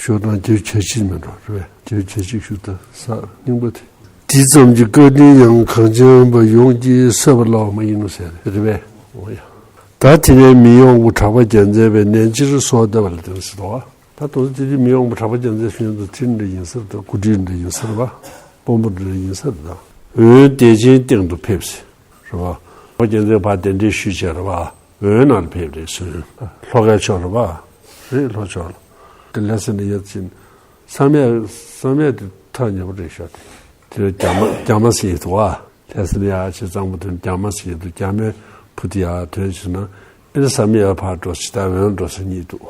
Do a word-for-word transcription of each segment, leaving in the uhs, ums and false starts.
ཞོ་དང་རྒྱལ་བྱ་ཕྱིར་མི་འགྲོ་རེད་པས། རྒྱལ་བྱ་ཕྱིར་ཞུ་ད་ས་རྙིང་པ་དེ། དེ་ཙམ་གྱི་བཀའ་དྲིན་ཡང་གངས་ཅན་པ་ཡོངས་ཀྱིས་གསོས་པ་ལའོ་མ་ཡིན་ནོ་ཟེར་རེད་པས། འོ་ཡ། ད་དེ་ནས་མི་ཡོང་བུ་གྲགས་པ་རྒྱལ་མཚན་པས་ནན་ཅིར་གསོལ་བ་བཏབ་པ་ལ་དེར་ཟེར་ཏོ། ད་དོ་ཚོ་དེ་དུས་མི་ཡོང་བུ་གྲགས་པ་རྒྱལ་མཚན་ཞུ་ཡོང་དུ་ཁྲིར་འདྲ་ཡིན་ས་རེད། ད་སྐུ་ཁྲིར་འདྲ་ཡིན་ས་རེད་པ། དཔོན་པོ་འདྲ་ཡིན་ས་རེད། ད་འོན་བདེ་ཆེན་སྟེང་དུ་ཕེབས་ཟེར། རེད་པ། གྲགས་པ་རྒྱལ་མཚན་ཕར་གདན་འདྲེན་ཞུས་བྱས་རེད་པ། འོན་ནང་ལ་ཕེབས་རེད་ཟེར། ལྷོ་ཁའི་ཕྱོགས་རེད་པ། རེད་ལྷོ་ཕྱོགས་ལ། དེ་ལྷ་ས་ནས་ཡར་ཕྱིན། བསམ་ཡས་བསམ་ཡས་དེ་ཐག་ཉེ་པོ་རེད་ཤག་དེ། དེ་རྒྱ་མ་རྒྱ་མ་ཟེར་ཡས་འདུག་པ། ལྷ་ས་ནས་ཡར་ཕྱིན་གཙང་པོ་དོན་རྒྱ་མ་ཟེར་ཡས་འདུག་རྒྱ་མའི་བུ་དེ་ཡར་ཐོན་ཕྱིན་ན། ཨེ་ནི་བསམ་ཡས་ཕར་འགྲོ་ཕྱིན་ད་འོན་འགྲོ་ས་གཉིས་འདུག་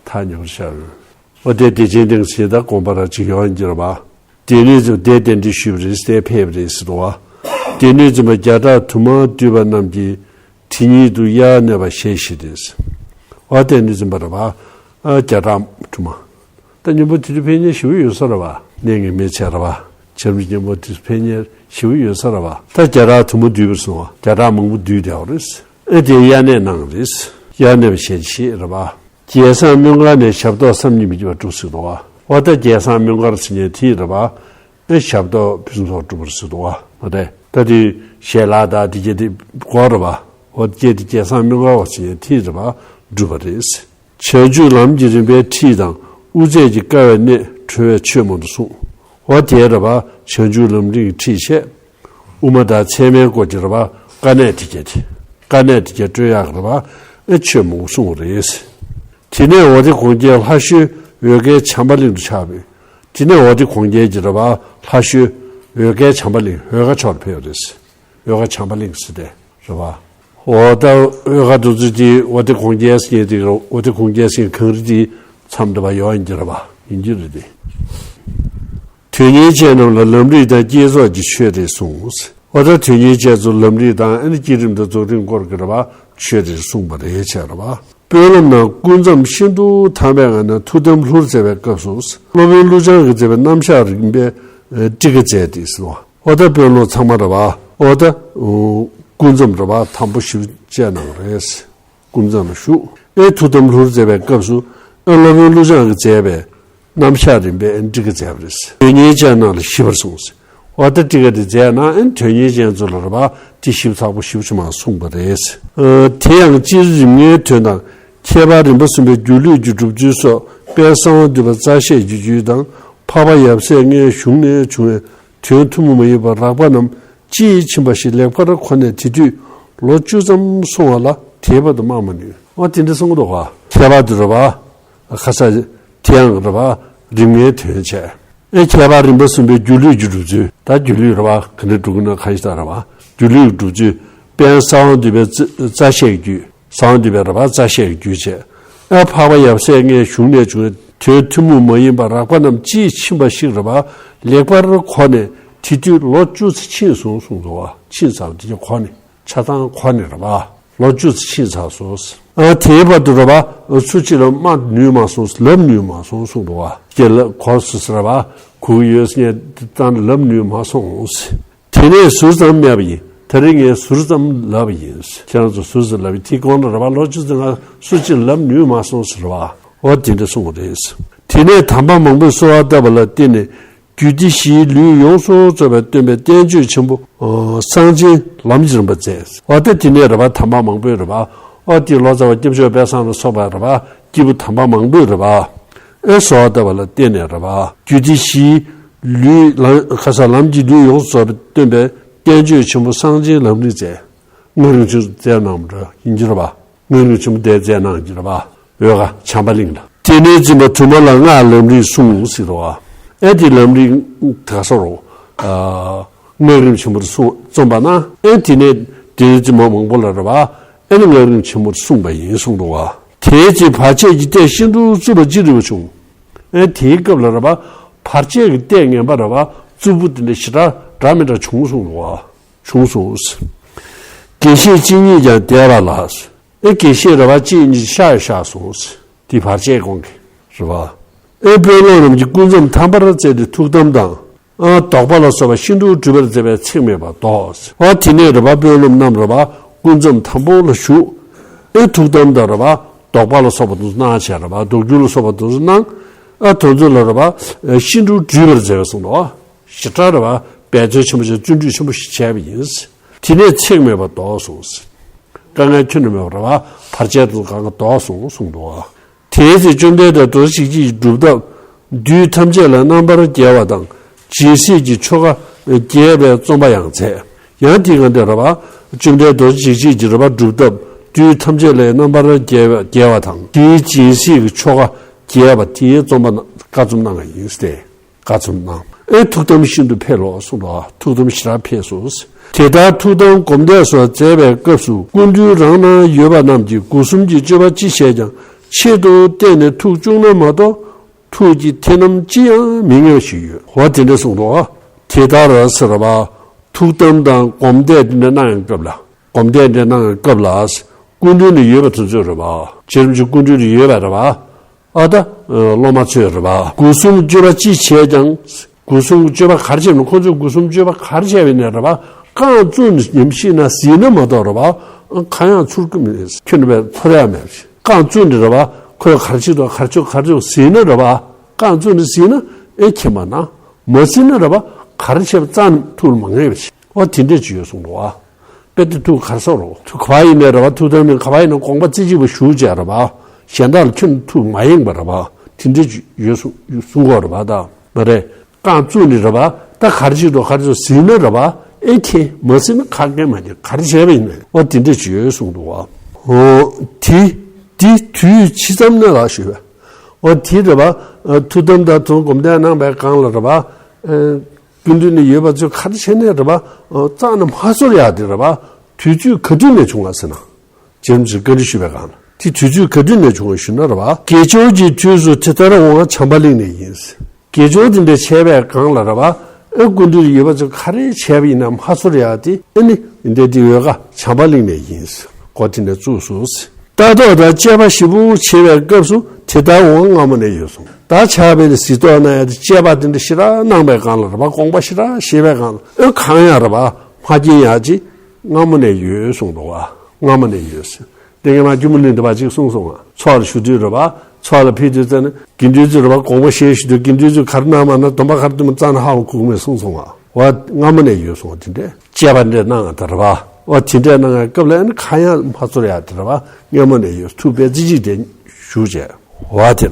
ཐག་ཉེ་པོ་ཤར་འོན། འོ་དེ་བདེ་ཆེན་སྟེང་ཟེར་ད་དགོན་པ་ར་ཅིག་ཡོང་གི་རེད་པ། དེ་ནས་ཚུར་དེ་གདན་འདྲེན་ཞུས་པ་རེད། དེ་ཕེབས་རེད་ཟེར་འདུག་པ། དེ་ནས་ཚུར་མ་བརྒྱ་ཕྲག་དུ་མ་འདུས་པ་རྣམས་ཀྱིས་དེ་ཉིད་དུ་དབྱར་གནས་པ་ཞལ་བཞེས་ཏེ། འོ་དེ་ནས་ཚུར་མ་རེད་པ། ཨ་བརྒྱ་ཕྲག་དུ་མ། ད་མཉམ་པོ་དེ་དུས་ཕེབས་མཁན་ཞེ་པོ་ཡོད་ས་རེད་པ། གནས་ངེས་མེད་བྱས་རེད་པ། བྱམས་རིགས་མཉམ་པོ་དེ་ཕེབས་མཁན་ཞེ་པོ་ཡོད་ས་རེད་པ། ད་བརྒྱ་ཕྲག་དུ་མ་འདུས་པར་སོང་བ། བརྒྱ་ཕྲག་མང་པོ་འདུས་བསྡད་པ་རེད། ཨེ་དེ་དབྱར་གནས་གནང་རེད། དབྱར་གནས་པ་ཞལ་བཞེས་རེད་པ། རྒྱལ་བཟང་སྨོན་གར་ནས་ཞབས་ཏོག་བསམ་གྱིས་མི་ཁྱབ་པ་སྒྲུབ་ཟེར་འདུག་པ། འོ་ད་རྒྱལ་བཟང་སྨོན་གར་ཟེར་མཁན་དེ་རེད་པ། ཨེ་ཞབས་ཏོག་ཕུན་སུམ་ཚོགས་སྒྲུབ་པར་ཟེར་འདུག་པ། འོ་དེ་ད་དེ་ཞལ་ལག་དང་དེ་སྐད་དེ་གོ་རེད་པ། འོ་སྐད་དེ་རྒྱལ་བཟང་སྨོན་གར་བ་ཟེར་མཁན་དེ་རེད་པ། སྒྲུབ་པ་རེད། བྱང་ཆུབ་ལམ་གྱི་རིམ་པའི་ཁྲིད་དང་དབུ་མཛད་ཀྱི་དཀའ་བའི་གནད་ཁྲོལ་བའི་ཆོས་མང་དུ་གསུངས། འོ་དེ་རེད་པ། བྱང་ཆུབ་ལམ་རིམ་གྱི་ཁྲིད་བྱས། དབུ་མ་དང་ཚད་མའི་སྐོར་གྱི་རེད་པ། དཀའ་གནད་དེ་གྱད་དེ། དཀའ་གནད་དེ་གྱད་སྤྲོད་ཡག་གི་རེད་པ། ཨེ་ཆོས་མང་པོ་གསུངས་པ་རེད། དེ་ནས་འོ་དེ་གོང་རྒྱལ་ལྷ་ཞོལ་འོལ་ཁའི་བྱམས་པ་གླིང་དུ་ཆགས་པས། དེ་ནས་འོ་དེ་གོང་རྒྱལ་གྱི་རེད་པ། ལྷ་ཞོལ་འོལ་ཁའི་བྱམས་པ་གླིང་འོལ་ཁ་ཕྱོགས་ལ་ཕེབས་པ་རེད། འོལ་ཁ་བྱམས་པ་གླིང་ཟེར་ཏེ་རེད་པ། འོ་ད་འོལ་ཁ་དུ་ཚུད་དེ་འོ་དེ་གོང་རྒྱལ་ཟེར་དེ་འོ་དེ་གོང་རྒྱལ་ཟེར་གངས་རི་དེ་མཚམས་འདྲ་པ་ཡོང་ཡིན་གྱི་རེད་པ། ཡིན་གྱི་རེད་དེ། དོན་གཉེར་ཅན་རྣམས་ལ་ལམ་རིམ་དང་བསྐྱེད་རྫོགས་ཀྱི་ཆོས་རེ་གསུངས། འོ་ད་དོན་གཉེར་ཅན་ཚོ་ལམ་རིམ་དང་ཨ་ནི་བསྐྱེད་རིམ་དང་རྫོགས་རིམ་སྐོར་གྱི་རེད་པ། ཆོས་རེ་གསུངས་པ་རེད་བྱས་རེད་པ། དཔོན་སློབ་རྣམས་སྐུ་མཚམས་ཤིན་ཏུ་དམ་པའི་ངང་ནས་ཐུགས་དམ་ལྷུར་མཛད་པའི་སྐབས་སུ། སློབ་དཔོན་ཀླུ་བྱང་གིས་མཛད་པའི་རྣམ་གཞག་རིམ་པས་ཨེ་ཊཱི་ཀ་མཛད་དེ་ཟེར་བ། འོ་ད་དཔོན་སློབ་ཚང་མ་རེད་པ། འོ་ད་སྐུ་མཚམས་རེད་པ། དམ་པོ་ཞིག་བཅས་གནང་རེད། སྐུ་མཚམས་ལ་བཞུགས། ཨེ་ཐུགས་དམ་ལྷུར་མཛད་པའི་སྐབས་སུ། ཨེ་སློབ་དཔོན་ཀླུ་བྱང་གིས་མཛད་པའི་རྣམ་གཞག་རིམ་པས་ཨེ་ཊཱི་ཀ་མཛད་པ་རེད། དོན་གཉེར་ཅན་རྣམས་ལ་ཞིབ་པར་གསུངས། འོ་ད་ཊཱི་ཀ་དེ་མཛད་ན་ཨེ་དོན་གཉེར་ཅན་ཚོ་ལ་རེད་པ། དེ་ཞིབ་ཚགས་པོ་ཞིབ་ཆུང་མ་གསུངས་པ་རེད། ཨ་དེ་ཡང་སྤྱིར་རིམ་ལྔའི་དོན་དང་། ཁྱད་པར་རིམ་པ་གསུམ་པའི་སྒྱུ་ལུས་ཀྱི་སྒྲུབ་ཚུལ་སོགས་དཔལ་གསང་བ་འདུས་པ་རྩ་ཤེས་ཀྱི་རྒྱུད་དང་། འཕགས་པ་ཡབ་སྲས་ལྔའི་གཞུང་ནས་བྱུང་བའི་དོན་ཐུན་མོང་མ་ཡིན་པ་རགས་པ་རྣམས་དཔྱིས་ཕྱིན་པ་ཞིག་ལེགས་པར་གོ་ནས་དེ་དུས་ལོ་བཅུ་ཙམ་སོང་བ་ལ་དེའི་བར་དུ་སྨྲ་མ་ནུས། འོ་དེ་འདྲ་གསུང་གི་འདུག་ག་ཁྱད་པར་དུ་རེད་པ། ཁ་ས་དེ་ཡང་རེད་པ། རིམ་ལྔའི་དོན་བྱས། ཨེ་ཁྱད་པར་རིམ་པ་གསུམ་པའི་སྒྱུ་ལུས་ཀྱི་སྒྲུབ་ཚུལ། ད་སྒྱུ་ལུས་རེད་པ། ག་འདྲ་སྒྲུབ་ཀྱི་ན་ཁ་ཤས་ད་རེད་པ། སྒྱུ་ལུས་ཀྱི་སྒྲུབ་ཚུལ། དཔལ་གསང་བ་འདུས་པའི་རྩ་རྩ་ཤེས་ཀྱི་རྒྱུད། གསང་བ་འདུས་པའི་རེད་པ། རྩ་ཤེས་ཀྱི་རྒྱུད་བྱས། ཨེ་འཕགས་པ་ཡབ་སྲས་ལྔའི་གཞུང་ནས་བྱུང་བའི་དོན་ཐུན་མོང་མ་ཡིན་པ་རགས་པ་རྣམས་དཔྱིས་ཕྱིན་པ་ཞིག་རེད་པ། ལེགས་པར་གོ་ནས་དེ་དུས་ལོ་བཅུ་ཙམ་ཕྱིན་སོང་གསུངས་འདུག་ག་ཕྱིན་ཚར་བ་དེ་གྱད་གོ་ནས། ཆ་ཚང་གོ་ནས་རེད་པ། ལོ་བཅུ་ཙམ་ཕྱིན་ཚར་སོང་། ཨ་དེའི་བར་དུ་རེད་པ། སུ་གཅིག་ལ་སྨྲ་ནུས་མ་སོང་། ལབ་ནུས་མ་སོང་གསུངས་འདུག་ག་ཁྱེད་ལ་གོ་སོང་ཟེར་རེད་པ། གོ་གི་ཡོད་ཟེར་ནས་ད་ལབ་ནུས་མ་སོང་། དེ་ནས་ཟུར་ཙམ་སྨྲས་པ་ཡིན། ད་རེས་ངས་ཟུར་ཙམ་ལབ་པ་ཡིན། ཁྱེད་རང་ཚོ་ཟུར་ཙམ་ལབ་པ་ཡིན། དེའི་གོང་ལ་རེད་པ། ལོ་བཅུ་ཙམ་ལ་སུ་གཅིག་ལབ་ནུས་མ་སོང་ཟེར་རེད་པ། འོ་དེ་འདྲ་གསུངས་པ་རེད། དེ་ནས་དམ་པ་མང་པོས་གསོལ་བ་བཏབ་པ་ལ་བརྟེན་ནས། རྒྱུད་སྡེ་བཞིའི་ལུས་ཡོངས་སུ་རྫོགས་པའི་སྟོན་པའི་བསྟན་བཅོས་ཆེན་པོ་གསང་ཆེན་ལམ་གྱི་རིམ་པ་མཛད། འོ་ད་དེ་ནས་རེད་པ། དམ་པ་མང་པོས་རེད་པ། འོ་དེ་ལོ་ཙཱ་བ་སྐྱབས་མཆོག་དཔལ་བཟང་ལ་སོགས་པ་རེད་པ། སྐྱེས་བུ་དམ་པ་མང་པོས་རེད་པ། ཨེ་གསོལ་བ་བཏབ་པ་ལ་བརྟེན་ནས་རེད་པ། རྒྱུད་སྡེ་བཞིའི་ལུས་ལམ་ཁ་ས་ལམ་གྱི་ལུས་ཡོངས་སུ་རྫོགས་པའི་སྟོན་པའི་བསྟན་བཅོས་ཆེན་པོ་གསང་ཆེན་ལམ་རིམ་མཛད། སྔགས་རིམ་ཆེན་མཛད་གནང་བ་འདྲ་ཡིན་གྱི་རེད་པ། སྔགས་རིམ་ཆེན་པོ་དེ་མཛད་གནང་གི་རེད་པ། འོལ་ཁ་བྱམས་པ་གླིང་ལ། དེ་ནས་འཛིན་པ་དུ་མ་ལ་སྔགས་ལམ་རིམ་གསུངས་ཟེར་བ། ཨེ་དེ་ལམ་རིམ་ག་ས་རོ། ཨ་སྔགས་རིམ་ཆེན་པོར་གསུངས་རྩོམ་པ་ན། ཨེ་དེ་ནས་དེ་ནས་འཛིན་པ་མང་པོ་ལ་རེད་པ། ཨེ་ནི་སྔགས་རིམ་ཆེན་པོར་གསུངས་པ་ཡིན་གསུངས་འདུག་ག་དེའི་ཚེ་བར་ཆད་ཀྱི་གཏད་ཤིན་ཏུ་རྩུབ་པ་ཅི་རིགས་པ་བྱུང་། ཨེ་དེའི་སྐབས་ལ་རེད་པ། བར་ཆད་ཀྱི་གཏད་ངན་པ་རེད་པ། རྩུབ་པོ་དེ་འདྲ་ཞེ་དྲག་འདྲ་མི་འདྲ་བྱུང་གསུངས་འདུག་ག་བྱུང་སོང་། དགེ་བཤེས་གཅིག་ཉིད་ཀྱང་འདས་པ་ལ། ཨེ་དགེ་བཤེས་རེད་པ། གཅིག་ཉིད་གཤགས་གཤགས་སོང་། དེ་བར་ཆད་གོང་གི་རེད་པ། ཨེ་དཔོན་སློབ་རྣམས་ཀྱིས་སྐུ་མཚམས་དམ་པར་བཙལ་ཏེ་ཐུགས་དམ་དང་། ཨ་དོགས་པ་ལ་སོགས་པ་ཤིན་ཏུ་གྲུབ་པར་མཛད་པས་ཚེགས་མེད་པར་བཟློག་འོ་དེ་ནས་རེད་པ། དཔོན་སློབ་རྣམས་རེད་པ། སྐུ་མཚམས་དམ་པོ་ལ་བཞུགས། ཨེ་ཐུགས་དམ་དང་རེད་པ། དོགས་པ་ལ་སོགས་པ་དེ་ཚོ་གནང་བྱས་རེད་པ། དོགས་འགྱུར་ལ་སོགས་པ་དེ་ཚོ་གནང་། ཨ་དེ་ཚོ་ལ་རེད་པ། ཤིན་ཏུ་སྦྲུས་པར་མཛད་པས་གསུངས་འདུག་པ། ཞེ་དྲག་རེད་པ། འབད་རྩོལ་ཆེན་པོ་བྱས། བརྩོན་འགྲུས་ཆེན་པོ་ཞིག་བྱས་པ་ཡིན། དེ་ནས་ཚེགས་མེད་པར་ལྡོག་གསུངས། དཀའ་ངལ་ཁྱོན་ནས་མེད་པར་རེད་པ། བར་ཆད་དེ་ཚོ་གང་ག་ལྡོག་གསུངས་གསུངས་འདུག་པ། དེའི་ཚེ་བཅོམ་ལྡན་འདས་རྡོ་རྗེ་འཇིགས་བྱེད་ཀྱི་སྒྲུབ་ཐབས་དུས་ཐམས་ཅད་ལ་རྣམ་པར་རྒྱལ་བ་དང་། སྦྱིན་སྲེག་གི་ཆོ་ག་རྒྱས་པའི་རྩོམ་པ་ཡང་མཛད། ཡང་དེའི་སྒང་དེར་རེད་པ། བཅོམ་ལྡན་རྡོ་རྗེ་འཇིགས་བྱེད་ཀྱི་རེད་པ། སྒྲུབ་ཐབས་དུས་ཐམས་ཅད་ལ་རྣམ་པར་རྒྱལ་བ་རྒྱལ་བ་དང་། དེའི་སྦྱིན་སྲེག་གི་ཆོ་ག་རྒྱས་པ་དེའི་རྩོམ་པ་ན་བཀའ་རྩོམ་གནང་བ་ཡིན་ཏེ། བཀའ་རྩོམ་གནང་། ཨེ་ཐུགས་དམ་ཤིན་ཏུ་འཕེལ་ལོ་གསུངས་པ། ཐུགས་དམ་ཞེ་དྲག་འཕེལ་སོང་། དེ་ལྟར་ཐུགས་དམ་སྒོམ་བཟླས་སོགས་མཛད་པའི་སྐབས་སུ་སྐུ་མདུན་རང་ན་ཡོད་པ་རྣམས་ཀྱིས་སྒོ་གསུམ་གྱི་སྤྱོད་པ་ཅི་བྱས་ཀྱང་ཆེད་དུ་བསྟན་ནས་ཐུགས་བཅུག་ན་མ་གཏོགས། ཐུགས་ཀྱི་མཐུན་རྣམ་ཅི་ཡང་མི་ངེས་པ་ཞིག་ཡོད། འོ་དེ་འདྲ་གསུངས་འདུག། དེ་ལྟར་ཟེར་བ། ཐུགས་དམ་དང་སྒོམ་བཟླས་དེ་འདྲ་གནང་བའི་སྐབས་ལ། སྒོམ་བཟླས་དེ་འདྲ་གནང་བའི་སྐབས་ལ། སྐུ་མདུན་ལ་ཡོད་པ་དེ་ཚོས་རེད་པ། རྗེ་རིན་པོ་ཆེ་སྐུ་མདུན་ལ་ཡོད་པ་རེད་པ། ཨ་ད། སློབ་མ་ཚོས་རེད་པ། སྒོ་གསུམ་སྤྱོད་པ་ཅི་བྱས་ཀྱང་། སྒོ་གསུམ་སྤྱོད་པ་ག་རེ་བྱས་ན། ཁོ་ཚོས་སྒོ་གསུམ་སྤྱོད་པ་ག་རེ་བྱས་པ་ཡིན་ནའི་རེད་པ། རྐང་བཙུགས་ནས་ཉིམ་ཤིག་ན་གཟིགས་ན་མ་གཏོགས་རེད་པ། ཁ་ཡང་ཚུར་ཀི་མེད། ཁྱོན་ནས་པའི་ཚོར་ཡ་མེད། རྐང་བཙུགས་ནས་རེད་པ། ཁོས་ག་རེ་བྱེད་འདུག་ག་རེ་བྱེད་ག་རེ་བྱེད་གཟིགས་ན་རེད་པ། རྐང་བཙུགས་ནས་གཟིགས་ན་ཨེ་མཁྱེན་པ་ན། མ་གཟིགས་ན་རེད་པ། ག་རེ་བྱས་པ་རྩ་ནས་ཐུགས་ལ་མ་ངེས་པ་ཞིག་འོ་དེ་འདྲས་ཅིག་ཡོད་གསུངས་འདུག་པ། དཔེ་དེ་ཐུགས་ག་རེ་གསུངས་རོགས། ཐུགས་ག་པར་ཡིན་ནའི་རེད་པ། ཐུགས་དམ་ནི་ག་པར་ཡིན་ན་དགོངས་པ་རྩེ་གཅིག་པ་ཞུ་བྱས་རེད་པ། གཞན་དག་ལ་ཁྱོན་ནས་ཐུགས་མ་ཡེངས་པ་རེད་པ། དེ་འདྲས་ཅིག་ཡོད་གསུངས་གསུང་གི་ཡོད་རེད་པ། ད་མ་རེད། རྐང་བཙུགས་ནས་རེད་པ། ད་ག་རེ་བྱེད་འདུག་ག་རེ་བྱེད་འདུག་གཟིགས་ན་རེད་པ། ཨེ་མཁྱེན། མ་གཟིགས་ན་ཁ་སྐད་མ་བརྗེད། ག་རེ་བྱས་པ་ཡིན་ནའི་འོ་དེ་འདྲས་ཅིག་ཡོད་གསུངས་འདུག་པ། འོ་དེ་དེ་དུས་ཕྱི་ཙམ་ནས་ལ་ཞུས་པས། འོ་དེ་རེད་པ། ཐུགས་དམ་དང་ཐུགས་སྒོམ་བཟླས་གནང་བའི་སྒང་ལ་རེད་པ། སྐུ་མདུན་ནས་ཡོད་པ་ཚོས་ག་རེ་བྱས་ནའི་རེད་པ། རྩ་ནས་མ་ཚོར་ཡ་དེ་རེད་པ། དུས་ཚོད་ག་དུས་ནས་བྱུང་བ་ཟེར་ན། རྗེ་རིན་པོ་ཆེས་བཀའ་འདྲི་ཞུས་པའི་སྒང་ལ། དེ་དུས་ཚོད་ག་དུས་ནས་བྱུང་བ་ཞུས་ན་རེད་པ། དགེ་སྦྱོར་གྱི་དུས་སུ་དེ་ལྟར་འོང་བ་བྱམས་པ་གླིང་ནས་ཡིན། དགེ་སྦྱོར་དེ་འདྲ་བྱས་པའི་སྒང་ལ་རེད་པ། ཨེ་སྐུ་མདུན་ཡོད་པ་ཚོས་ག་རེ་བྱས་པ་ཡིན་ན་མ་ཚོར་ཡ་དེ་ཨེ་ནི་འདི་འདྲ་དེ་འོལ་ཁ་བྱམས་པ་གླིང་ནས་ཡིན། སྒོ་དེ་ནས་བཙུགས་སོ། ལྟ་རྟོག་དང་དཔྱད་པ་ཞིབ་པོ་བྱེད་པའི་སྐབས་སུ་དེ་ལྟར་འོང་བ་སྔ་མོ་ནས་ཡོད་གསུངས། ད་ཆགས་པའི་གཟིགས་རྟོག་གནང་ཡ་དེ་དཔྱད་པ་དེ་འདྲ་ཞེ་དྲག་གནང་བའི་སྒང་ལ་རེད་པ། དགོངས་པ་ཞེ་དྲག་བཞེས་པའི་སྒང་ལ་ཨེ་གང་ཡང་རེད་པ། མ་སྐྱེས་ཡ་ཅིག་སྔ་མོ་ནས་ཡོད་གསུངས་འདུག་པ། སྔ་མོ་ནས་ཡོད་ཟེར། དེ་སྔོན་མ་སྐྱོར་མོ་གླིང་འདི་པ་ཅིག་གསུངས་སོང་ང་། ཚོགས་ལ་ཞུགས་དུས་རེད་པ། ཚོགས་ལ་ཕེབས་དུས་ཙམ་ནས་དགེ་འདུན་ཚོས་རེད་པ། དགོངས་པ་བཞེས་ཞུ་དུས་དགེ་འདུན་ཚོས་ག་རེ་གནང་མ་གནང་། སྡོམ་པ་ག་རེ་བཏབ་མ་རྩ་ནས་ཧ་གོ་གི་མེད་གསུངས་སོང་ང་། འོ་སྔ་མོ་ནས་ཡོད་སོང་། དེ་འདྲས་དཔྱད་པ་འདྲས་གནང་ང་ད་རེད་པ། འོ་དེ་འདྲས་གནང་ང་སྐབས་ལ་ཨ་ནི་གང་ཡང་མ་ཚོར་ཡ་དེ་རེད་པ། སྔ་མོ་ནས་ཡོད། ཐུགས་ཕན་རྩེ་གཅིག་དེ་ཞུ་བྱས། འོ་དེ་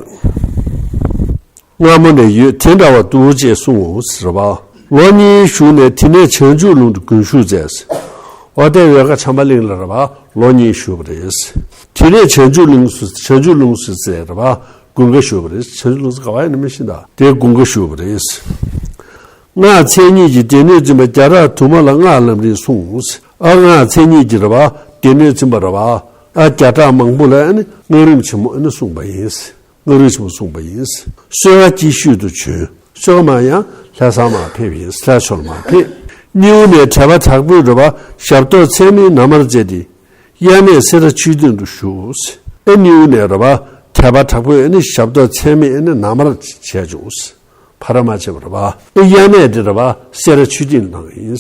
སྔ་མོ་ནས་ཡོད་དེ་འདྲ་བ་འདུག་ཅེས་གསུངས་ཟེར་བ། ལོ་གཉིས་བཞུགས་ནས་དེ་ནས་བྱང་ཆུབ་ལུང་དུ་དགུན་བཞུགས་མཛད། འོ་དེ་འོལ་ཁ་བྱམས་པ་གླིང་ལ་རེད་པ། ལོ་གཉིས་བཞུགས་པ་རེད། དེ་ནས་བྱང་ཆུབ་ལུང་སུ་བྱང་ཆུབ་ལུང་སུ་མཛད་རེད་པ། དགུན་ཁ་བཞུགས་པ་རེད། བྱང་ཆུབ་ལུང་སུ་ག་པར་ཡིན་ན་མི་ཤེས་ད། དེ་དགུན་ཁ་བཞུགས་པ་རེད། སྔགས་མཚན་ཉིད་ཀྱི་སྡེ་སྣོད་འཛིན་པ་རྒྱ་གྲགས་དུ་མ་ལ་སྔགས་ལམ་རིམ་གསུངས། ཨ་སྔགས་མཚན་ཉིད་ཀྱི་རེད་པ། སྡེ་སྣོད་འཛིན་པ་རེད་པ། ཨ་རྒྱ་གྲགས་མང་པོ་ལ་ཨ་ནི་སྔགས་རིམ་ཆེན་མོ་ཨ་ནི་གསུངས་པ་ཡིན། སྔགས་རིམ་ཆེན་མོ་གསུངས་པ་ཡིན། གསོལ་བ་སྐྱེ་ཤུལ་དུ་བྱོན། གསོལ་བ་མ་ཡང་ལྷ་ས་མར་ཕེབས་ཡིན། ལྷ་ས་མར་ཕེབས། སྣེའུ་ནས་དྲེགས་པ་དྲག་པོས་རེད་པ། ཞབས་ཏོག་ཚད་མེད་ན་མར་མཛད་དེ། དབྱར་གནས་སེ་ར་ཆོས་སྡིངས་དུ་བཞུགས། ཨེ་སྣེའུ་ནས་རེད་པ། དྲེགས་པ་དྲག་པོས་ཨེ་ནི་ཞབས་ཏོག་ཚད་མེད་ཨེ་ནི་ན་མར་བྱས་བྱུང་། ཕ་ར་མ་བྱས་པ་རེད་པ། ཨེ་དབྱར་གནས་དེ་རེད་པ། སེ་ར་ཆོས་སྡིངས་གནང་ཡིན།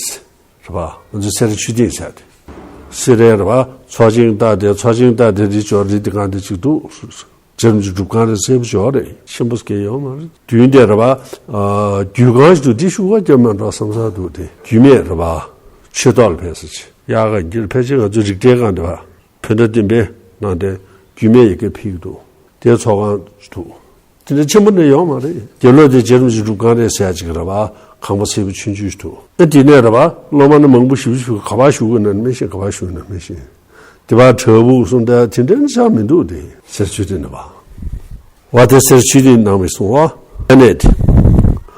རེད་པ། ང་ཚོ་སེ་ར་ཆོས་སྡིངས་ཟེར་ཏེ། སེ་རའི་རེད་པ། ཚོགས་ཆེན་བཏང་སྟེ་ཚོགས་ཆེན་བཏང་སྟེ་རི་ཅོ་རི་དེ་གང་དེ་ཅིག་འདུག་རྗེ་རིན་པོ་ཆེ་སྒྲུབ་ཁང་རེད། སེ་བུ་ཅོ་རེད། ཆེན་པོ་སྐད་ཡོད་མ་རེད། མདུན་དེ་རེད་པ། རྒྱུད་ཁང་ཞིག་འདུག་འདི་ཤུགས་ཀ་སྐྱོན་མེད་འགྲོ་བསམ་ས་འདུག་དེ་རྒྱུད་སྨད་རེད་པ། ཆོས་ཐོག་ལ་ཕེབས་ས་ཆེ་ཡག་ག་འགྱུར། ཕལ་ཆེར་ང་ཚོ་རིག་གྲྭའི་སྒང་དེ་པ། བོད་ཟླ་བདུན་པའི་ནང་དེ་རྒྱུད་སྨད་ཡི་གེ་ཕེབས་ཀྱི་འདུག་དེ་ཚོགས་ཁང་འདུག་དེ་འདྲ་ཆེན་པོ་འདྲ་ཡོད་མ་རེད། དགེ་ལོ་དེ་རྗེ་རིན་པོ་ཆེ་སྒྲུབ་ཁང་རེད་ཟེར་ཡ་ཅིག་རེད་པ། ཁང་པ་སེར་པོ་ཆུང་ཆུང་ཞིག་འདུག་ཨ་དེ་ནས་རེད་པ། སློབ་མ་ནི་མང་པོ་ཞེ་པོ་ཞིག་ག་པར་བཞུགས་ཀྱི་ན་མི་ཤེས། ག་པར་བཞུགས་ན་མི་ཤེས། དེ་པར་བྲག་ཕུག་གསུམ་དེ་དེ་འདྲའི་ཆགས་མི་འདུག་དེ་སེ་ར་ཆོས་སྡིངས་ནས་པ། བ་དེ་སེ་ར་ཆོས་སྡིངས་གནང་བའི་གསུང་བ། ཨ་ནས་དེ།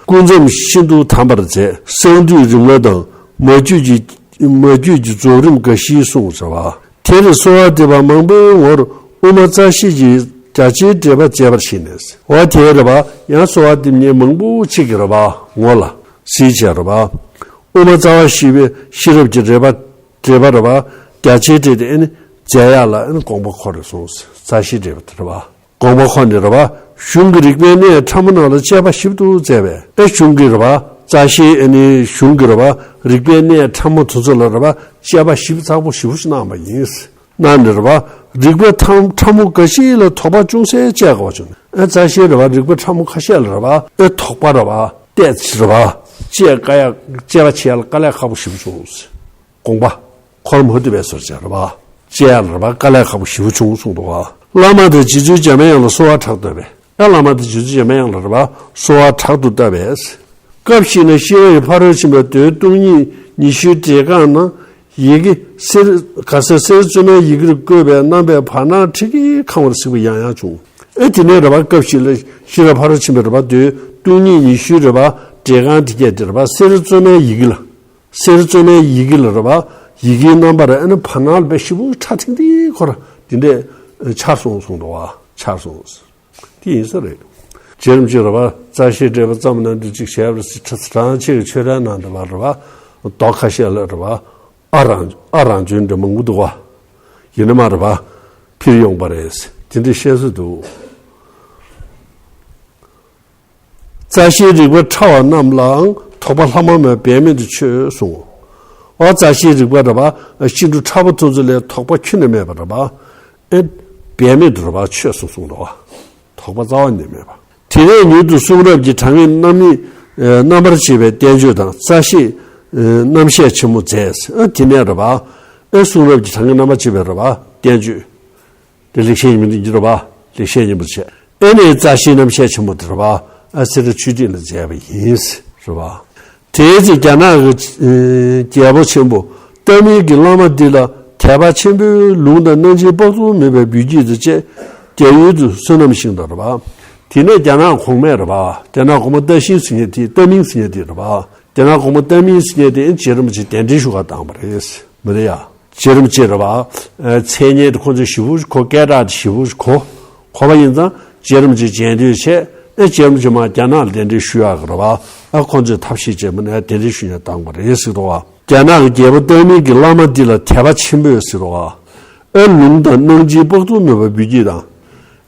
སྐུ་མཚམས་ཤིན་ཏུ་དམ་པར་མཛད། གསང་འདུས་རིམ་ལྔ་དང་མ་རྒྱུད་ཀྱི་མ་རྒྱུད་ཀྱི་རྫོགས་རིམ་འགའ་ཞིག་གསུངས་བྱ་བ། དེར་གསོལ་བ་འདེབས་པ་མང་པོའི་ངོར་དབུ་མ་རྩ་ཤེས་ཀྱི་རྒྱ་ཆེའི་འགྲེལ་པ་མཛད་པར་བྱས་ནས། འོ་དེ་རེད་པ། ཡང་གསོལ་བ་འདེབས་མཁན་མང་པོ་གཅིག་གི་རེད་པ། ངོ་ལ་གཟིགས་བྱས་རེད་པ། དབུ་མ་རྩ་བ་ཤེས་པའི་ཤེས་རབ་ཀྱི་འགྲེལ་པ་འགྲེལ་པ་རེད་པ། རྒྱ་ཆེའི་འགྲེལ་དེ་ཨེ་ནི་མཛད་ཡག་ལ་ཨེ་ནི་དགོངས་པ་འཁོར་རེད་གསུངས། རྩ་ཤེའི་འགྲེལ་པ་དེ་རེད་པ། དགོངས་པ་ཁོ་ནས་རེད་པ། གཞུང་གི་རིགས་པའི་གནས་ཕྲ་མོ་རྣམས་ལ་དཔྱད་པ་ཞིབ་ཏུ་མཛད་པས། ཨེ་གཞུང་གི་རེད་པ། རྩ་ཤེའི་ཨེ་ནི་གཞུང་གི་རེད་པ། རིགས་པའི་གནས་ཕྲ་མོ་དེ་ཚོ་ལ་རེད་པ། དཔྱད་པ་ཞིབ་ཚགས་པོ་ཞིབ་པོ་ཞིག་གནང་བ་ཡིན། གནང་ནས་རེད་པ། རིག་པ་ཕྲ་ཕྲ་མོ་འགའ་ཞིག་ལ་དོགས་པ་ཅུང་ཟད་དཔྱད་དཀའ་བ་བྱུང་ནས། ཨེ་རྩ་ཤེས་རེད་པ། རིག་པ་ཕྲ་མོ་ཁ་ཤས་ལ་རེད་པ། ཨེ་དོགས་པ་རེད་པ། བལྟས་རེད་པ། དཔྱད་དཀའ་ཡ། དཔྱད་པ་བྱེད་ཡ་ལ་དཀའ་ལས་ཁག་པོ་ཞེ་པོ་བྱུང་། དགོངས་པ། འཁོར་མུ་སྟེགས་པའི་སོར་བཅད་རེད་པ། དཔྱད་ཡ་ལ་རེད་པ། དཀའ་ལས་ཁག་པོ་ཞེ་པོ་བྱུང་གསུངས་འདུག་པ། བླ་མ་དང་རྗེ་བཙུན་འཇམ་དབྱངས་ལ་གསོལ་བ་དྲག་བཏབ་པས། ཨེ་བླ་མ་དང་རྗེ་བཙུན་འཇམ་དབྱངས་ལ་རེད་པ། གསོལ་བ་དྲག་ཏུ་བཏབ་པས། སྐབས་ཤིག་ན་ཤེས་རབ་ཀྱི་ཕ་རོལ་ཕྱིན་པ་མདོའི་སྟོང་ཉིད་ཉི་ཤུའི་འགྲེལ་ཁང་ན། ཡི་གེ་གསེར། ག་ས་གསེར་བཙོ་མའི་ཡི་གེར་བརྐོས་པའི་རྣམ་པའི་བར་སྣང་ཁྲི་གིས་ཁེངས་པར་གཟིགས་པ་ཡང་ཡང་བྱུང་། ཨེ་དེ་ནས་རེད་པ། སྐབས་ཤིག་ལ་ཤེས་རབ་ཕ་རོལ་ཕྱིན་པའི་རེད་པ། མདོའི་སྟོང་ཉིད་ཉི་ཤུའི་རེད་པ། འགྲེལ་ཁང་དེ་གས་དེ་རེད་པ། གསེར་བཙོ་མའི་ཡི་གེ་ལ། གསེར་བཙོ་མའི་ཡི་གེ་ལ་རེད་པ། ཡི་གེའི་རྣམ་པར་ཨ་ནི་བར་སྣང་ལ་དཔེ་ཞེ་པོ་ཁྲ་ཐིང་ཐིང་ཁོ་ར་དེ་འདྲས་འཆར་སོང་གསུངས་འདུག་པ། འཆར་སོང་། དེ་ཡིན་ས་རེད། རྗེ་རིན་པོ་ཆེ་རེད་པ། རྩ་ཤེའི་འགྲེལ་པ་བརྩམས་ན་འདི་གཅིག་བྱས་པ་རེད་ཟེར། གྲངས་ཆེ་གི་ཆོས་གྲྭའི་ནང་དུ་བ་རེད་པ། མདོ་ཁ་ཤས་ལ་རེད་པ། ཨ་རང་ཨ་རང་བྱོན་འདྲ་མང་པོ་འདུག་པ། ཡིན་ན་མ་རེད་པ། ཕིར་ཡོང་པ་རེད། དེ་འདྲ་བཤད་སྲོལ་འདུག། རྩ་ཤེའི་རིག་པ་ཕྲ་བ་རྣམས་ལའང་དོགས་པ་ལྷག་མ་མེད་འབད་མེད་དུ་ཆོད་གསུངས། འོ་རྩ་ཤེའི་རིག་པ་རེད་པ། ཤིན་ཏུ་ཕྲ་བ་ཐོན་ཚུལ་ལས་དོགས་པ་ཁྱོན་ནས་མེད་པ་རེད་པ། ཨེ་འབད་མེད་དུ་རེད་པ། ཆོད་གསུངས་གསུངས་འདུག་པ། དོགས་པ་རྩ་བ་ནས་མེད་པ། དེ་ནས་མྱུར་དུ་གསུང་རབ་ཀྱི་དྲང་ངེས་རྣམ་དབྱེ་རྣམ་པར་ཕྱེ་བའི་བསྟན་བཅོས་དང་རྩ་ཤེའི་རྣམ་བཤད་ཆེན་མོ་མཛད། ཨ་དེ་ནས་རེད་པ། ཨེ་གསུང་རབ་ཀྱི་དྲང་ངེས་རྣམ་པར་ཕྱེ་བའི་རེད་པ། བསྟན་བཅོས། དེ་ལེགས་བཤད་སྙིང་པོ་འདི་རེད་པ། ལེགས་བཤད་སྙིང་པོ་བྱས། ཨེ་ནས་རྩ་ཤེའི་རྣམ་བཤད་ཆེན་མོ་དེ་རེད་པ། ཨ་སེ་ར་ཆོས་སྡིངས་ལ་མཛད་པ་ཡིན། རེད་པ། དེའི་ཚེ་རྒྱ་ནག་གི་ཨེ་རྒྱལ་པོ་ཆེན་པོ་ཏཱ་མིང་གི་བླ་མ་འདི་ལ་དད་པ་ཆེན་པོས་ལུང་དང་གནང་སྦྱིན་དཔག་ཏུ་མེད་པའི་འབུལ་སྐྱེས་དང་བཅས་རྒྱ་ཡུལ་དུ་བསོད་ནམས་ཤིང་དང་རེད་པ། དེ་ནས་རྒྱ་ནག་གོང་མས་རེད་པ། རྒྱ་ནག་གོང་མ་ཏཱ་ཤིང་ཟེར་མཁན་དེ། ཏཱ་མིང་ཟེར་མཁན་དེ་རེད་པ། རྒྱ་ནག་གོང་མ་ཏཱ་མིང་ཟེར་མཁན་དེ་རྗེ་རིན་པོ་ཆེ་གདན་འདྲེན་ཞུ་གར་བཏང་བ་རེད། མི་རེད་ཡ། རྗེ་རིན་པོ་ཆེ་རེད་པ། ཨ་མཚན་སྙན་དེ་ཁོང་ཚོས་ཞེ་པོ་གོ། སྐད་གྲགས་དེ་ཞེ་པོ་གོ། གོ་བ་ཡིན་ཙང་རྗེ་རིན་པོ་ཆེ་མཇལ་འདོད་བྱས། ཨ་རྗེ་རིན་པོ་ཆེ་མར་རྒྱ་ནག་ལ་གདན་འདྲེན་ཞུ་ཡག་གི་རེད་པ། ཨ་ཁོང་ཚོས་ཐབས་ཤེས་བྱས་མ་ནས་གདན་འདྲེན་ཞུ་ཡག་བཏང་བ་རེད་ཟེར་འདུག་པ། རྒྱ་ནག་གི་རྒྱལ་པོ་ཏཱ་མིང་གི་བླ་མ་འདི་ལ་དད་པ་ཆེན་པོས་ཟེར་འདུག་པ། ཨ་ལུང་དང་གནང་སྦྱིན་དཔག་ཏུ་མེད་པ་འབུལ་སྐྱེས་དང་།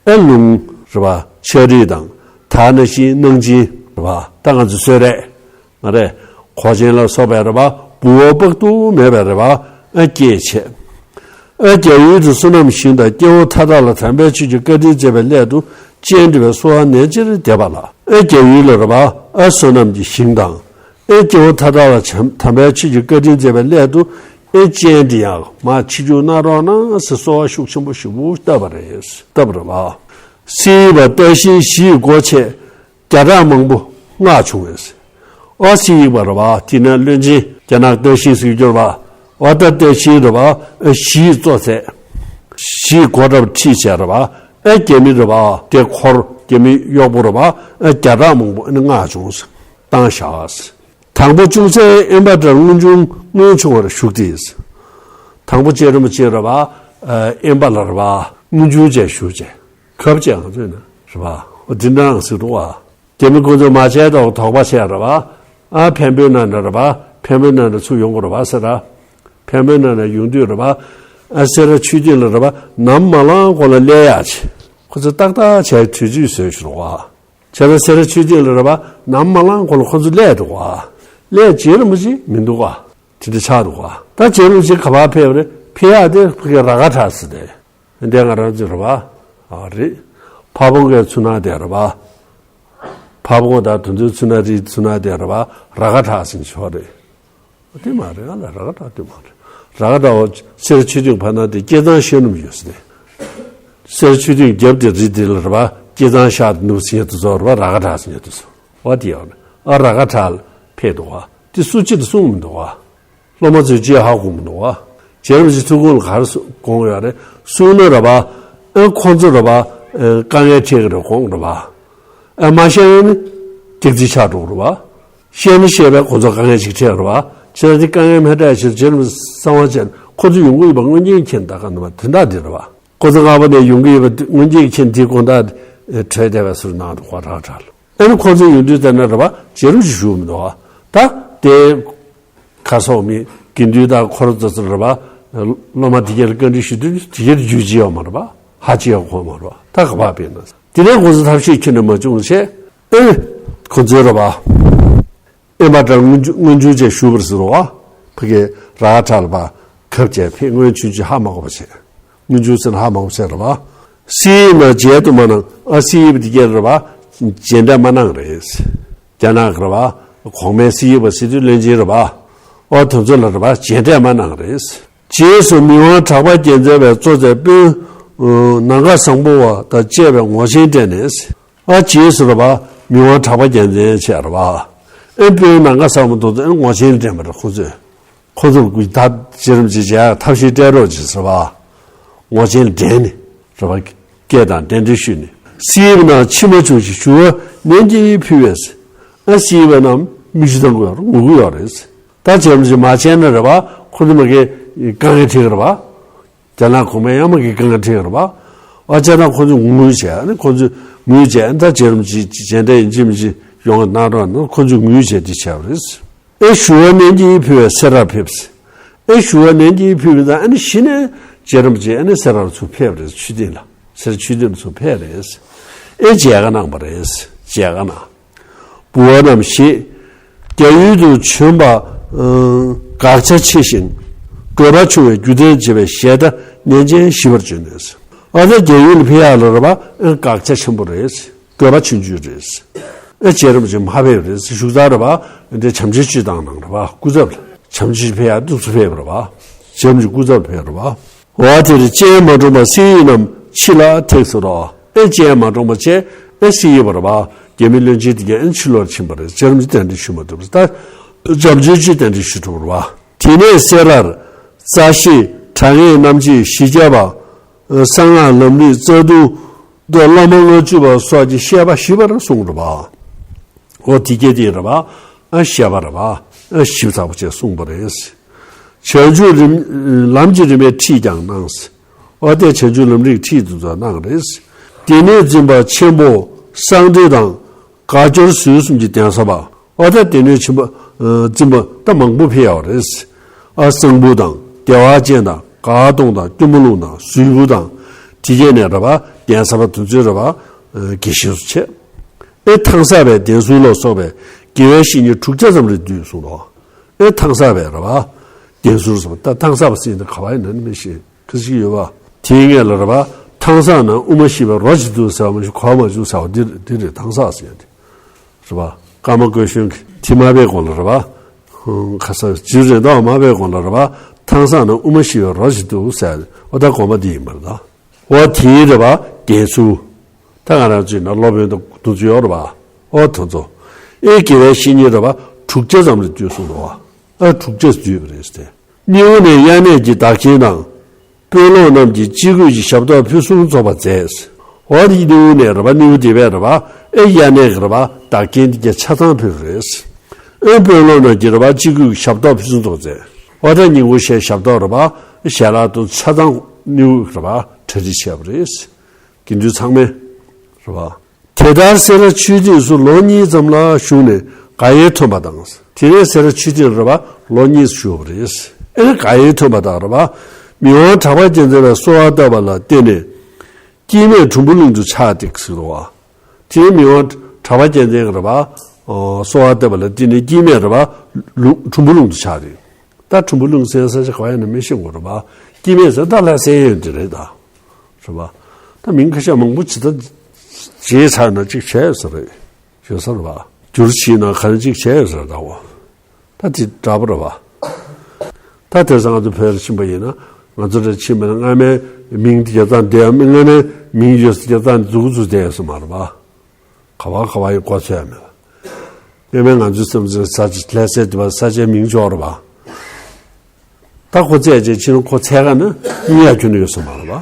ཨ་ལུང་རེད་པ། ཕྱག་རིས་དང་། ད་ནང་བཞིན་གནང་སྦྱིན་རེད་པ། ད་ང་ཚོ་གསོལ་རས། ང་རེ། གོས་ཆེན་ལ་སོགས་པའི་རེད་པ། འབུལ་བ་དཔག་ཏུ་མེད་པའི་རེད་པ། ཨ་སྐྱེས་བྱས། ཨ་རྒྱ་ཡུལ་དུ་བསོད་ནམས་ཤིང་དང་སྐྱེ་བོ་མཐའ་དག་ལ་དམ་པའི་ཆོས་ཀྱི་བཀའ་དྲིན་མཛད་པའི་སླད་དུ་སྤྱན་འདྲེན་པའི་གསོལ་བ་ནན་ཅིག་འདེབས་པ་ལགས། ཨ་རྒྱ་ཡུལ་ལ་རེད་པ། ཨ་བསོད་ནམས་ཀྱི་ཞིང་དང་། ཨ་སྐྱེ་བོ་མཐའ་དག་ལ་དམ་པའི་ཆོས་ཀྱི་བཀའ་དྲིན་མཛད་པའི་སླད་དུ། ཨ་སྤྱན་འདྲེན་ཡག་མར་ཆིབས་བསྒྱུར་གནང་རོགས་གནང་ཟེར་གསོལ་བ་ཤུགས་ཆེན་པོ་ཞེ་པོ་བཏབ་པ་རེད། བཏབ་པ་རེད་པ། གསེར་ཡིག་པ་ཏཱ་ཤིང་བཞི་ཡི་སྒོ་ཕྱེ། བརྒྱ་ཕྲག་མང་པོ་མངགས་བྱུང་བས། ཨོ་གསེར་ཡིག་པ་རེད་པ། དེ་ནས་བློན་ཆེན་རྒྱ་ནག་ཏཱ་ཤིང་ཟེར་གྱི་ཡོད་རེད་པ། ཨོ་ད་ཏཱ་ཤིང་རེད་པ། ཨ་བཞི་ཡིས་གཙོ་མཛད། བཞི་ཡི་སྒོ་འདྲ་པོ་ཁྲིད་བྱས་རེད་པ། ཨ་རྒྱ་མི་རེད་པ། དེ་འཁོར་རྒྱ་མི་གཡོག་པོ་རེད་པ། ཨ་བརྒྱ་ཕྲག་མང་པོ་ཨ་ནི་མངགས་བྱུང་། བཏང་བཞག། དང་པོ་ཅུང་ཟད་དབེན་པ་འདྲར་སྔོན་བྱུང་སྔོན་བྱུང་བར་བཞུགས་ཏེ། དང་པོ་རྗེ་རིན་པོ་ཆེ་རེད་པ། ཨ་དབེན་པ་ལ་རེད་པ། སྔོན་བྱུང་བྱས་བཞུགས་བྱས། གབ་བྱས་ང་ཚོས་ན་རེད་པ། འོ་འདི་འདྲ་ཟེར་འདུག་པ། རྒྱ་མི་ཁོ་ཚོས་མ་བྱས་དོགས་དོགས་པ་བྱས་རེད་པ། ཨ་འཕན་པོའི་ནང་ནས་རེད་པ། འཕན་པོའི་ནང་ནས་ཚུར་ཡོང་དགོས་རེད་པ་ཟེར་ར། འཕན་པོའི་ནང་ནས་ཡོང་དུས་རེད་པ། ཨ་སེ་ར་ཆོས་སྡིངས་ལ་རེད་པ། ནམ་མ་ལངས་གོང་ལ་སླེབས་ཡག་བྱས། ཁོ་ཚོས་ཏག་ཏག་བྱས་དུས་ཚོད་བཟོས་བཞག་རེད་པ། བྱས་ཙང་སེ་ར་ཆོས་སྡིངས་ལ་རེད་པ། ནམ་མ་ལངས་གོང་ལ་ཁོ་ཚོ་སླེབས་འདུག་པ། སླེབས་རྗེས་རིན་པོ་ཆེ་མི་འདུག་པ། དེ་འདྲ་ཆགས་འདུག་པ། ད་རྗེ་རིན་པོ་ཆེ་ག་པར་ཕེབས་རེད། ཕེབས་ཡག་དེ་ཕ་གི་ར་ག་བྲག་ཟེར་དེ། འདི་ང་རང་ཚོའི་རེད་པ། ཨ་རེད། ཕ་བོང་ཁའི་ཚུར་ནང་དེ་རེད་པ། ཕ་བོང་དང་དེ་ཚོའི་ཚུར་ནང་རི་ཚུར་ནང་དེ་རེད་པ། ར་ག་བྲག་ཟེར་ཆོག་རེད། དེ་མ་རེད། ང་ལ་ར་ག་བྲག་དེ་མ་རེད། ར་ག་བྲག་འོ་སེ་ར་ཆོས་སྡིངས་བར་ན་དེ་སྐལ་བཟང་ཤར་ནུབ་ཡོད་ཟེར་ནས། སེ་ར་ཆོས་སྡིངས་རྒྱབ་དེ་རི་དེ་ལ་རེད་པ། སྐལ་བཟང་ཤར་ནུབ་ཟེར་ཡ་དེ་ཚོ་རེད་པ། ར་ག་བྲག་ཟེར་ཡ་དེ་ཚོ། འོ་དེ་ཡོད་རེད། ཨ་ར་ག་བྲག་ལ་ཕེབས་འདུག་པ། དེ་སུ་གཅིག་གིས་གསུངས་མི་འདུག་པ། སློབ་མ་ཚོས་ཅིག་ཧ་གོ་མི་འདུག་པ། རྗེ་རིན་པོ་ཆེ་ཐུགས་དགོངས་ལ་ག་རེ་གསུངས་ཡོད་རེད། གསུངས་ན་རེད་པ། ཨ་ཁོང་ཚོ་རེད་པ། ཨ་དཀའ་ངལ་འཕྲད་ཀྱི་རེད་དགོངས་རེད་པ། ཨ་མ་བཤད་ན་ནི་སྐྱག་རྫུན་ཆགས་འགྲོ་གི་རེད་པ། བཤད་ན་བཤད་པས་ཁོ་ཚོ་དཀའ་ངལ་ཅིག་འཕྲད་རེད་པ། བྱས་ཙང་དེ་དཀའ་ངལ་མ་འཕྲད་ཕྱིར་རྗེ་རིན་པོ་ཆེ་གསང་བ་བྱས་ནས་ཁོ་ཚོ་ཡོང་གི་ཡོད་པ་མངོན་མཁྱེན་མཁྱེན་ད་ག་ནི་མ་དོན་དག་འདི་རེད་པ། ཁོ་ཚོ་སྔ་པོ་ནས་ཡོང་གི་ཡོད་པ་མངོན་མཁྱེན་མཁྱེན་དེའི་དགོངས་དག་གྲོལ་བསྡད་པའི་ཟུར་གནང་འདུག་པ། ར་ག་བྲག་ལ། ཨ་ནི་ཁོ་ཚོ་ཡོང་དུས་ཙམ་ན་རེད་པ། རྗེ་རིན་པོ་ཆེ་བཞུགས་མི་འདུག་པ། ད་དེ་གར་སོང་མི་དགེ་འདུན་དང་འཁོར་ཚོ་ཚོ་རེད་པ། སློབ་མ་དེ་གས་ལ་བཀའ་འདྲི་ཞུ་དུས་དེ་གས་རྒྱུས་ཅི་ཡོད་མ་རེད་པ། ཧ་ཅི་ཡོད་གོ་མ་རེད་པ། ད་ག་པར་ཕེབས་ན། དེ་ནས་ཁོང་ཚོ་ཐབས་ཤེས་ཁྱོན་ནས་མ་བྱུང་བྱས། ཨེ། ཁོང་ཚོའི་རེད་པ། ཨེ་མ་ཏྲ་སྔོན་འཇུག་སྔོན་འཇུག་བྱས་བཞུགས་པར་ཟེར་བ། ཕ་གི་ར་ག་བྲག་ལ་ཕར་གབ་བྱས་ཕེབས། སྔོན་བྱུང་ཅིག་ཧ་མ་གོ་བ་བྱས། སྔོན་འཇུག་ཟེར་ན་ཧ་མང་པོ་བྱས་རེད་པ། སྲིད་ཡིག་ནང་མཇལ་དུ་མ་གནང་། ཨ་སྲིད་ཡིག་པ་དེ་གས་རེད་པ། མཇལ་འཕྲད་མ་གནང་རེད། རྒྱ་ནག་གི་རེད་པ། གོང་མའི་སྲིད་ཡིག་པ་སྲིད་དོན་བློན་ཆེན་རེད་པ། ཨོ་དེ་ཚོ་ལ་རེད་པ། མཇལ་འཕྲད་མ་གནང་རེད། རྗེས་སུ་མི་དབང་གྲགས་པ་རྒྱལ་མཚན་བས་གཙོ་མཛད་དཔོན་ནམ་མཁའ་བཟང་པོ་བ་དང་བཅས་པའི་ངོ་ཆེན་སྤྲད་ནས། ཨ་རྗེས་སུ་རེད་པ། མི་དབང་གྲགས་པ་རྒྱལ་མཚན་བྱས་རེད་པ། ཨེ་དཔོན་ནམ་མཁའ་བཟང་པོ་དེ་ཚོ་ཨེ་ངོ་ཆེན་སྤྲད་པ་རེད་ཁོ་ཚོས། ཁོ་ཚོར་གུས་ད་རྗེ་རིན་པོ་ཆེ་མཇལ་ཡག་ཐབས་ཤེས་སྤྲད་རོགས་གྱིས་ཟེར་བ། ངོ་ཆེན་འདྲེན་ནས་རེད་པ། སྐད་དང་གདན་འདྲེན་ཞུས་ནས། སྲིད་ཡིག་པ་རྣམས་མཆི་མ་བྱུང་ཞིང་ཞུ་བ་ནན་གྱིས་ཕུལ་བས། ཨ་སྲིད་ཡིག་པ་རྣམས་མིག་ཆུ་བཏང་གི་ཡོད་རེད། ངུ་གི་ཡོད་རེད། ད་རྗེ་རིན་པོ་ཆེ་མ་མཇལ་ན་རེད་པ། ཁོ་ཚོ་མ་གི་དཀའ་ངལ་འཕྲད་ཀྱི་རེད་པ། རྒྱ་ནག་གོང་མའི་ཡང་མ་གི་དཀའ་ངལ་འཕྲད་ཀྱི་རེད་པ། ཨ་བྱས་ན་ཁོ་ཚོས་ངུ་ངུ་བྱས། ཨ་ནི་ཁོ་ཚོས་ངུ་བྱས། ཨ་ནི་ད་རྗེ་རིན་པོ་ཆེ་མཇལ་འཕྲད་ཡིན་གཅིག་མིན་གཅིག་ཡོང་གནང་རོགས་གནང་། ཁོ་ཚོས་ངུ་བྱས་དེ་བྱས་པ་རེད། ཨེ་ཞུ་བ་ནན་གྱིས་ཕུལ་བས་སེ་རར་ཕེབས། ཨེ་ཞུ་བ་ནན་གྱིས་ཕུལ་བས་ད་ཨ་ནི་གཞི་ནས་རྗེ་རིན་པོ་ཆེ་ཨ་ནི་སེ་རར་ཚུར་ཕེབས་རེད། ཆོས་སྡིངས་ལ། སེ་ར་ཆོས་སྡིངས་ལ་ཚུར་ཕེབས་རེད། ཨེ་མཇལ་ཁ་གནང་བ་རེད། མཇལ་ཁ་གནང་། འབུལ་བ་རྣམས་བཞེས། རྒྱ་ཡུལ་དུ་བྱོན་པ། ཨ་དགག་བྱ་ཆེ་ཞིང་དགོས་པ་ཆུང་བའི་རྒྱུ་མཚན་བྱས་པའི་ཞལ་ཏ་ནན་ཅན་ཞིབ་པར་བརྗོད་ནས། ཨ་ད་རྒྱ་ཡུལ་ལ་ཕེབས་ཡག་ལ་རེད་པ། ཨ་དགག་བྱ་ཆེན་པོ་རེད། དགོས་པ་ཆུང་ཆུང་རེད། ཨ་རྗེ་རིན་པོ་ཆེ་མ་ཕེབས་རེད། བཞུགས་སར་རེད་པ། འདི་བྱམས་ཆེན་སྤྱི་བཏང་གནང་རེད་པ། སྐུ་ཚབ་ལ། བྱམས་ཆེན་ཕེབས་ཡག་འདུག་སེ་ཕེབས་རེད་པ། རྗེ་རིན་པོ་ཆེ་སྐུ་ཚབ་ཕེབས་རེད་པ། འོ་དེར་སྤྱན་མ་དྲངས་པ་སྲིད་ཡིག་རྣམས་ཕྱི་ལ་ཐེགས་སོ་རོ། ཨེ་སྤྱན་མ་དྲངས་པ་བྱས། ཨེ་སྲིད་ཡིག་པ་རེད་པ། རྒྱ་མི་བློན་ཆེན་དེ་གས་ཨེ་ཕྱི་ལོགས་ཕྱིན་པ་རེད། རྗེ་རིན་པོ་ཆེ་གདན་འདྲེན་ཞུ་མ་ཐུབ་པ་རེད། ད་བྱམས་ཆེན་སྤྱི་གདན་འདྲེན་ཞུ་ཐུབ་པ་རེད་པ། དེ་ནས་སེ་རར་རྩ་ཤེ་དྲང་ངེས་རྣམ་འབྱེད་བཞི་བརྒྱ་པ། གསང་སྔགས་ལམ་རིམ་རྩ་ལྟུང་དང་བླ་མ་ལྔ་བཅུ་པ་སོགས་ཀྱི་བཤད་པ་ཞིབ་པར་གསུངས་རེད་པ། འོ་དེ་སྐད་དེ་རེད་པ། ཨ་བཤད་པ་རེད་པ། ཨ་ཞིབ་ཚགས་པོ་བྱས་གསུངས་པ་རེད། བྱང་ཆུབ་རིམ་ལམ་གྱི་རིམ་པའི་ཁྲིད་ཀྱང་གནང་། འོ་དེ་བྱང་ཆུབ་ལམ་རིམ་ཁྲིད་དུ་ཚོ་གནང་རེད། སྡེ་སྣོད་འཛིན་པ་ཆེན་པོ་གསང་འདུས་དང་དགའ་སྐྱོར་ཟུར་གསུམ་གྱི་གདན་ས་པ། འོ་ད་སྡེ་སྣོད་ཆེན་པོ་ཨ་འཛིན་པ་ད་མང་པོ་ཕེབས་ཡོད་རེད། ཨ་གསང་ཕུ་དང་བདེ་བ་ཅན་དང་དགའ་གདོང་དང་སྐྱོར་མོ་ལུང་དང་ཟུར་ཕུ་དང་། དེ་གས་ནས་རེད་པ། གདན་ས་པ་དེ་ཚོའི་རེད་པ། ཨ་དགེ་བཤེས་སུ་བྱས། ཨེ་ཐང་ས་པའི་གདན་ཟུར་ལ་སོགས་པའི་དགེ་བའི་བཤེས་གཉེན་དྲུག་བརྒྱ་ཙམ་རེ་འདུས་གསུངས་རོ། ཨེ་ཐང་ས་པའི་རེད་པ། གདན་ཟུར་སོགས་པ་ད་ཐང་ས་པ་ཟེར་ན་ག་བ་ཡིན་ན་ནི་མི་ཤེས། ཁ་ཅིག་ཡོད་པ། དེའི་སྔོན་ལ་རེད་པ། ཐང་ས་ན་དབུ་མ་ཤེས་པའི་རོ་ཅིག་འདུག་ཟེར་བ་མ་གཞི་གོ་བ་མ་བྱུང་ཟེར་བ་འདི་འདི་རེད། ཐང་ས་ཟེར་ཡ་འདི། རེད་པ། ཀརྨ་སྐུ་གཞོན་གྱི་དེ་མ་པའི་གོང་ལ་རེད་པ། ཁ་ས་རྗེ་རེད་འདུག་མ་པའི་གོང་ལ་རེད་པ། ཐང་ས་ན་དབུ་མ་ཤེས་པའི་རོ་ཅིག་འདུག་ཟེར་ཡ་འོ་ད་དགོངས་པ་འདི་ཡིན་པ་རེད་ད། འོ་དེའི་རེད་པ། གདན་ཟུར། ད་ང་རང་ཚོའི་ནང་སློབ་དཔོན་དང་དེ་ཚོ་ཡོད་རེད་པ། འོ་དེ་ཚོ། ཨེ་དགེ་བའི་བཤེས་གཉེན་རེད་པ། དྲུག་བརྒྱ་ཙམ་རེ་འདུས་གསུངས་འདུག་པ། ཨ་དྲུག་བརྒྱ་འདུས་པ་རེད་ཟེར་ཏེ། སྣེའུ་ནས་དབྱར་གནས་ཀྱི་བདག་རྐྱེན་དང་། དཔོན་སློབ་རྣམས་ཀྱིས་སྤྱི་སྒོས་ཀྱི་ཞབས་ཏོག་ཕུན་སུམ་ཚོགས་པ་མཛད། འོ་དེ་སྣེའུ་ནས་རེད་པ། སྣེའུ་སྡེ་པས་རེད་པ། ཨེ་དབྱར་གནས་ཀྱི་རེད་པ། བདག་རྐྱེན་དེ་གས་ཆ་ཚང་ཕུལ་རེད། ཨེ་དཔོན་སློབ་རྣམས་ཀྱིས་རེད་པ། སྤྱི་སྒོས་ཀྱི་ཞབས་ཏོག་ཕུན་སུམ་ཚོགས་མཛད། འོ་ད་ཉིན་གུང་ཞལ་ཞབས་ཏོག་རེད་པ། ཞལ་ལག་དང་ཆ་ཚང་སྣེའུ་རེད་པ། གྲ་སྒྲིག་བྱས་པ་རེད། དགེ་འདུན་ཚང་མས་རེད་པ། དེ་ལྟར་སེ་ར་ཆོས་སྡིངས་སུ་ལོ་གཉིས་ཙམ་ལ་བཞུགས་ནས་དགའ་ཡལ་ཐོན་པ་དང་། དེ་ནས་སེ་ར་ཆོས་སྡིངས་རེད་པ། ལོ་གཉིས་བཞུགས་པ་རེད། ཨེ་དགའ་ཡལ་ཐོན་པ་དང་རེད་པ། མི་དབང་གྲགས་པ་རྒྱལ་མཚན་པས་གསོལ་བ་བཏབ་པ་ལ་བརྟེན་ནས་སྐྱེས་སྨད་གྲུམ་བུ་ལུང་དུ་ཆགས་ཏེ་ཟེར་བ། དེ་ནས་མི་དབང་གྲགས་པ་རྒྱལ་མཚན་རེད་པ། གསོལ་བ་བཏབ་པ་ལ་བརྟེན་ནས་སྐྱེས་སྨད་རེད་པ། ལུང་གྲུམ་བུ་ལུང་དུ་ཆགས་ཏེ། ད་གྲུམ་བུ་ལུང་ཟེར་ས་ཆ་ག་བ་ཡིན་ན་མི་ཤེས་དགོས་རེད་པ། སྐྱེས་སྨད་ཟེར་ད་ལྷ་སའི་ཡོན་ཏན་རེད་ད། རེད་པ། ད་མིང་ཁ་ཤས་མང་པོ་ཇི་ལྟར་བརྗེས་ཚར་ན་གཅིག་བྱས་ཡོད་ས་རེད། ཡོད་ས་རེད་པ། བསྒྱུར་བྱས་ན་ག་རེ་གཅིག་བྱས་ཡོད་ས་རེད་ད་འོ། ད་དེ་འདྲ་པོ་རེད་པ། ད་དེང་སང་ང་ཚོ་བོད་ལ་ཕྱིན་པ་ཡིན་ན་ང་ཚོ་འདྲ་ཕྱིན་པ་ན་སྔ་མའི་མིང་དེ་རྒྱ་ཚང་དེ་སྔ་མའི་མིང་ཡོད་ས་རྒྱ་ཚང་འཛུགས་འཛུགས་བསྡད་ཡོད་ས་མ་རེད་པ། ག་བ་ག་བ་ཡི་གོ་ཚོད་མེད། དེ་མིན་ང་ཚོའི་སེམས་ཚེ་ས་ཆ་ལྷ་སའི་དེ་བ་ས་ཆའི་མིང་ཅོག་རེད་པ། ད་ཁོ་བཙལ་བྱས་ཕྱིན་ཁོ་འཚོལ་ག་ན་རྙེད་ཡ་ཁྱོན་ནས་ཡོད་ས་མ་རེད་པ།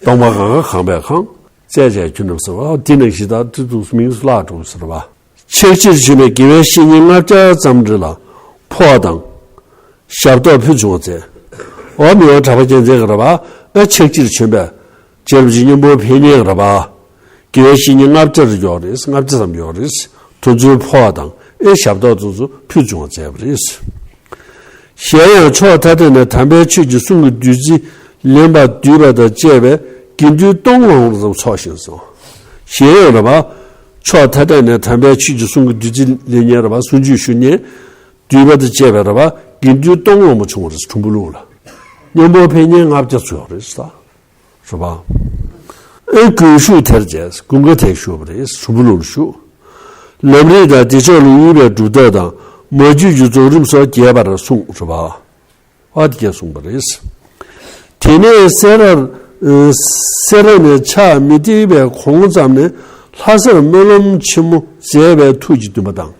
སྟོང་པ་གང་ག་གང་པའི་ཁང་བཙལ་བྱས་ཁྱོན་ནས་ཟེར་བ་དེ་ནང་བཞིན་ད་དེ་འདུག་མིང་སུ་བརླག་འགྲོ་ཟེར་བ། ཕྱག་ཕྱིར་བྱོན་པའི་དགེ་བའི་བཤེས་གཉེན་ལྔ་བརྒྱ་ཙམ་རེ་ལ་འཕོ་བ་དང་། ཞབས་ཏོག་ཕུལ་བྱུང་བ་མཛད། འོ་མི་དབང་གྲགས་པ་རྒྱལ་མཚན་གྱིས་རེད་པ། ཨ་ཕྱག་ཕྱིར་བྱོན་པའི་རྗེ་རིན་པོ་ཆེ་མཉམ་པོ་ཕེབས་མཁན་རེད་པ། དགེ་བའི་བཤེས་གཉེན་ལྔ་བརྒྱ་རེ་ཡོད་རེད། ལྔ་བརྒྱ་ཙམ་ཡོད་རེད། དེ་ཚོའི་འཕོ་བ་དང་ཨེ་ཞབས་ཏོག་དེ་ཚོ་ཕུལ་བྱུང་བ་མཛད་པ་རེད། གཞན་ཡང་ཕྱོགས་ཐ་དད་ནས་དམ་པའི་ཆོས་ཀྱི་གསུང་གི་བདུད་རྩི་ལེན་པར་འདུས་པ་དང་བཅས་པའི་དགེ་འདུན་སྟོང་ལོངས་ཙམ་ཚོགས་ཤིང་སོ། གཞན་ཡང་རེད་པ། ཕྱོགས་ཐ་དད་ནས་དམ་པའི་ཆོས་ཀྱི་གསུང་གི་བདུད་རྩི་ལེན་མཁན་རེད་པ། གསུང་ཆོས་ཞུ་མཁན། འདུས་པ་དང་བཅས་པའི་རེད་པ། དགེ་འདུན་སྟོང་ལོངས་པ་བྱུང་བ་རེད། གྲུམ་བུ་ལུང་ལ། མཉམ་པོ་ཕེབས་མཁན་ལྔ་བརྒྱ་ཙམ་ཡོད་རེད་ད། རེད་པ། ཨེ་དགུན་བཞུགས་དེར་བྱས། དགུན་ཁ་དེར་བཞུགས་པ་རེད། གྲུམ་བུ་ལུང་ལ་བཞུགས། ལམ་རིམ་དང་བདེ་མཆོག་ལ་དབུལ་བའི་སྒྲུབ་ཐབས་དང་མ་རྒྱུད་ཀྱི་རྫོགས་རིམ་སོགས་རྒྱས་པར་གསུངས། རེད་པ། ཨ་དེ་སྐད་གསུངས་པ་རེད། དེ་ནས་སེ་ར་སེ་ར་ནས་ཕྱག་མི་བཏེགས་པའི་གོང་ཙམ་ནས་ལྷ་སར་སྨོན་ལམ་ཆེན་མོ་མཛད་པའི་ཐུགས་ཀྱི་འདུན་པ་དང་།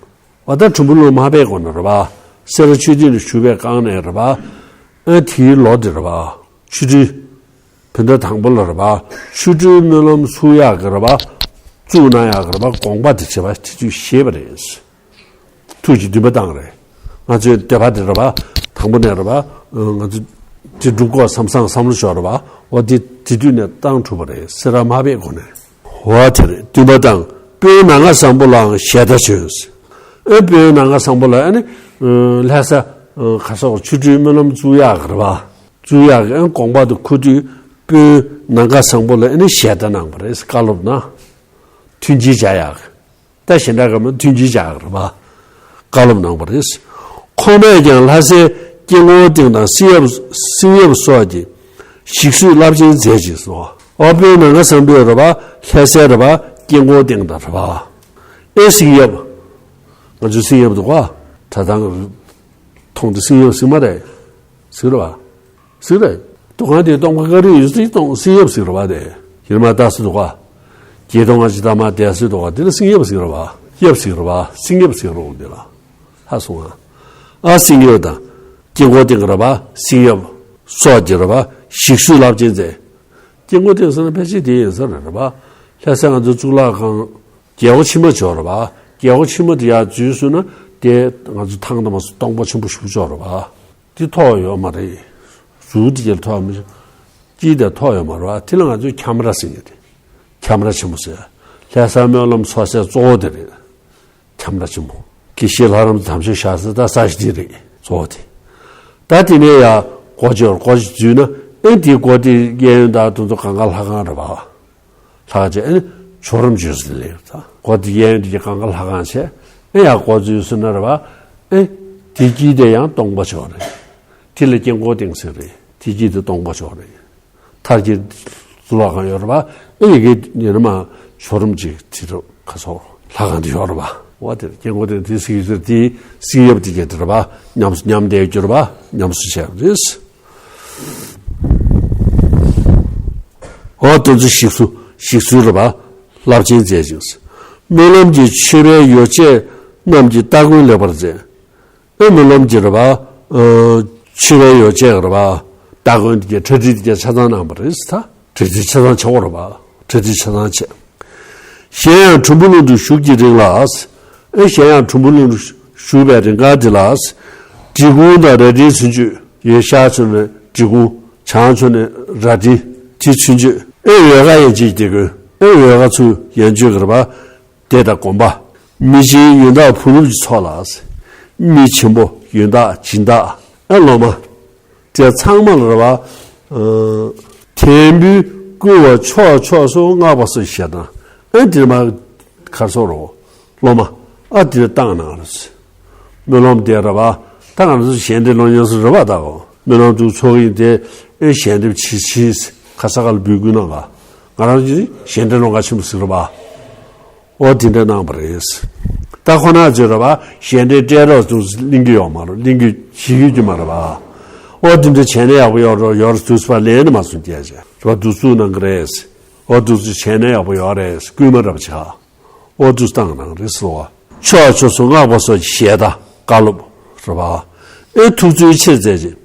འོ་ད་གྲུམ་བུ་ལུང་མ་ཕེབས་གོང་ནས་རེད་པ། སེ་ར་ཆོས་སྡིངས་ལ་བཞུགས་པའི་སྒང་ནས་རེད་པ། ཨ་དེའི་ལོ་དེ་རེད་པ། ཆོ་འཕྲུལ། བོད་ཟླ་དང་པོ་ལ་རེད་པ། ཆོ་འཕྲུལ་སྨོན་ལམ་ཚུགས་ཡག་གི་རེད་པ། བཙུགས་གནང་ཡག་གི་རེད་པ། དགོངས་པ་དེ་བྱས་པ་དེ་དུས་བཞེས་པ་རེད། ཐུགས་ཀྱི་འདུན་པ་བཏང་རེད། ང་ཚོའི་འདོད་པ་དེ་རེད་པ། དང་པོ་ནས་རེད་པ། ང་ཚོ་དེ་སྒྲུབ་དགོས་བསམ་བསམ་བསམ་བློ་ཤོར་རེད་པ། འོ་དེ་དེ་དུས་ནས་བཏང་ཐུབ་པ་རེད། སེ་ར་མ་ཕེབས་གོང་ནས། འོ་དེ་རེད། འདུན་པ་དང་། དཔོན་ནམ་མཁའ་བཟང་པོ་ལའང་ཞལ་ཏ་བྱོན། ཨེ་དཔོན་ནམ་མཁའ་བཟང་པོ་ལ་ཨ་ནི་ལྷ་ས་ག་སོགས་ཆོ་འཕྲུལ་སྨོན་ལམ་བཙུགས་ཡག་གི་རེད་པ། བཙུགས་ཡག་གི་ཨ་དགོངས་པ་དེ་འཁུར་དུས་དཔོན་ནམ་མཁའ་བཟང་པོ་ལ་ཨ་ནི་ཞལ་ཏ་གནང་བ་རེད། བཀའ་སློབ་གནང་། མཐུན་རྐྱེན་སྦྱར་ཡག་གི། ད་གཞན་དག་གི་མཐུན་རྐྱེན་སྦྱར་ཡག་རེད་པ། བཀའ་སློབ་གནང་བ་རེད། ཁོང་མས་ཀྱང་ལྷ་སའི་དཀྱིལ་འཁོར་སྟེང་དང་བསིལ་གཡབ་བསིལ་གཡབ་སོགས་ཀྱི་ཞིག་གསོའི་རླབས་ཆེན་མཛད་ཅིང་སོ། ཨ་དཔོན་ནམ་མཁའ་བཟང་པོས་རེད་པ། ལྷ་སའི་རེད་པ། དཀྱིལ་འཁོར་སྟེང་དང་རེད་པ། ཨེ་བསིལ་གཡབ། ང་ཚོའི་བསིལ་གཡབ་འདུག་ག། གྲྭ་ཚང་གི་མཐོང་དུས་བསིལ་གཡབ་ཟེར་མ་རེད། ཟེར་རེད་པ། ཟེར་རེད། འདུ་ཁང་དེའི་སྟོང་པ་ཀ་རི་ཡོད་ཚད་སྟོང་བསིལ་གཡབ་ཟེར་རེད་པ། དེ་ཡིན་མ་ད་སུ་འདུག་ག། བརྒྱད་སྟོང་ལྔ་བཅུ་ཐམ་པ་དེ་སུ་འདུག་ག། དེ་ལ་བསིལ་གཡབ་ཟེར་རེད་པ། གཡབ་ཟེར་རེད་པ། བསིལ་གཡབ་ཟེར་རེད་པ། དེ་ལ། ཧ་སོང་ཨ། ཨ་བསིལ་གཡབ་དང་། དཀྱིལ་འཁོར་སྟེང་གི་རེད་པ། བསིལ་གཡབ་སོགས་ཀྱི་རེད་པ། ཞིག་གསོའི་རླབས་ཆེན་མཛད། དཀྱིལ་འཁོར་སྟེང་ཟེར་ན་ཕལ་ཆེར་དེ་ཡིན་ས་རེད་རེད་པ། ལྷ་ས་ང་ཚོ་གཙུག་ལག་ཁང་། རྒྱལ་པོ་ཕྱི་མ་ཅིག་ཡོད་རེད་པ། རྒྱལ་པོ་ཕྱི་མ་དེ་ཡར་འཛུལ་སོང་ན་དེ་ང་ཚོ་ཐང་དུ་མ་སོང་སྟོང་པ་ཆེན་པོ་ཞེ་པོ་ཅིག་ཡོད་རེད་པ། དེ་མཐོ་ཡོད་མ་རེད། གཟུགས་དེ་གྱད་མཐོ་མི། དཀྱིལ་དེ་མཐོ་ཡོད་མ་རེད་པ། དེ་ལ་ང་ཚོས་ཁྱམས་ར་ཟེར་གྱི་རེད། ཁྱམས་ར་ཆེན་པོ་ཟེར། ལྷ་ས་སྨོན་ལམ་ཚོགས་སའི་གཙོ་བོ་དེ་རེད། ཁྱམས་ར་ཆེན་པོ། དགེ་བཤེས་ལྷ་རམས་དམ་ཆོས་བཞག་ས་ད་ས་གཞི་དེ་རེད། གཙོ་བོ་དེ། ད་དེ་ནས་ཡར་སྒོ་ཕྱེ་སྒོ་ཕྱེ་འཛུལ་ན་ཨེ་དེའི་སྒོ་དེ་གཡས་གཡོན་དང་དེ་ཚོ་གང་ག་ལྷ་ཁང་རེད་པ། ལྷ་ཁང་ཅིག་ཨེ་ནི་ཇོ་རུ་མ་ཇོ་ཟེར་ལེ་ད་སྒོ་དེ་གཡས་གཡོན་དེ་གང་ག་ལྷ་ཁང་བྱས། ཨེ་ཡར་སྒོ་འཛུལ་སོང་ན་རེད་པ། ཨེ་དེ་དཀྱིལ་དེ་ཡང་སྟོང་པ་ཅིག་རེད། དེ་ལ་དཀྱིལ་འཁོར་སྟེང་ཟེར་རེད། དེ་དཀྱིལ་དེ་སྟོང་པ་ཅིག་རེད། མཐར་གྱིས་གཙུག་ལག་ཁང་ཡོད་རེད་པ། ཨེ་ཡི་གེ་ཡིན་ན་མ་ཇོ་རུ་མ་ཇོ་དེ་རུ་ཁ་སོགས་ལྷ་ཁང་དེ་ཡོད་རེད་པ། འོ་དེ་དཀྱིལ་འཁོར་སྟེང་དེ་བསིལ་གཡབ་དེ་བསིལ་གཡབ་དེ་གྱད་དེ་རེད་པ། ཉམས་ཉམས་བསྡད་རྒྱུ་རེད་པ། ཉམས་གསོ་བྱས་པ་རེད། འོ་དེ་ཚོ་ཞིག་གསོ་ཞིག་གསོའི་རེད་པ། རླབས་ཆེན་མཛད་ཅིང་། སྨོན་ལམ་གྱི་མཆོད་པའི་ཡོ་བྱད་རྣམས་ཀྱི་སྟ་གོན་ལེགས་པར་མཛད། ཨེ་སྨོན་ལམ་གྱི་རེད་པ། ཨ་མཆོད་པའི་ཡོ་བྱད་རེད་པ། སྟ་གོན་དེ་གྱད་གྲ་སྒྲིག་དེ་གྱད་ཆ་ཚང་གནང་བ་རེད་ད། གྲ་སྒྲིག་ཆ་ཚང་བྱེད་དགོས་རེད་པ། གྲ་སྒྲིག་ཆ་ཚང་བྱས། གཞན་ཡང་གྲུམ་བུ་ལུང་དུ་བཞུགས་ཀྱི་རིང་ལ། ཨེ་གཞན་ཡང་གྲུམ་བུ་ལུང་དུ་བཞུགས་པའི་རིང་ག་དེ་ལ། འབྲི་གུང་དང་རལ་གྲིའི་ཚུན་ཆོད། ཡོད་ཤར་ཕྱོགས་ནས་འབྲི་གུང་། བྱང་ཕྱོགས་ནས་རལ་གྲི། དེའི་ཚུན་ཆོད། ཨེ་འོལ་ཁ་ཡན་ཆད་ཀྱི་དགོན། ཨེ་འོལ་ཁ་ཚུ་ཡན་ཆོད་ཀྱི་རེད་པ། དེ་དང་དགོན་པ། མི་ཆེན་ཡོན་བདག་བུ་སློབ་ཀྱི་ཚོགས་ལ། མི་ཆེན་པོ་ཡོན་བདག་སྦྱིན་བདག་ཨ་སློབ་མ། དེ་ཚང་མ་ལ་རེད་པ། ཨ་དེ་འབུལ་བསྐུལ་བ་ཕྱོགས་ཕྱོགས་སུ་བསྔགས་པ་སོགས་ཞེས་དང་། ཨ་དེ་མ་གར་སོགས་རོ། སློབ་མ། ཨ་དེ་བཏང་གནང་རེད། སྨོན་ལམ་དེ་རེད་པ། ད་ང་ཚོ་ཞལ་འདེབས་སློང་ཡག་སུ་རེད་པ་ད་གོ། སྨོན་ལམ་དུ་ཚོགས་ཡིན་ཏེ། ཨེ་ཞལ་འདེབས་ཆི་ཆི། ཁ་ས་ཁ་ལ་འབུལ་དགོས་ན་ག། ང་རང་གི་ཞལ་འདེབས་སློང་ག་ཆེན་པོ་ཟིག་རེད་པ། ཨོ་དེ་འདྲ་གནང་བ་རེད། ད་ཁོ་ན་ཚོས་རེད་པ། ཞལ་འདེབས་སྤྲད་རོགས་ཚུར་གླེང་གི་ཡོད་མ་རེད། གླེང་གི་བྱེད་ཀྱི་ཡོད་མ་རེད་པ། ཨོ་དེ་འདྲ་བྱས་ན་ཡག་པོ་ཡོད་རོགས་ཡོད་རོགས་ཚུར་པ་ལན་ནི་མ་སོང་སྐྱེ་བྱས་རེད་པ། འདུག་ཚུགས་གནང་གི་རེད། ཨོ་འདུག་ཚུགས་བྱས་ན་ཡག་པོ་ཡོད་རེད། སྐུལ་མ་རབ་ཆགས། ཨོ་འདུག་བཏང་གནང་རེད་ཟེར་བ། ཕྱོགས་ཕྱོགས་སུ་བསྔགས་པ་སོགས་ཀྱི་ཞལ་ད་བཀའ་སློབ་རེད་པ། ཨེ་ཐུགས་བརྩོན་ཆེར་མཛད་ཅིང་།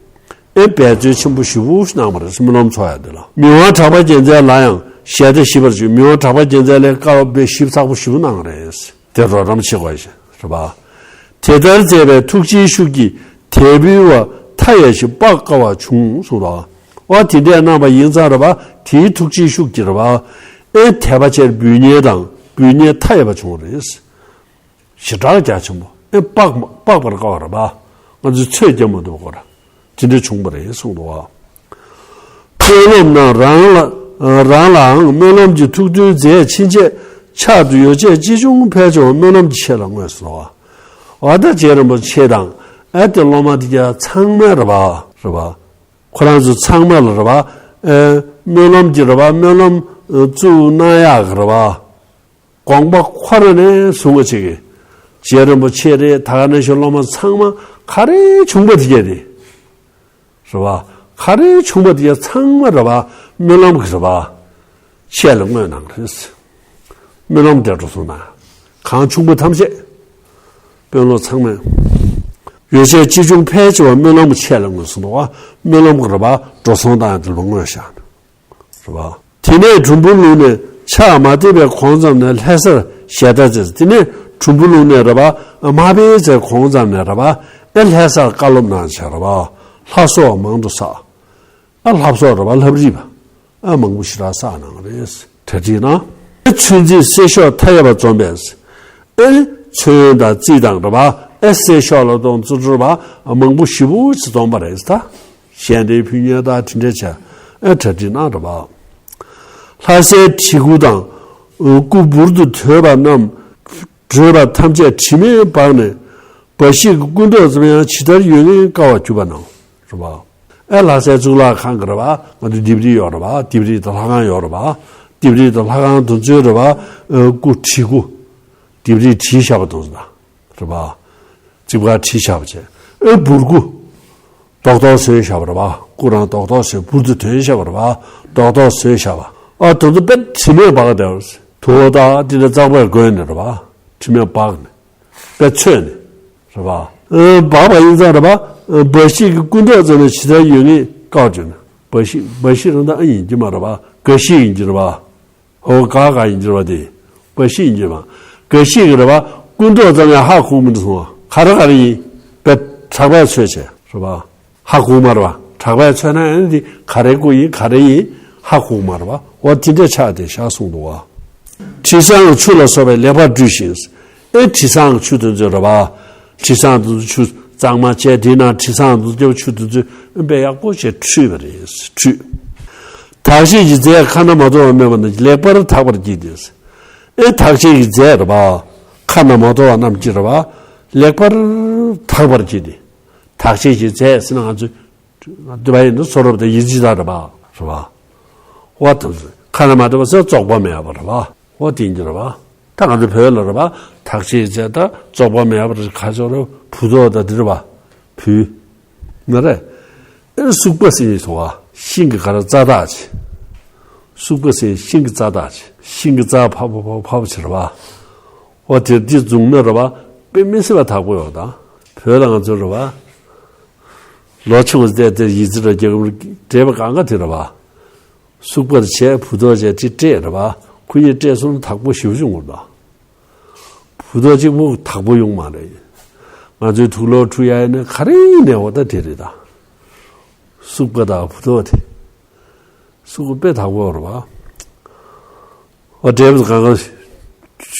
ཨེ་འབད་བརྩོན་ཆེན་པོ་ཞེ་པོ་གནང་བ་རེད། སྨོན་ལམ་ཚོགས་ཡག་དེ་ལ། མི་དབང་གྲགས་པ་རྒྱལ་མཚན་ལ་ཡང་ཞལ་ཏ་ཞིབ་པར་བྱུང་། མི་དབང་གྲགས་པ་རྒྱལ་མཚན་ལ་བཀའ་སློབ་དཔེ་ཞིབ་ཚགས་པོ་ཞེ་པོ་གནང་རེད། དེ་རོགས་རམ་བྱེད་དགོས་ཤིང་རེད་པ། དེ་ལྟར་མཛད་པའི་ཐུགས་རྗེའི་ཤུགས་ཀྱིས་དད་འབུལ་བ་མཐའ་ཡས་ཤིང་དཔག་དཀའ་བ་བྱུང་གསུངས་པ། ཨོ་དེ་འདྲས་གནང་བ་ཡིན་ཙང་རེད་པ། དེའི་ཐུགས་རྗེའི་ཤུགས་ཀྱིས་རེད་པ། ཨེ་དད་པ་ཆེར་འབུལ་མཁན་དང་འབུལ་མཁན་མཐའ་ཡས་པ་བྱུང་བ་རེད། ཞེ་དྲག་རྒྱ་ཆེན་པོ། ཨེ་དཔག་དཔག་པར་དཀའ་བ་རེད་པ། ང་ཚོས་ཚོད་བརྒྱབ་མ་ཐུབ་པ་རེད། དེ་འདྲ་བྱུང་བ་རེད་གསུངས་འདུག་པ། ཕུན་སློབ་རྣམས་རང་ལ་རང་ལའང་སྨོན་ལམ་གྱི་ཐུགས་འདུན་མཛད་ཕྱིན་ཆད་ཕྱག་ཏུ་ཡོ་བྱད་ཅི་བྱུང་ཕུལ་ཀྱང་སྨོན་ལམ་གྱི་ཆེད་ལ་བསྔོས་སོ། ཨ་ད་རྗེ་རིན་པོ་ཆེ་དང་ཨ་དེ་སློབ་མ་དེ་ག་ཚང་མས་རེད་པ། རེད་པ། ཁོ་རང་ཚོ་ཚང་མ་ལ་རེད་པ། ཨེ། སྨོན་ལམ་གྱི་རེད་པ། སྨོན་ལམ་ཨེ་བཙུགས་གནང་ཡག་གི་རེད་པ། དགོངས་པ་ཁོ་རང་ནས་བཟུང་བ་ཅིག་གི། རྗེ་རིན་པོ་ཆེ་རེད། ད་ག་ནང་བཞིན་སློབ་མ་ཚང་མ་ག་རེ་བྱུང་པ་དེ་གས་དེ། རེད་པ། ག་རེ་བྱུང་པ་དེ་གས་ཚང་མ་རེད་པ། སྨོན་ལམ་གྱི་རེད་པ། ཆེད་ལ་བསྔོས་གནང་རེད། སྨོན་ལམ་དེ་འགྲོ་སོང་དང་། གང་བྱུང་པ་ཐམས་ཅད། དཔོན་སློབ་ཚང་མས། ཡོ་བྱད་ཆེ་ཆུང་ཕལ་ཆེ་བ་སྨོན་ལམ་ཆེད་ལ་བསྔོས་སོང་འདུག་པ། སྨོན་ལམ་གྱི་རེད་པ། འགྲོ་སོང་དང་དེ་ལ་བསྔོས་བཞག་ནས། རེད་པ། དེ་ནས་གྲུམ་བུ་ལུང་ནས་ཕྱག་མ་བཏེག་པའི་གོང་ཙམ་ནས་ལྷ་སར་ཞལ་ཏ་བྱས། དེ་ནས་གྲུམ་བུ་ལུང་ནས་རེད་པ། མ་ཕེབས་ཚེ་གོང་ཙམ་ནས་རེད་པ། ཨེ་ལྷ་སར་བཀའ་སློབ་གནང་བྱས་རེད་པ། ལྷ་གསོལ་བ་མང་དུ་བསགས། ཨ་ལྷ་གསོལ་རེད་པ། ལྷ་བྲིས་པ། ཨ་མང་པོ་ཞེ་དྲག་བསགས་གནང་རེད། གྲ་སྒྲིག་གནང་། ཚོད་འཛིན་གསེར་ཤོག་མཐའ་ཡས་པ་འཛོམས་པས། ཨེ་ཚོན་དང་རྩི་དང་རེད་པ། ཨེ་གསེར་ཤོག་ལ་གཏོང་བཙུགས་རེད་པ། མང་པོ་ཞེ་པོ་ཅིག་འཛོམས་པ་རེད་ད། ཞལ་འདྲེན་ཕུལ་མཁན་དང་དེ་འདྲ་བྱས། ཨེ་གྲ་སྒྲིག་གནང་རེད་པ། ལྷ་སའི་བྲིས་སྐུ་དང་། སྐུ་འབུར་དུ་དོད་པ་རྣམས། བྲོས་པ་ཐམས་ཅད་དྲི་མས་སྦགས་ནས། འབའ་ཞིག་གི་སྐུ་མདོག་ཙམ་ཡང་ཇི་ལྟར་ཡོད་ངེས་དཀའ་བར་གྱུར་པ་ནའོ། རེད་པ། ཨེ་ལྷ་སའི་གཙུག་ལག་ཁང་གི་རེད་པ། ང་ཚོ་ལྡེབས་རིས་ཡོད་རེད་པ། ལྡེབས་རིས་དང་ལྷ་ཁང་ཡོད་རེད་པ། ལྡེབས་རིས་དང་ལྷ་ཁང་དེ་ཚོའི་རེད་པ། ཨེ་སྐུ་བྲིས་སྐུ། ལྡེབས་རིས་བྲིས་བཞག་པ་དེ་ཚོ་དང་། རེད་པ། རྩིབ་ཁར་བྲིས་བཞག་པ་བྱས། ཨེ་འབུར་སྐུ། རྡོག་རྡོག་བཟོས་བཞག་པ་རེད་པ། སྐུ་རང་རྡོག་རྡོག་བཟོས་འབུར་དུ་དོན་བཞག་པ་རེད་པ། རྡོག་རྡོག་བཟོས་བཞག་པ། ཨ་དེ་ཚོ་དཔེ་དྲི་མས་སྦགས་བསྡད་པ། དུ་བ་དང་དེ་འདྲ་གཙང་པོས་བསྒོས་ནས་རེད་པ། དྲི་མས་སྦགས་ནས། དཔེ་ཚོས་ནས། རེད་པ། ཨེ་སྦགས་པ་ཡིན་ཙང་རེད་པ། ཨེ་འབའ་ཞིག་གི་སྐུ་མདོག་ཙམ་ནས་ཇི་ལྟར་ཡོད་ངེས་དཀའ་བར་གྱུར་ནའོ། འབའ་ཞིག་འབའ་ཞིག་རང་ད་ཨེ་ཡིན་གྱི་མ་རེད་པ། འགའ་ཞིག་ཡིན་གྱི་རེད་པ། ཨོ་ག་ག་ཡིན་གྱི་རེད་པ། དེ་འབའ་ཞིག་ཡིན་གྱི་རེད་པ། འགའ་ཞིག་གི་རེད་པ། སྐུ་མདོག་ཙམ་ཡང་ཧ་གོ་མི་འདུག་སོང་བ། ག་རེ་ག་རེ་ཡིན། དཔེ་གྲགས་པས་ཚོས་བྱས་རེད་པ། ཧ་གོ་མ་རེད་པ། གྲགས་པས་ཚོས་ན་ཨེ་འདི་ག་རེ་སྐུ་ཡིན་ག་རེ་ཡིན་ཧ་གོ་མ་རེད་པ། འོ་དེ་འདྲ་ཆགས་ཏེ་བཞག་གསུངས་འདུག་བ། དྲི་བཟང་ཆུ་ལ་སོགས་པས་ལེགས་པར་བཀྲུས་ཤིང་། ཨེ་དྲི་བཟང་ཆུ་དེ་ཚོ་རེད་པ། དྲི་བཟང་དེ་ཚོ་ཆུ་གཙང་མ་བྱས་དེའི་ནང་དྲི་བཟང་དེ་ཚོ་ཆུ་དེ་ཚོས་ཨེ་དཔེ་ཡག་པོ་བྱས་བཀྲུས་པ་རེད། བཀྲུས། དག་བྱེད་ཀྱི་རྫས་ཁ་ན་མ་ཐོ་བ་སྨོས་པ་ན་ལེགས་པར་དག་པར་བགྱིས་ཏེ། ཨེ་དག་བྱེད་ཀྱི་རྫས་རེད་པ། ཁ་ན་མ་ཐོ་བ་རྣམས་ཀྱིས་རེད་པ། ལེགས་པར་དག་པར་བགྱིས་ཏེ། དག་བྱེད་ཀྱི་རྫས་ཟེར་ན་ང་ཚོས་སྡོད་པ་ཡིན་ན་བཟོ་རབ་དང་ཡིད་ཆེས་དང་རེད་པ། རེད་པ། འོ་དེ་ཚོ་ཁ་ན་མ་ཐོ་བ་ཟེར་བཙོག་པ་མེད་པ་རེད་པ། འོ་དེ་ཡིན་གྱི་རེད་པ། ད་ང་ཚོ་བོད་ལ་རེད་པ། དག་བྱེད་ཀྱི་རྫས་ད་བཙོག་པ་མེད་པ་རེད། ཁ་ཕྱོགས་རེད། བུ་ཐོག་ད་འདི་རེད་པ། བུ། ན་རེ། ཨེ་སུག་པ་ཟེར་ཡིན་སོང་བ། ཤིང་གི་ག་རེ་རྩ་དག་ཅིག་སུག་པ་ཟེར་ཤིང་གི་རྩ་དག་ཅིག་ཤིང་གི་རྩ་ཕབ་ཕབ་ཕབ་ཕབ་བྱེད་རེད་པ། འོ་དེ་འདི་བཟུང་ན་རེད་པ། དཔེ་མི་སྲིད་པ་དག་པོ་ཡོང་ད། བོད་ལ་ང་ཚོ་རེད་པ། ལོ་ཆུང་བ་བལྟས་ཏེ་ཡིད་ཚིམ་ར་རྒྱལ་ཁམས་འདྲེས་པ་གང་ག་དེ་རེད་པ། སུག་པར་བྱས་བུ་ཐོག་བྱས་དེ་སྤྲད་རེད་པ། ཁོ་གཉིས་སྤྲད་སོང་ན་དག་པོ་ཞེ་པོ་ཅིག་འོང་ད། བུ་ཐོག་གཅིག་པོ་དག་པོ་ཡོང་མ་རེད། ང་ཚོའི་དུག་ལོག་འཁྲུ་ཡ་ཡིན་ན་ག་རེ་ཡིན་ནའི་འོ་ད་དེ་རེད་ད། སུག་པ་དང་བུ་ཐོག་དེ། སུག་པ་དཔེ་དག་པོ་རེད་པ། འོ་འདྲེས་པ་གང་ག་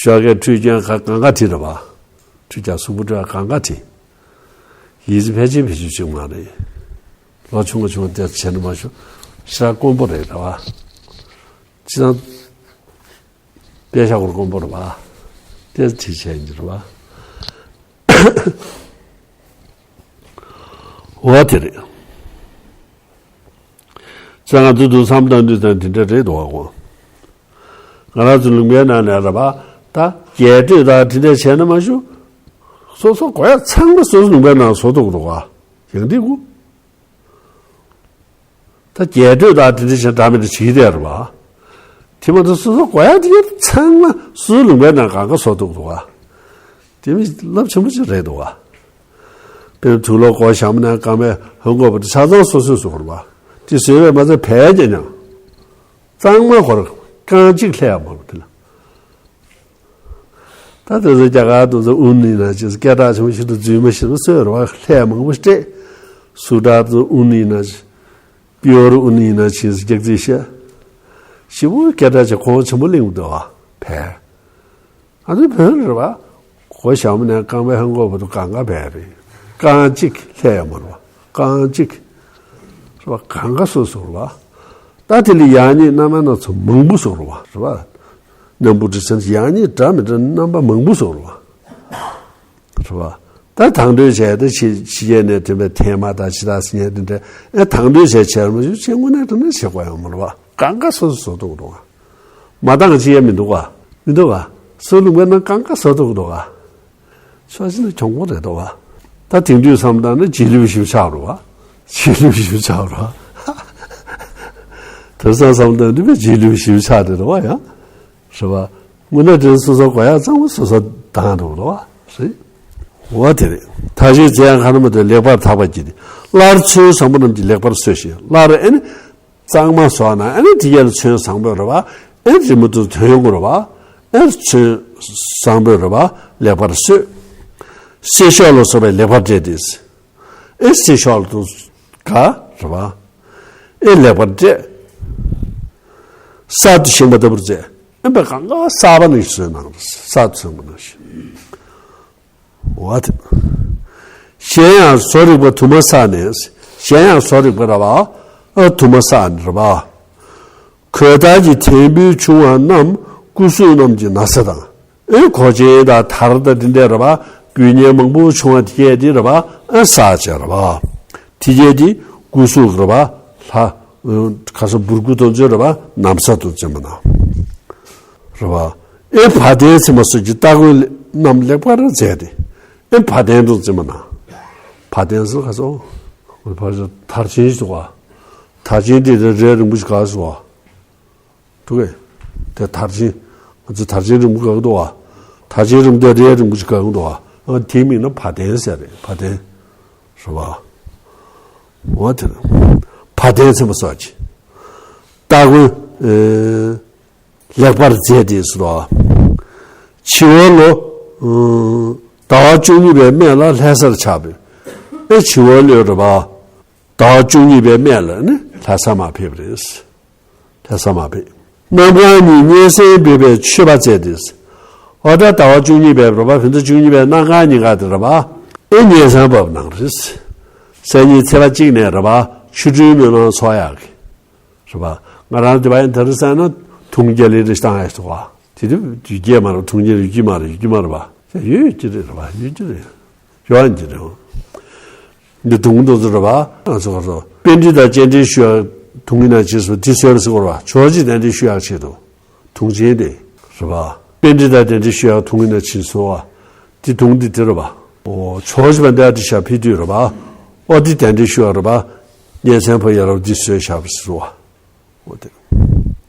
ཞོགས་ཀས་འཁྲུས་ཀྱང་གང་ག་དེ་རེད་པ། འཁྲུས་ཀྱང་སུག་པ་འཁྲུས་ཀྱང་གང་ག་དེ། ཡིད་ཆེས་ཕལ་ཆེར་ཕལ་ཆེར་ཅིག་མ་རེད། ལོ་ཆུང་ངུ་ཆུང་ངུ་དེ་བྱས་ན་མ་ཞུ། ཤ་དཀོན་པོ་རེད་རེད་པ། ཅི་ཙང་། དཔེ་ཤ་འཁོར་དཀོན་པོ་རེད་པ། དེ་དྲི་བྱས་ཡིན་རེད་པ། འོ་དེ་རེད། ཙང་ང་ཚོ་དུ་བསམ་བཏང་དུས་དང་དེ་འདྲ་རེད་འདུག་ག་ང་རང་ཚོ་ལུང་པའི་ནང་ནས་རེད་པ། ད་རྒྱས་སྤྲོས་དང་དེ་འདྲ་བྱས་ན་མ་ཞུ། སོ་སོ་དགོས་ཡ་ཚང་མ་སོ་སོ་ལུང་པའི་ནང་བཟོ་ཐུབ་འདུག་ག་ཡང་དེ་གུ། ད་རྒྱས་སྤྲོས་དང་དེ་འདྲ་བྱས་འདྲ་མི་འདྲ་བྱེད་ཀྱི་བསྡད་རེད་པ། དེ་མ་གཏོགས་སོ་སོ་དགོས་ཡ་དེ་ག་ཚང་མ་སོ་སོའི་ལུང་པའི་ནང་གང་ག་བཟོ་ཐུབ་འདུག་ག་དེ་མི་རླབས་ཆེན་པོ་ཅིག་རེད་འདུག་ག་དཔེར་ན་དུག་ལོག་སྒོ་ཞྭ་མོ་ནས་རྐང་པའི་ཧོན་གོ་བ་དེ་ཆ་ཚང་སོ་སོས་བཟོ་དགོས་རེད་པ། དེ་བཟོས་པས་མ་ཚད་བལ་རྒྱག་མྱང་། གཙང་མ་ཁོ་རང་རྐང་གཅིག་ལྷད་ཡ་མ་རེད་པ་དེ་ལ། ད་དེ་ཚོ་རྒྱ་གར་དེ་ཚོ་ཨུན་ཡིན་ན་ཅི་སྐད་གྲགས་ཆེན་པོ་ཞིག་ཏུ་རྫུན་མ་ཞིག་ཏུ་བཟོས་རེད་པ། ལྷད་མང་པོ་སྤྲད། སུ་ཏྲ་དེ་ཚོ་ཨུན་ཡིན་ན་ཅི། པིའོར་ཨུན་ཡིན་ན་ཅི་རྒྱག་རྩིས་བཤད། ཞེ་པོ་སྐད་གྲགས་ཆེ་གོང་ཆེན་པོ་གླེང་འདུག་པ། བལ། ང་ཚོའི་བོད་ལ་རེད་པ། སྒོ་ཞྭ་མོ་ནས་རྐང་པའི་ཧོན་གོ་བར་དུ་གང་ག་བལ་རེད། རྐང་གཅིག་ལྷད་ཡ་མ་རེད་པ། རྐང་གཅིག་རེད་པ། གང་ག་སོ་སོ་རེད་པ། ད་དེ་ལ་ཡང་སྙིང་རྣམ་པ་སྣ་ཚོགས་མང་པོ་བཟོ་རེད་པ། རེད་པ། སྣམ་བུ་འབྲི་ཚན་ཡང་སྙིང་འདྲ་མི་འདྲ་རྣམ་པ་མང་པོ་བཟོ་རེད་པ། རེད་པ། ད་དང་དོད་བྱས་ཏེ་ཕྱི་ཕྱི་རྒྱལ་ནས་ཐོན་པའི་ཐེངས་མ་དང་ཕྱི་ཐག་སི་ཉན་དེ་འདྲ་ཨེ་དང་དོད་བྱས་བྱས་མ་ཞུ་ཆེ་དངོས་གནས་དྲང་གནས་བྱེད་དགོས་ཡོང་མ་རེད་བ། གང་ག་སོ་སོ་བཟོ་འདུག་རུང་མ་དང་ཅི་ཡ་མི་འདུག་བ། མི་འདུག་བ། སུ་ལུང་པའི་ནང་གང་ག་བཟོ་འདུག་འདུག་བ། ཆོག་ཅི་ན་གྱོང་པོ་རེད་འདུག་བ། ད་དེང་དུས་བསམ་བཏང་ན་རྗེས་ལུས་ཞིབ་ཆགས་རུ་བ། རྗེས་ལུས་ཞིབ་ཆགས་རུ་བ། དེར་སང་བསམ་བཏང་དུས་པའི་རྗེས་ལུས་ཞིབ་ཆགས་དེ་རུ་བ་ཡང་། རེད་བ། དངོས་གནས་དྲན་སོ་སོ་གོ་ཡག་གཙང་མ་སོ་སོ་དང་འགྲོ་རོགས་རེད། འོ་དེ་རེད། ད་ཅིག་རྫས་ཡང་ཁ་ན་མ་དེ་ལེགས་པར་ཐག་པ་གྱིས་ཏེ། སླར་ཚོན་བཟང་པོ་རྣམས་ཀྱིས་ལེགས་པར་སོས་ཤིང་། སླར་ཨེ་ནི། གཙང་མ་བཟོ་ན་ཨེ་ནི་དེ་གས་ལ་ཚོན་བཟང་པོ་རེད་བ། ཨེ་ནི་རི་མོ་དུ་དོན་ཡོང་གི་རེད་བ། ཨེ་ནི་ཚོན་བཟང་པོ་རེད་བ། ལེགས་པར་སོས། སེར་ཤོག་ལ་སོགས་པའི་ལེགས་པར་སྤྲས་ཏེ། ཨེ་སེར་ཤོག་ལ་དུ་ག་རེད་བ། ཨེ་ལེགས་པར་སྤྲས། གསར་དུ་བཞེངས་པ་ལྟ་བུར་མཛད། ཨེ་བས་གང་ག་གསར་པ་ནང་བཞིན་བཟོས་གནང་རེད། གསར་དུ་བཞེངས་པ་ནང་བཞིན། འོ་དེ། གཞན་ཡང་བཟོ་རིག་པ་དུ་མ་བསགས་ནས། གཞན་ཡང་བཟོ་རིག་པ་ར་བ། ཨ་དུ་མ་བསགས་ནས་ར་བ། གོས་དར་གྱི་དེམ་བུས་ཕྱུང་བ་རྣམས་སྐུ་གཟུགས་རྣམས་ཀྱི་ན་བཟའ་དང་། ཨེ་གོས་ཆེན་དང་དར་དང་དེ་འདྲ་ར་བ། དགོས་ངེས་མང་པོ་བྱུང་བ་དེ་གས་དེ་ར་བ། ཨ་བསགས་བྱས་ར་བ། དེ་གས་དེ་སྐུ་གཟུགས་ར་བ། ལྷ། ཁ་སང་འབུར་སྐུ་དང་ཚོས་ར་བ། ན་བཟའ་དང་བཙེམ་པ་ན། ར་བ། ཨེ་བ་དན་ཚེམ་པ་སོགས་ཀྱི་སྟ་གོན་རྣམས་ལེགས་པར་མཛད་དེ། ཨེ་བ་དན་དང་བཙེམ་པ་ན། བ་དན་ཟེར་ཁ་སང་། དར་ཆེན་ཞིག་འདུག་བ། དར་ཆེན་དེ་རེ་རེ་རིང་པོ་ཞིག་ག་སོང་བ། འདུག་གས། དེ་དར་ཆེན། ང་ཚོ་དར་ཆེན་རིང་པོ་ག་གི་འདུག་བ། དར་ཆེན་རིང་པོ་དེ་རེ་རིང་པོ་ཞིག་ག་གི་འདུག་བ། ཨ་དེའི་མིང་ན་བ་དན་ཟེར་རེད། བ་དན། རེད་བ། འོ་དེ། བ་དན་ཚེམ་པ་སོགས་ཀྱི། སྟ་གོན། ཨེ། ལེགས་པར་མཛད་དེ་སོ། བྱི་བ་ལོ། ཟླ་བ་བཅུ་གཉིས་པའི་སྨད་ལ་ལྷ་སར་ཆགས་པས། ཨེ་བྱི་བ་ལོས་རེད་བ། ཟླ་བ་བཅུ་གཉིས་པའི་སྨད་ལ་ནི་ལྷ་ས་མར་ཕེབས་པ་རེད། ལྷ་ས་མར་ཕེབས། གནམ་གང་གཉིས་སྙན་གསན་འབུལ་བའི་མཆོད་པ་མཛད་དེ། འོ་ད་ཟླ་བ་བཅུ་གཉིས་པའི་རེད་བ། བོད་ཟླ་བཅུ་གཉིས་པའི་གནམ་གང་གཉིས་ཀ་དེ་རེད་བ། ཨེ་སྙན་གསན་འབུལ་གནང་རེད། སང་ཉིན་ཚེས་པ་གཅིག་ནས་རེད་བ། ཆོ་འཕྲུལ་སྨོན་ལམ་ཚོགས་ཡག་གི། རེད་པ། ང་རང་དེ་བ་ཡིན་དེ་རེད་ཟེར་ན་དུང་རྒྱ་ལི་རེ་བཏང་ཡ་ཞིག་འདུག་བ། དེ་དུས་ཡུལ་སྐད་མ་རེད། དུང་རྒྱ་ཡུལ་སྐད་མ་རེད། ཡུལ་སྐད་མ་རེད་པ། ཡོད་ཀྱི་རེད། རེད་པ། ཡོད་ཀྱི་རེད། ཡོད་ཀྱི་རེད། འདི་དུང་དུ་ཚོ་རེད་པ། ང་ཚོ་ག་ཚོ་པཎྜི་ཏ་སྤྱན་འདྲེན་ཞུ་ཡ་དུང་ཡིན་ན་ཅི་སོ་དེ་སོལ་ཟེར་བ་རེད་པ། ཇོ་རྗེ་གདན་འདྲེན་ཞུ་ཡ་ཆེད་དུ་དུང་ཆེན་དེ་རེད་པ། པཎྜི་ཏ་གདན་འདྲེན་ཞུ་ཡ་དུང་ཡིན་ན་ཅི་སོ་བ། དེ་དུང་དེ་དེ་རེད་པ། ཨོ་ཇོ་བོ་རྗེ་དཔལ་ལྡན་ཨ་ཏི་ཤ་ཕེབས་དུས་རེད་པ། ཨོ་དེ་གདན་འདྲེན་ཞུ་ཡ་རེད་པ། སྙན་གསན་ཕུལ་ཡ་རེད་པ། འདི་བཟོས་བཞག་པ་ཟེར་བ། ཨོ་དེ།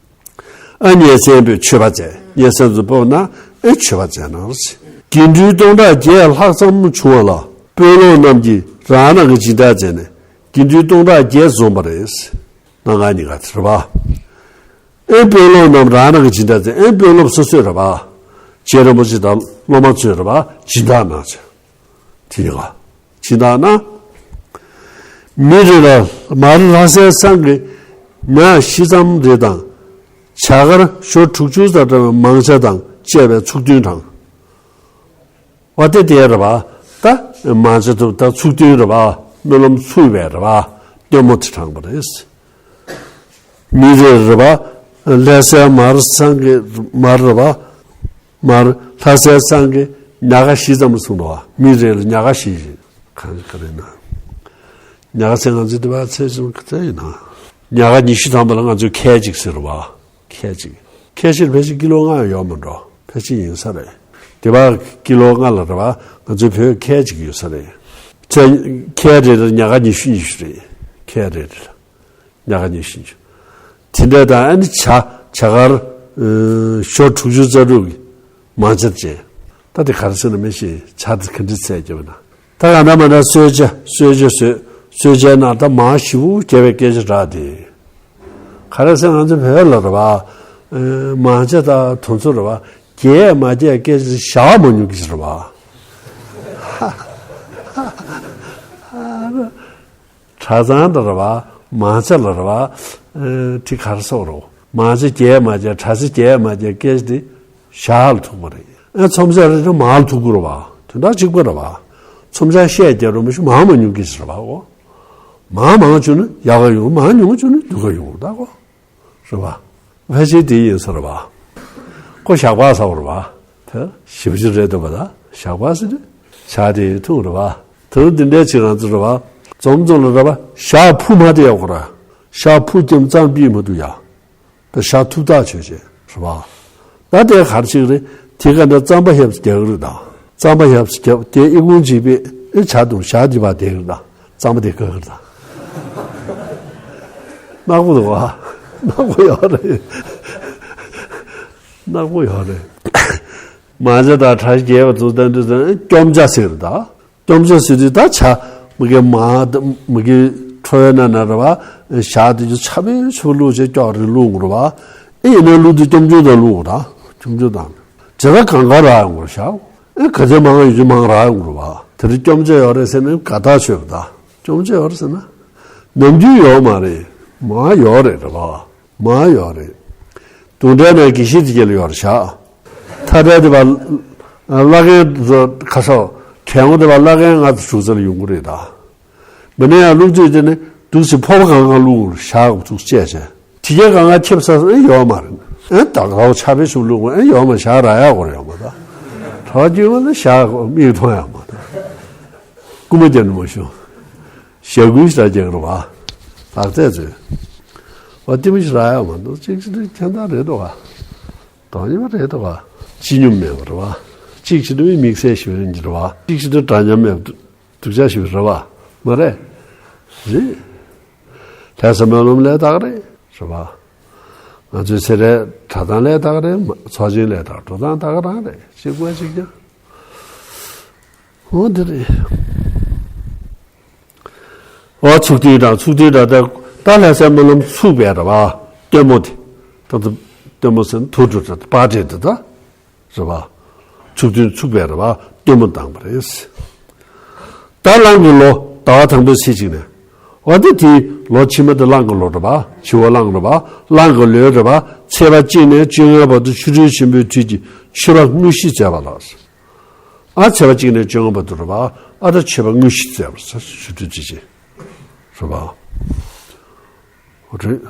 ཨ་སྙན་གསན་པའི་མཆོད་པ་མཛད། སྙན་གསན་དུ་སྤོབས་ན་ཨེ་མཆོད་པ་མཛད་གནང་རེད། དགེ་འདུན་སྟོང་ཕྲག་བརྒྱད་ལྷག་ཙམ་བྱུང་བ་ལ་དཔོན་སློབ་རྣམས་ཀྱིས་རང་རང་གི་སྦྱིན་བདག་མཛད་ནས་དགེ་འདུན་སྟོང་ཕྲག་བརྒྱད་འཛོམས་པ་རེད། གནམ་གང་གཉིས་ཀ་དེ་རེད་པ། ཨེ་དཔོན་སློབ་རྣམས་རང་རང་གི་སྦྱིན་བདག་མཛད། ཨེ་དཔོན་སློབ་སོ་སོས་རེད་པ། རྗེ་རིན་པོ་ཆེ་དང་སློབ་མ་ཚོས་རེད་པ། སྦྱིན་བདག་གནང་བྱས། དེ་ཡིན་ག་སྦྱིན་བདག་གནང་། མི་རེ་ལ་མར་ལྷ་སའི་སང་གི་ཉག་བཞི་ཙམ་རེ་དང་། བྱ་དཀར་ཞོ་དྲུག་ཅུ་ཙམ་འདྲ་བའི་མང་ཇ་དང་བཅས་པའི་ཚུགས་ཐུན་དྲངས། བ་དེ་དེ་རེད་པ། ད་མང་ཇ་དུ་ད་ཚུགས་ཐུན་རེད་པ། སྨོན་ལམ་ཚུགས་པའི་རེད་པ། སྟོན་མོ་དེ་དྲངས་པ་རེད། མི་རེ་རེ་རེད་པ། ལྷ་སའི་མར་སང་གི་མར་རེད་པ། མར་ལྷ་སའི་སང་གི་ཉག་ག་བཞི་ཙམ་གསུངས་འདུག་བ། མི་རེ་ལ་ཉག་ག་བཞི་ཞིག་གང་ག་རེ་ན། ཉག་ག་ཚེ་ང་ཚོའི་དེ་བ་ཚེ་ཞིག་ག་ཚེ་ཡིན་ན། ཉག་ག་ཉི་ཤུ་ཐམ་པ་ལ་ང་ཚོས་ཁལ་གཅིག་ཟེར་བ། ཁལ་གཅིག་ཁལ་གཅིག་ཕལ་ཆེར་ཀི་ལོ་ལྔ་ཡོད་མ་འགྲོ། ཕལ་ཆེར་ཡིན་ས་རེད། དེ་བ་ཀི་ལོ་ལྔ་ལ་རེད་པ། ང་ཚོའི་བོད་ཁལ་གཅིག་ཡོད་ས་རེད། ཚེ་ཁལ་རེ་རེ་ཉག་ག་ཉི་ཤུ་ཉི་ཤུ་རེད། ཁལ་རེ་རེ་ལ། ཉག་ག་ཉི་ཤུ་ཉི་ཤུ། དེ་འདྲ་དང་ཨ་ནི་ཇ་ཇ་དཀར། ཨ་ཞོ་དྲུག་ཅུ་རྩ་དྲུག་གི་མང་ཇ་ཅན། ད་དེ་ག་རེ་ཟེར་ན་མི་ཤེས། ཇ་དེ་ག་འདྲ་ཚད་རྒྱབ་ན། ད་ག་འདྲ་མ་འདྲ་གསོལ་ཇ་གསོལ་ཇ་བཟོས། གསོལ་ཇའི་ནང་ད་མང་ཞེ་པོ་རྒྱབ་པའི་སྐད་ཆ་རག་སྟེ། ག་རེ་ཟེར་ང་ཚོ་བོད་ལ་རེད་པ། ཨ་མང་ཇ་དང་དུང་ཚོ་རེད་པ། རྒྱས་མ་རྒྱས་སྐད་ཆ་བཞག་མ་མྱོང་གི་རེད་པ། གྲྭ་ཚང་དུ་རེད་པ། མང་ཇ་ལ་རེད་པ། ཨ་དེ་ག་རེ་ཟེར་རོ། མང་ཇ་རྒྱས་མ་རྒྱས། གྲྭ་ཚང་རྒྱས་མ་རྒྱས་སྐད་ཆ་དེ་བཞག་ལ་ཐུག་པ་རེད། ཨ་ཚོམས་ཆ་རེ་རེ་མང་ལ་ཐུག་གི་རེད་པ། དོན་དག་གཅིག་པ་རེད་པ། ཚོམས་ཆ་བཤད་རྒྱག་རུང་མི་ཤུ་མང་མ་ཉུང་གི་ཟེར་བ་འོ། མང་མང་བྱུང་ན་ཡག་ག་ཡོང་། མང་ཉུང་བྱུང་ན་སྡུག་ག་ཡོང་ད་གོ། རེད་པ། ཕལ་ཆེར་དེ་ཡིན་ས་རེད་པ། ཁོ་ཞག་པ་ཟ་བ་རེད་པ། དེ་ཞིབ་ཞིབ་རེད་འདུག་པ། ད་ཞག་པ་ཟེར་ནས། ཞག་དེ་ཐུང་རེད་བ། དུང་འདི་འདྲའི་ཆེ་རང་ཚོ་རེད་བ། འཛོམས་འཛོམས་ལ་རེད་བ། ཞག་ཕུ་མ་དེ་ཡག་གོ་ར། ཞག་ཕུ་ཀྱམ་གཙང་པི་མ་དུ་ཡ། ད་ཞག་ཐུབ་ཐག་ཆོད་ཆེ་རེད་བ། ད་དེ་གར་ཆིག་རེད། དེ་ག་འདྲ་རྩམ་པ་ཧེབ་རྒྱག་གི་རེད་ད། རྩམ་པ་ཧེབ་རྒྱབ་དེ་ཨི་ཁུང་ཅིག་པས་ཨེ་ཆ་དུང་ཞག་འདི་བ་དེ་གི་རེད་ད། རྩམ་པ་དེ་ག་གི་རེད་ད། ནག་པོ་འདུག་བ། ནག་པོ་ཡོད་རེད། ནག་པོ་ཡོད་རེད། མ་ཇ་དང་གྲ་རྒྱས་པ་ཚོ་ལྟ་འདུག་ཟེར་ན་སྐྱོམ་ཇ་ཟེར་ད། སྐྱོམ་ཇ་ཟེར་དུས་ད་ཆ་མི་གི་མ་མི་གི་ཁྲོ་བའི་ནང་ན་རེད་བ། ཞག་དེ་ཚོ་ཆ་བའི་ཆུ་བླུགས་བྱས་སྐྱོག་རེ་བླུགས་རེད་བ། ཨེ་ཡིན་ན་བླུགས་དུས་སྐྱོམ་ཆུ་དང་བླུགས་ར། སྐྱོམ་ཆུ་དང་། ཇ་ད་གང་ག་རག་ཡོང་རེད་ཤག་ཨེ་ག་ཚད་མང་ཡོད་ཅིག་མང་རག་ཡོང་རེད་བ། དེ་རིང་སྐྱོམ་ཇ་ཡོད་རེད་ཟེར་ན་དགའ་ཐག་ཆོད་པ་ད། སྐྱོམ་ཇ་ཡོད་རེད་ཟེར་ན། ནམ་རྒྱུན་ཡོད་མ་རེད། མ་ཡོད་རེད་རེད་བ། མ་ཡོད་རེད། དུང་སྒྲའི་ནང་དགེ་བཤེས་དེ་གྱད་ལ་ཡོད་རེད་ཤག་མཐའ་བྲལ་དེ་བ། བླ་རྒན་ཚོ་ཁ་ཤོག་གལ་ངོ་དེ་བ་བླ་རྒན་ང་ཚོ་དྲུག་རྩ་ལ་ཡོང་གི་རེད་ད། མི་ནས་ཡང་བླུགས་དུས་དེ་ནི་འདུག་སེ་ཕོར་པ་གང་གང་བླུགས་ཤག་འདུག་བཅད་བྱས། དེ་གྱད་གང་གང་ཁེབས་ས་ཨེ་ཡོད་མ་རེད། ཨེ་ད་ག་བ་ཆ་བའི་ཆུ་བླུགས་ཨེ་ཡོད་མ་ཞག་རག་ཡག་གོ་རེད་ཡོད་མ་ད། གྲྭ་བ་རྒྱུད་མ་ལ་ཞག་མིག་མཐོང་ཡག་མ་ད། རྐུ་མ་རྒྱབ་ནས་མ་ཤོང་། ཞྭ་གུ་ཞེ་དྲག་རྒྱག་རེད་བ། ལག་རྩལ་ཚོས། བ་ལྟད་མོ་ཞིག་རག་ཡག་མ་འདུག་གཅིག་བྱེད་དུས་ཁྱད་མཚར་རེད་འདུག་བ། དོན་སྙིང་རེད་འདུག་བ། ཅི་སྙོམས་མེད་པ་རེད་བ། གཅིག་བྱེད་དུས་དམིགས་བསལ་ཞིག་ཡིན་གྱི་རེད་བ། གཅིག་བྱེད་དུས་འདྲ་མཉམ་མེད་པ་སྡུག་ཅག་ཞིག་རེད་བ། མ་རེད། རེད། ལྷ་ས་སྨོན་ལམ་ལས་དག་རེད། རེད་བ། ང་ཚོའི་སེ་རའི་གྲྭ་ཚང་ལས་དག་རེད། ཚོགས་ཆེན་ལས་དག་འགྲོ་སྟངས་དག་རང་རེད། གཅིག་དགོས་གཅིག་ཀྱང་། འོ་དེ་རེད། འོ་ཚུགས་དུས་དང་ཚུགས་དུས་དང་ད་ད་ལྷ་སའི་སྨོན་ལམ་ཚུགས་པའི་རེད་བ། སྟོན་མོ་དེ། ད་ལྟ་སྟོན་མོ་ཟེར་ན་ཐུགས་སྤྲོ་དྲ་པར་སྤྲད་དེ་ད། རེད་བ། ཚུགས་དུས་ཚུགས་པའི་རེད་བ། སྟོན་མོ་བཏང་བ་རེད། ད་གླང་གི་ལོ་ཟླ་བ་དང་པོའི་ཚེས་གཅིག་ནས། འོ་དེ་དེའི་ལོ་ཕྱི་མ་དེ་གླང་གི་ལོ་རེད་བ། བྱི་བ་གླང་རེད་བ། གླང་གི་ལོའི་རེད་བ། ཚེས་པ་གཅིག་ནས་བཅོ་ལྔ་བར་དུ་ཆོ་འཕྲུལ་ཆེན་པོའི་དུས་ཀྱི་མཆོད་པ་དངོས་གཞི་མཛད་པ་ལགས། ཨ་ཚེས་པ་གཅིག་ནས་བཅོ་ལྔ་བར་དུ་རེད་བ། ཨ་ད་མཆོད་པ་དངོས་གཞི་མཛད་པ་ཟེར་ཞུ་དུས་ཅི་ཅི། རེད་བ། རེད།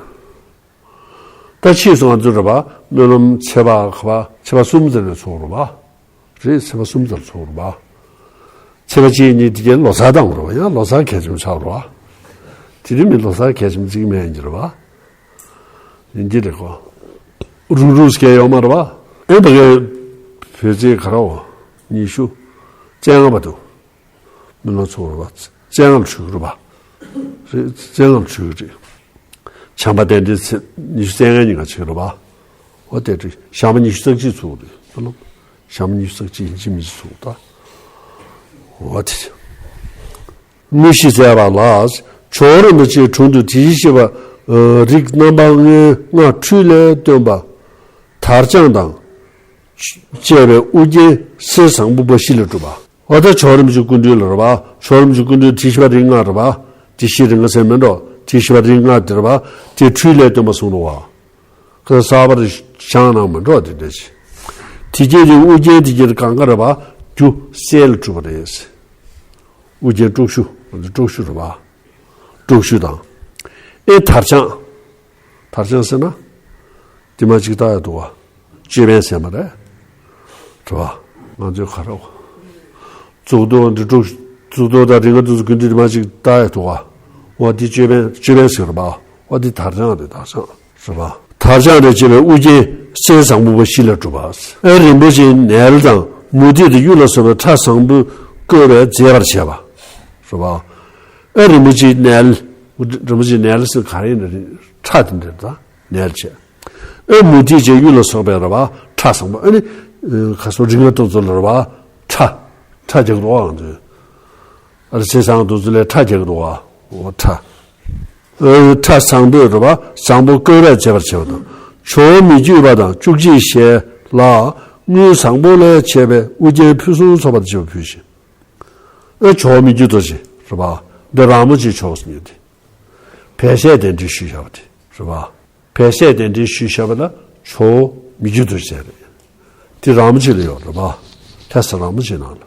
ད་ཕྱིས་སུ་ང་ཚོ་རེད་བ། སྨོན་ལམ་ཚེས་པ་ག་བ་ཚེས་པ་གསུམ་ཙམ་ནས་ཚོགས་རེད་བ། རེད་ཚེས་པ་གསུམ་ཙམ་ཚོགས་རེད་བ། ཚེས་པ་གཅིག་གཉིས་དེ་གའི་ལོ་གསར་དང་རེད་བ། ཡང་ལོ་གསར་གལ་ཆེན་པོ་ཆགས་རེད་བ། དེ་རིང་མི་ལོ་གསར་གལ་ཆེན་པོ་གཅིག་མེད་ཡིན་གྱི་རེད་བ། ཡིན་གྱི་རེད་གོ། རུག་རུག་སྐད་ཡོད་མ་རེད་བ། ཨེ་ད་གའི་བོད་ཚེས་ག་ར་བ། ཉི་ཤུ། བཅོ་ལྔ་བར་དུ། མི་ལོ་ཚོགས་རེད་བ། བཅོ་ལྔ་ལ་འཁྲུག་རེད་བ། རེད་བཅོ་ལྔ་ལ་འཁྲུག་རེད། བྱམས་པ་གདན་འདྲེན་ཚེས་ཉི་ཤུ་རྩ་ལྔ་ཉིན་ག་ཆེ་རེད་བ། འོ་དེ་རེད། ཞག་མ་ཉི་ཤུ་རྩ་གཅིག་ཚུགས་རེད་ལ། ཞག་མ་ཉི་ཤུ་རྩ་གཅིག་ཡིན་གཅིག་མིན་གཅིག་ཚུགས་ད། འོ་དེ་རེད། དངོས་གཞི་མཛད་པ་ལ། ཇོ་བོ་རིན་པོ་ཆེའི་དྲུང་དུ་དེ་བཞིན་གཤེགས་པ། རིགས་རྣམ་པ་ལྔའི་སྔགས་འཕྲུལ་ལས་བཏོན་པ། དར་དཔྱངས་དང་། བཅས་པའི་དབུ་རྒྱན་གསེར་བཟང་པོ་འབའ་ཞིག་ལས་གྲུབ་པ། འོ་ད་ཇོ་བོ་རིན་པོ་ཆེའི་སྐུ་མདུན་ལ་རེད་བ། ཇོ་བོ་རིན་པོ་ཆེའི་སྐུ་མདུན་དྲི་ཞིམ་པ་རིགས་ལྔ་རེད་བ། དྲི་ཞིམ་རིགས་ལྔ་ཟེར་མིན་འགྲོ། དྲི་ཞིམ་པ་རིགས་ལྔ་དེ་རེད་བ། དེ་འཕྲུལ་ལས་བཏོན་པ་གསུངས་འདུག་བ། ཁ་གསར་པར་བཞེངས་གནང་མིན་འགྲོ་དེ་འདྲ་ཞིག་དེ་རྗེས་དེ་དབུ་རྒྱན་དེ་གྱེར་གང་ག་རེད་བ། རྒྱུ་གསེར་ལས་གྲུབ་པ་རེད། དབུ་རྒྱན་དཀྲུག་ཤུ། དཀྲུག་ཤུ་རེད་བ། དཀྲུག་ཤུ་དང་། ཨེ་དར་དཔྱངས། དར་དཔྱངས་ཟེར་ན། དེ་མ་གཅིག་ལྟ་ཡ་འདུག་བ། ཅོད་པན་ཟེར་མ་རེད། རེད་བ། ང་ཚོའི་ཁ་རོག་གཙུག་ཏོར་འདི་དཀྲུག་གཙུག་ཏོར་དང་རིགས་ལྔ་འདུག་ཚོ་དཀོན་མཆོག་དེ་མ་གཅིག་ལྟ་ཡ་འདུག་བ། འོ་དེ་ཅོད་པན་ཅོད་པན་ཟེར་བ། འོ་དེ་དར་དཔྱངས་རེད་དར་དཔྱངས་རེད་བ། དར་དཔྱངས་ལས་བྱས་པའི་དབུ་རྒྱན་གསེར་བཟང་པོ་འབའ་ཞིག་ལས་གྲུབ་པ། ཨེ་རིན་པོ་ཆེའི་ནལ་དང་མུ་ཏིག་དང་གཡུ་ལ་སོགས་པའི་ཁྲ་བཟང་པོས་བཀོད་པས་མཛེས་པར་བྱས་པ། རེད་བ། ཨེ་རིན་པོ་ཆེའི་ནལ། རིན་པོ་ཆེའི་ནལ་ཟེར་ག་རེ་ཡིན་ན་ཁྲ་དེ་འདྲ་ད་ནལ་བྱས། ཨེ་མུ་ཏིག་ཅན་གཡུ་ལ་སོགས་པའི་རེད་བ་ཁྲ་བཟང་པོ་ཨ་ནི། ཁ་སོ་རིགས་ལྔ་དེ་ཚོ་ལ་རེད་བ་ཁྲ། ཁྲ་རྒྱག་འདུག་ཨང་དུ། ཨ་རི་ཚེས་བཟང་དེ་ཚོ་ལ་ཁྲ་རྒྱག་འདུག་ཨ། འོ་ཁྲ། ཨེ་ཁྲ་བཟང་པོས་རེད་བ་བཟང་པོ་བཀོད་པས་མཛེས་པར་བྱས་པ་དང་ཇོ་བོ་མི་བསྐྱོད་པ་དང་བཅུ་གཅིག་ཞལ་ལ་དངུལ་བཟང་པོ་ལས་བྱས་པའི་དབུ་རྒྱན་ཕུན་སུམ་ཚོགས་པ་དང་བཅས་པ་ཕུལ་ཞིང་། ཨེ་ཇོ་བོ་མི་བསྐྱོད་རྡོ་རྗེ་རེད་བ། འདི་རིན་པོ་ཆེའི་ཇོ་བོ་ཟེར་མཁན་དེ། བལ་བཟས་གདན་འདྲེན་ཞུས་བཞག་པ་དེ་རེད་བ། བལ་བཟས་གདན་འདྲེན་ཞུས་བཞག་པ་ལ་ཇོ་བོ་མི་བསྐྱོད་རྡོ་རྗེ་རེད། དེ་རིན་པོ་ཆེ་ལ་ཡོད་རེད་བ། ལྷ་ས་རིན་པོ་ཆེ་ནང་ལ།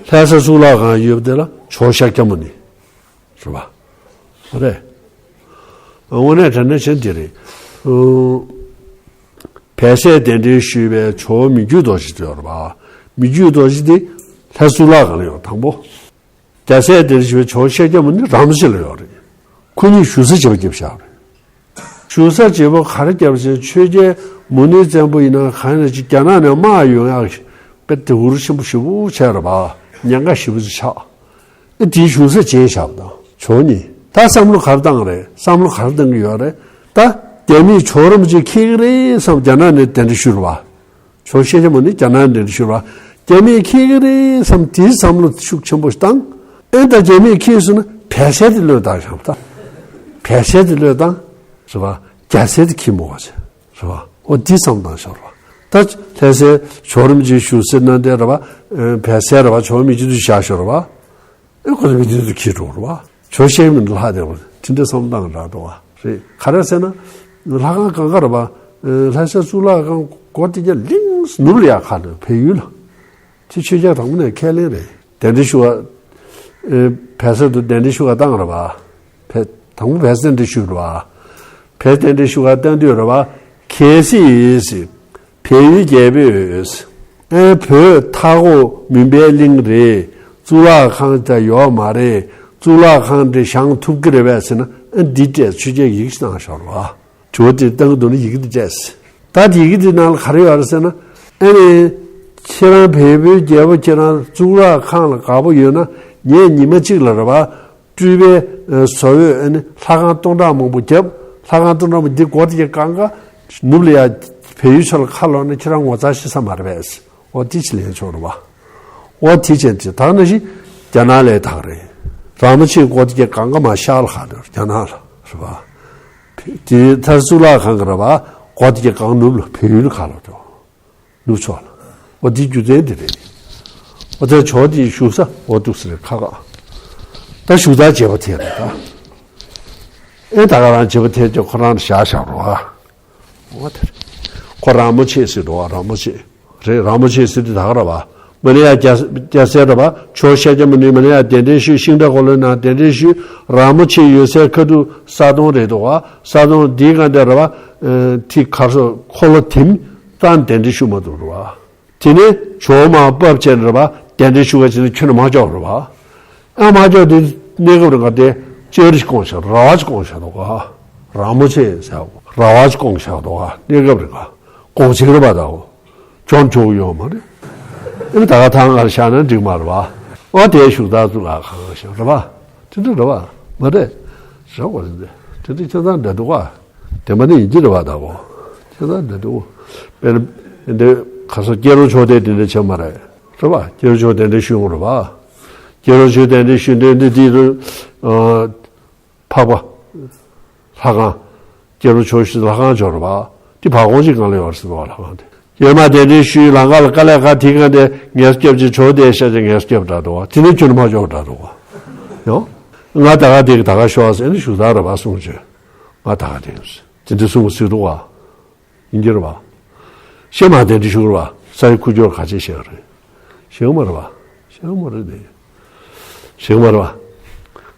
ལྷ་ས་གཙུག་ལག་ཁང་ཡོད་པ་དེ་ལ་ཇོ་བོ་ཤཱཀྱ་མུ་ནི། རེད་བ། རེད། དངོས་གནས་དྲང་གནས་བྱས་ན་འདི་རེད། ཨོ། བལ་བཟས་གདན་འདྲེན་ཞུས་པའི་ཇོ་བོ་མི་བསྐྱོད་རྡོ་རྗེ་དེ་ཡོད་རེད་བ། མི་བསྐྱོད་རྡོ་རྗེ་དེ་ལྷ་ ད་གཙུག་ལག་ཁང་ལ་ཡོད་དང་པོ། རྒྱལ་སྲས་གདན་འདྲེན་ཞུ་བའི་ཇོ་བོ་ཤཱཀྱ་མུ་ནི་ར་མོ་ཆེ་ལ་ཡོད་རེད། ཁོ་གཉིས་བཞུགས་ས་བརྗེ་པོ་བརྒྱབ་བཞག་རེད། བཞུགས་ས་བརྗེ་པོ་ག་རེ་བརྒྱབ་ཟེར་ན། ཆོས་རྒྱལ་མུ་ནེ་བཙན་པོ་ཡིན་ན་གང་ཡིན་ན་ཅིག་རྒྱ་ནག་ནས་དམག་ཡོང་ཡག་དཔེ་དེ་འུར་ཆེན་པོ་ཞེ་པོ་བྱས་རེད་པ། ཉེན་ཁ་ཞེ་པོ་ཅིག་ཆགས། ཨེ་དེའི་བཞུགས་ས་བརྗེ་བཞག་པ་དང་ཇོ་བོ་གཉིས་ད་བསམ་བློ་ག་རེ་བཏང་རེད། བསམ་བློ་ག་རེ་བཏང་གི་ཡོད་རེད། ད་རྒྱ་མིས་ཇོ་བོ་རིན་པོ་ཆེ་འཁྱེར་གི་རེད་བསམ་རྒྱ་ནག་ནས་གདན་འདྲེན་ཞུས་རེད་པ། ཇོ་བོ་ཤཱཀྱ་མུ་ནེ་རྒྱ་ནག་ནས་གདན་འདྲེན་ཞུས་རེད་པ། རྒྱ་མིས་འཁྱེར་གི་རེད་བསམ་དེའི་བསམ་བློ་ཤུགས་ཆེན་པོ་ཞིག་བཏང་། ཨེ་ད་རྒྱ་མིས་འཁྱེར་སོང་ན་བལ་སྲས་དེ་བློས་བཏང་བཞག་པ་དང་། བལ་སྲས་དེ་བློས་བཏང་། རེད་པ། རྒྱ་སྲས་དེ་འཁྱེར་མི་དགོས་ཟེར། རེད་པ། འོ་འདི་བསམ་བཏང་ཤོར་བ། ད་ལྷ་སའི་ཇོ་བོ་རིན་པོ་ཆེ་བཞུགས་སའི་ནང་དེ་རེད་པ། བལ་སྲས་རེད་པ། ཇོ་བོ་མི་བརྒྱུད་དུ་བཞག་ཤོར་བ། ཨེ་ཁོ་ཚོ་མི་བརྒྱུད་དུ་འཁྱེར་འགྲོ་རེད་པ། ཇོ་བོ་ཤཱཀྱ་མུ་ནེ་ལྷག་བསྡད་པ་དེ་འདྲ་བསམ་བཏང་རག་འདུག་བ་རེད། ག་རེ་ཟེར་ན། ལྷ་ཁང་གང་ག་རེད་པ། ལྷ་སའི་གཙུག་ལག་ཁང་སྒོ་དེ་གྱ་ལིང་ནུབ་ལ་ཡར་ཁ་ནས་བལ་ཡུལ་ལ། དེ་ཆོས་རྒྱལ་དང་པོ་ནས་ཁས་ལེན་རེད། གདན་འདྲེན་ཞུ་བ། ཨེ་བལ་སྲས་དུ་གདན་འདྲེན་ཞུ་བ་བཏང་རེད་པ། བལ་དང་པོ་བལ་སྲས་གདན་འདྲེན་ཞུས་རེད་པ། བལ་གདན་འདྲེན་ཞུ་བ་བཏང་དུས་རེད་པ། གལ་སྲིད་བལ་ཡུལ་རྒྱལ་པོས་ཨེ་བོད་མཐའ་འཁོབ་མུན་པའི་གླིང་རེད། གཙུག་ལག་ཁང་ད་ཡོད་མ་རེད། གཙུག་ལག་ཁང་འདི་བཞེངས་ཐུབ་ཀྱི་རེད་པས་ཟེར་ན། ཨེ་འདི་སྤྲད་ཆོས་རྒྱལ་ཡིག་ཞིག་བཏང་ཤོར་བ། དྲི་བ་དེ་བཏང་གི་འདུག་ན་ཡི་གེ་འདི་སྤྲད་ཟེར། ད་དེ་ཡི་གེ་འདི་ནང་ལ་ག་རེ་ཡོད་རེད་ཟེར་ན། ཨ་ནི། ཁྱེད་རང་བལ་པོའི་རྒྱལ་པོ་ཁྱེད་རང་གཙུག་ལག་ཁང་ལ་དགའ་པོ་ཡོད་ན། ངས་ཉི་མ་གཅིག་ལ་རེད་པ། སྤྲུལ་པའི་བཟོ་བོས་ཨ་ནི་ལྷ་ཁང་སྟོང་ཕྲག་མང་པོ་བརྒྱབ། ལྷ་ཁང་སྟོང་ཕྲག་མང་པོ་འདི་སྒོ་དེ་གང་ག་ནུབ་ལ་ཡ་བལ་ཡུལ་ཕྱོགས་ལ་ཁ་ལོག་ན་ཁྱེད་རང་ངོ་ཚ་ཤི་ས་མ་རེད་པས། འོ་དེ་ཅི་ལེན་ཆོག་རེད་པ། འོ་དེ་ཅན་དེ་དག་ན་ཞིག་རྒྱ་ནག་ལས་དག་རེད། ར་མོ་ཆེའི་སྒོ་དེ་གང་ག་མ་ཤར་ལ་ཁ་ལོག་རྒྱ་ནག་ལ་རེད་པ། དེ་མཐར་གཙུག་ལག་ཁང་གི་རེད་པ། སྒོ་དེ་གང་ནུབ་ལ་བལ་ཡུལ་ཁ་ལོག་འགྲོ། ནུབ་ཕྱོགས་ལ། འོ་འདི་རྒྱུ་མཚན་འདི་རེད། འོ་ད་ཇོ་བོ་འདིའི་བཞུགས་ས་འོ་འདུག་སེ་རེད་ཁ་ཁ། ད་བཞུགས་ས་བརྗེ་པོ་དེ་རེད་ད། ཨེ་ད་ག་རང་བརྗེ་པོ་དེ་ཅོ་ཁོ་རང་ལ་བཞག་བཞག་རོགས་ཨ། འོ་དེ་རེད། ཁོ་ར་མོ་ཆེ་ཟེར་འགྲོ་བ། ར་མོ་ཆེ་རེད། ར་མོ་ཆེ་ཟེར་དེ་ད་ག་ར་བ། མ་ནི་ཡ་རྒྱ་རྒྱལ་སྲས་ར་བ། ཇོ་བོ་ཤཱཀྱ་མུ་ནེ་མ་ནི་ཡ་གདན་འདྲེན་ཞུས། ཤིང་རྟ་འཁོར་ལོའི་ནང་གདན་འདྲེན་ཞུས། ར་མོ་ཆེ་ཡོད་སའི་ཁ་ཐུག་ས་དོང་རེད་འདུག་བ། ས་དོང་འདིའི་སྒང་དེ་ར་བ། ཨ་ཐིག་ཁར་སོ་འཁོར་ལོ་དེམ་ཙམ་གདན་འདྲེན་ཞུ་མ་ཐུབ་ར་བ། དེ་ནས་ཇོ་མང་པོ་བཅས་རེད་པ། གདན་འདྲེན་ཞུ་ག་བྱས་ན་ཁྱོན་ནས་མ་ལྕོགས་རེད་པ། ཨ་མ་ལྕོགས་དེ་གནས་སྐབས་རིང་ག་དེ་ཅོ་རི་ཞིག་སྐོང་བཞག་ར་བ་ཞིག་སྐོང་བཞག་འདུག་ག་ར་མོ་ཆེ་ཟེར་ར་བ་ཞིག་སྐོང་བཞག་འདུག་ག་གནས་སྐབས་རིང་ག་སྐོང་བྱེད་ཀྱི་རེད་པ། ད་འོ་ཇོན་ཆོག་ཡོད་མ་རེད། ཨ་ནི་ད་ག་ཐང་གར་བཞག་ན་འགྲིག་མ་རེད་པ། ཨོ་དེ་བཞུགས་ད་ཚུ་ལ་གང་ཞིག་རེད་པ། དེ་འདྲ་རེད་པ། མ་རེད། རེད་པ་རེད། དེ་འདྲ་ཁྱེད་ཚང་འདྲ་འདུག་ག་དེ་མ་ནི་ཡིན་གྱི་རེད་པ། ད་འོ་ཁྱེད་ཚང་འདྲ་འདུག་དཔེར་ན་འདི་ག་ས་སྐྱེ་རུ་མཆོག་དེ་དེ་འདྲ་བྱས་མ་རེད། རེད་པ། སྐྱེ་རུ་མཆོག་གདན་འདྲེན་ཞུས་ཡོང་རེད་པ། སྐྱེ་རུ་མཆོག་གདན་འདྲེན་ཞུས་དུས་འདི་དེ་རུ་ཨ། འཕགས་པ། ལྷ་ཁང་། སྐྱེ་རུ་མཆོག་ཞུས་ལྷ་ཁང་ཆོག་རེད་པ། དེ་བར་ཁོང་ཅིག་གང་ལ་ཡོད་རེད་ཟེར་བ་ལྷ་ཁང་དེ། ཡོད་མ་དེ་འདྲའི་ཞུས་ལམ་ཁ་ལ་དཀའ་ལས་ཁག་དེ་གང་དེ་ངལ་སྐྱབས་ཀྱི་ཇོ་བོ་དེ་ཤ་ཅིག་ངལ་སྐྱབས་འདྲ་འདུག་བ། དེ་ནི་ཁྱོད་མ་ཆོག་འདྲ་འདུག་བ། ཡང་། ང་ད་ག་དེ་གི་ད་ག་ཤོག་ཟེར་ནས་བཞུགས་ས་རེད་པ་གསུངས་བྱས། ང་ད་ག་དེ་ཡིན་ཟེར། དེ་འདྲ་གསུངས་པ་ཟེར་འདུག་བ། ཡིན་གྱི་རེད་པ། ཤེས་མ་དེ་འདྲ་ཞུ་རེད་པ། ས་ཡི་ཁུ་སྐྱོར་ག་ཅེས་བཤད་རེད། ཤེས་མ་རེད་པ། ཤེས་མ་རེད་དེ། ཤེས་མ་རེད་པ།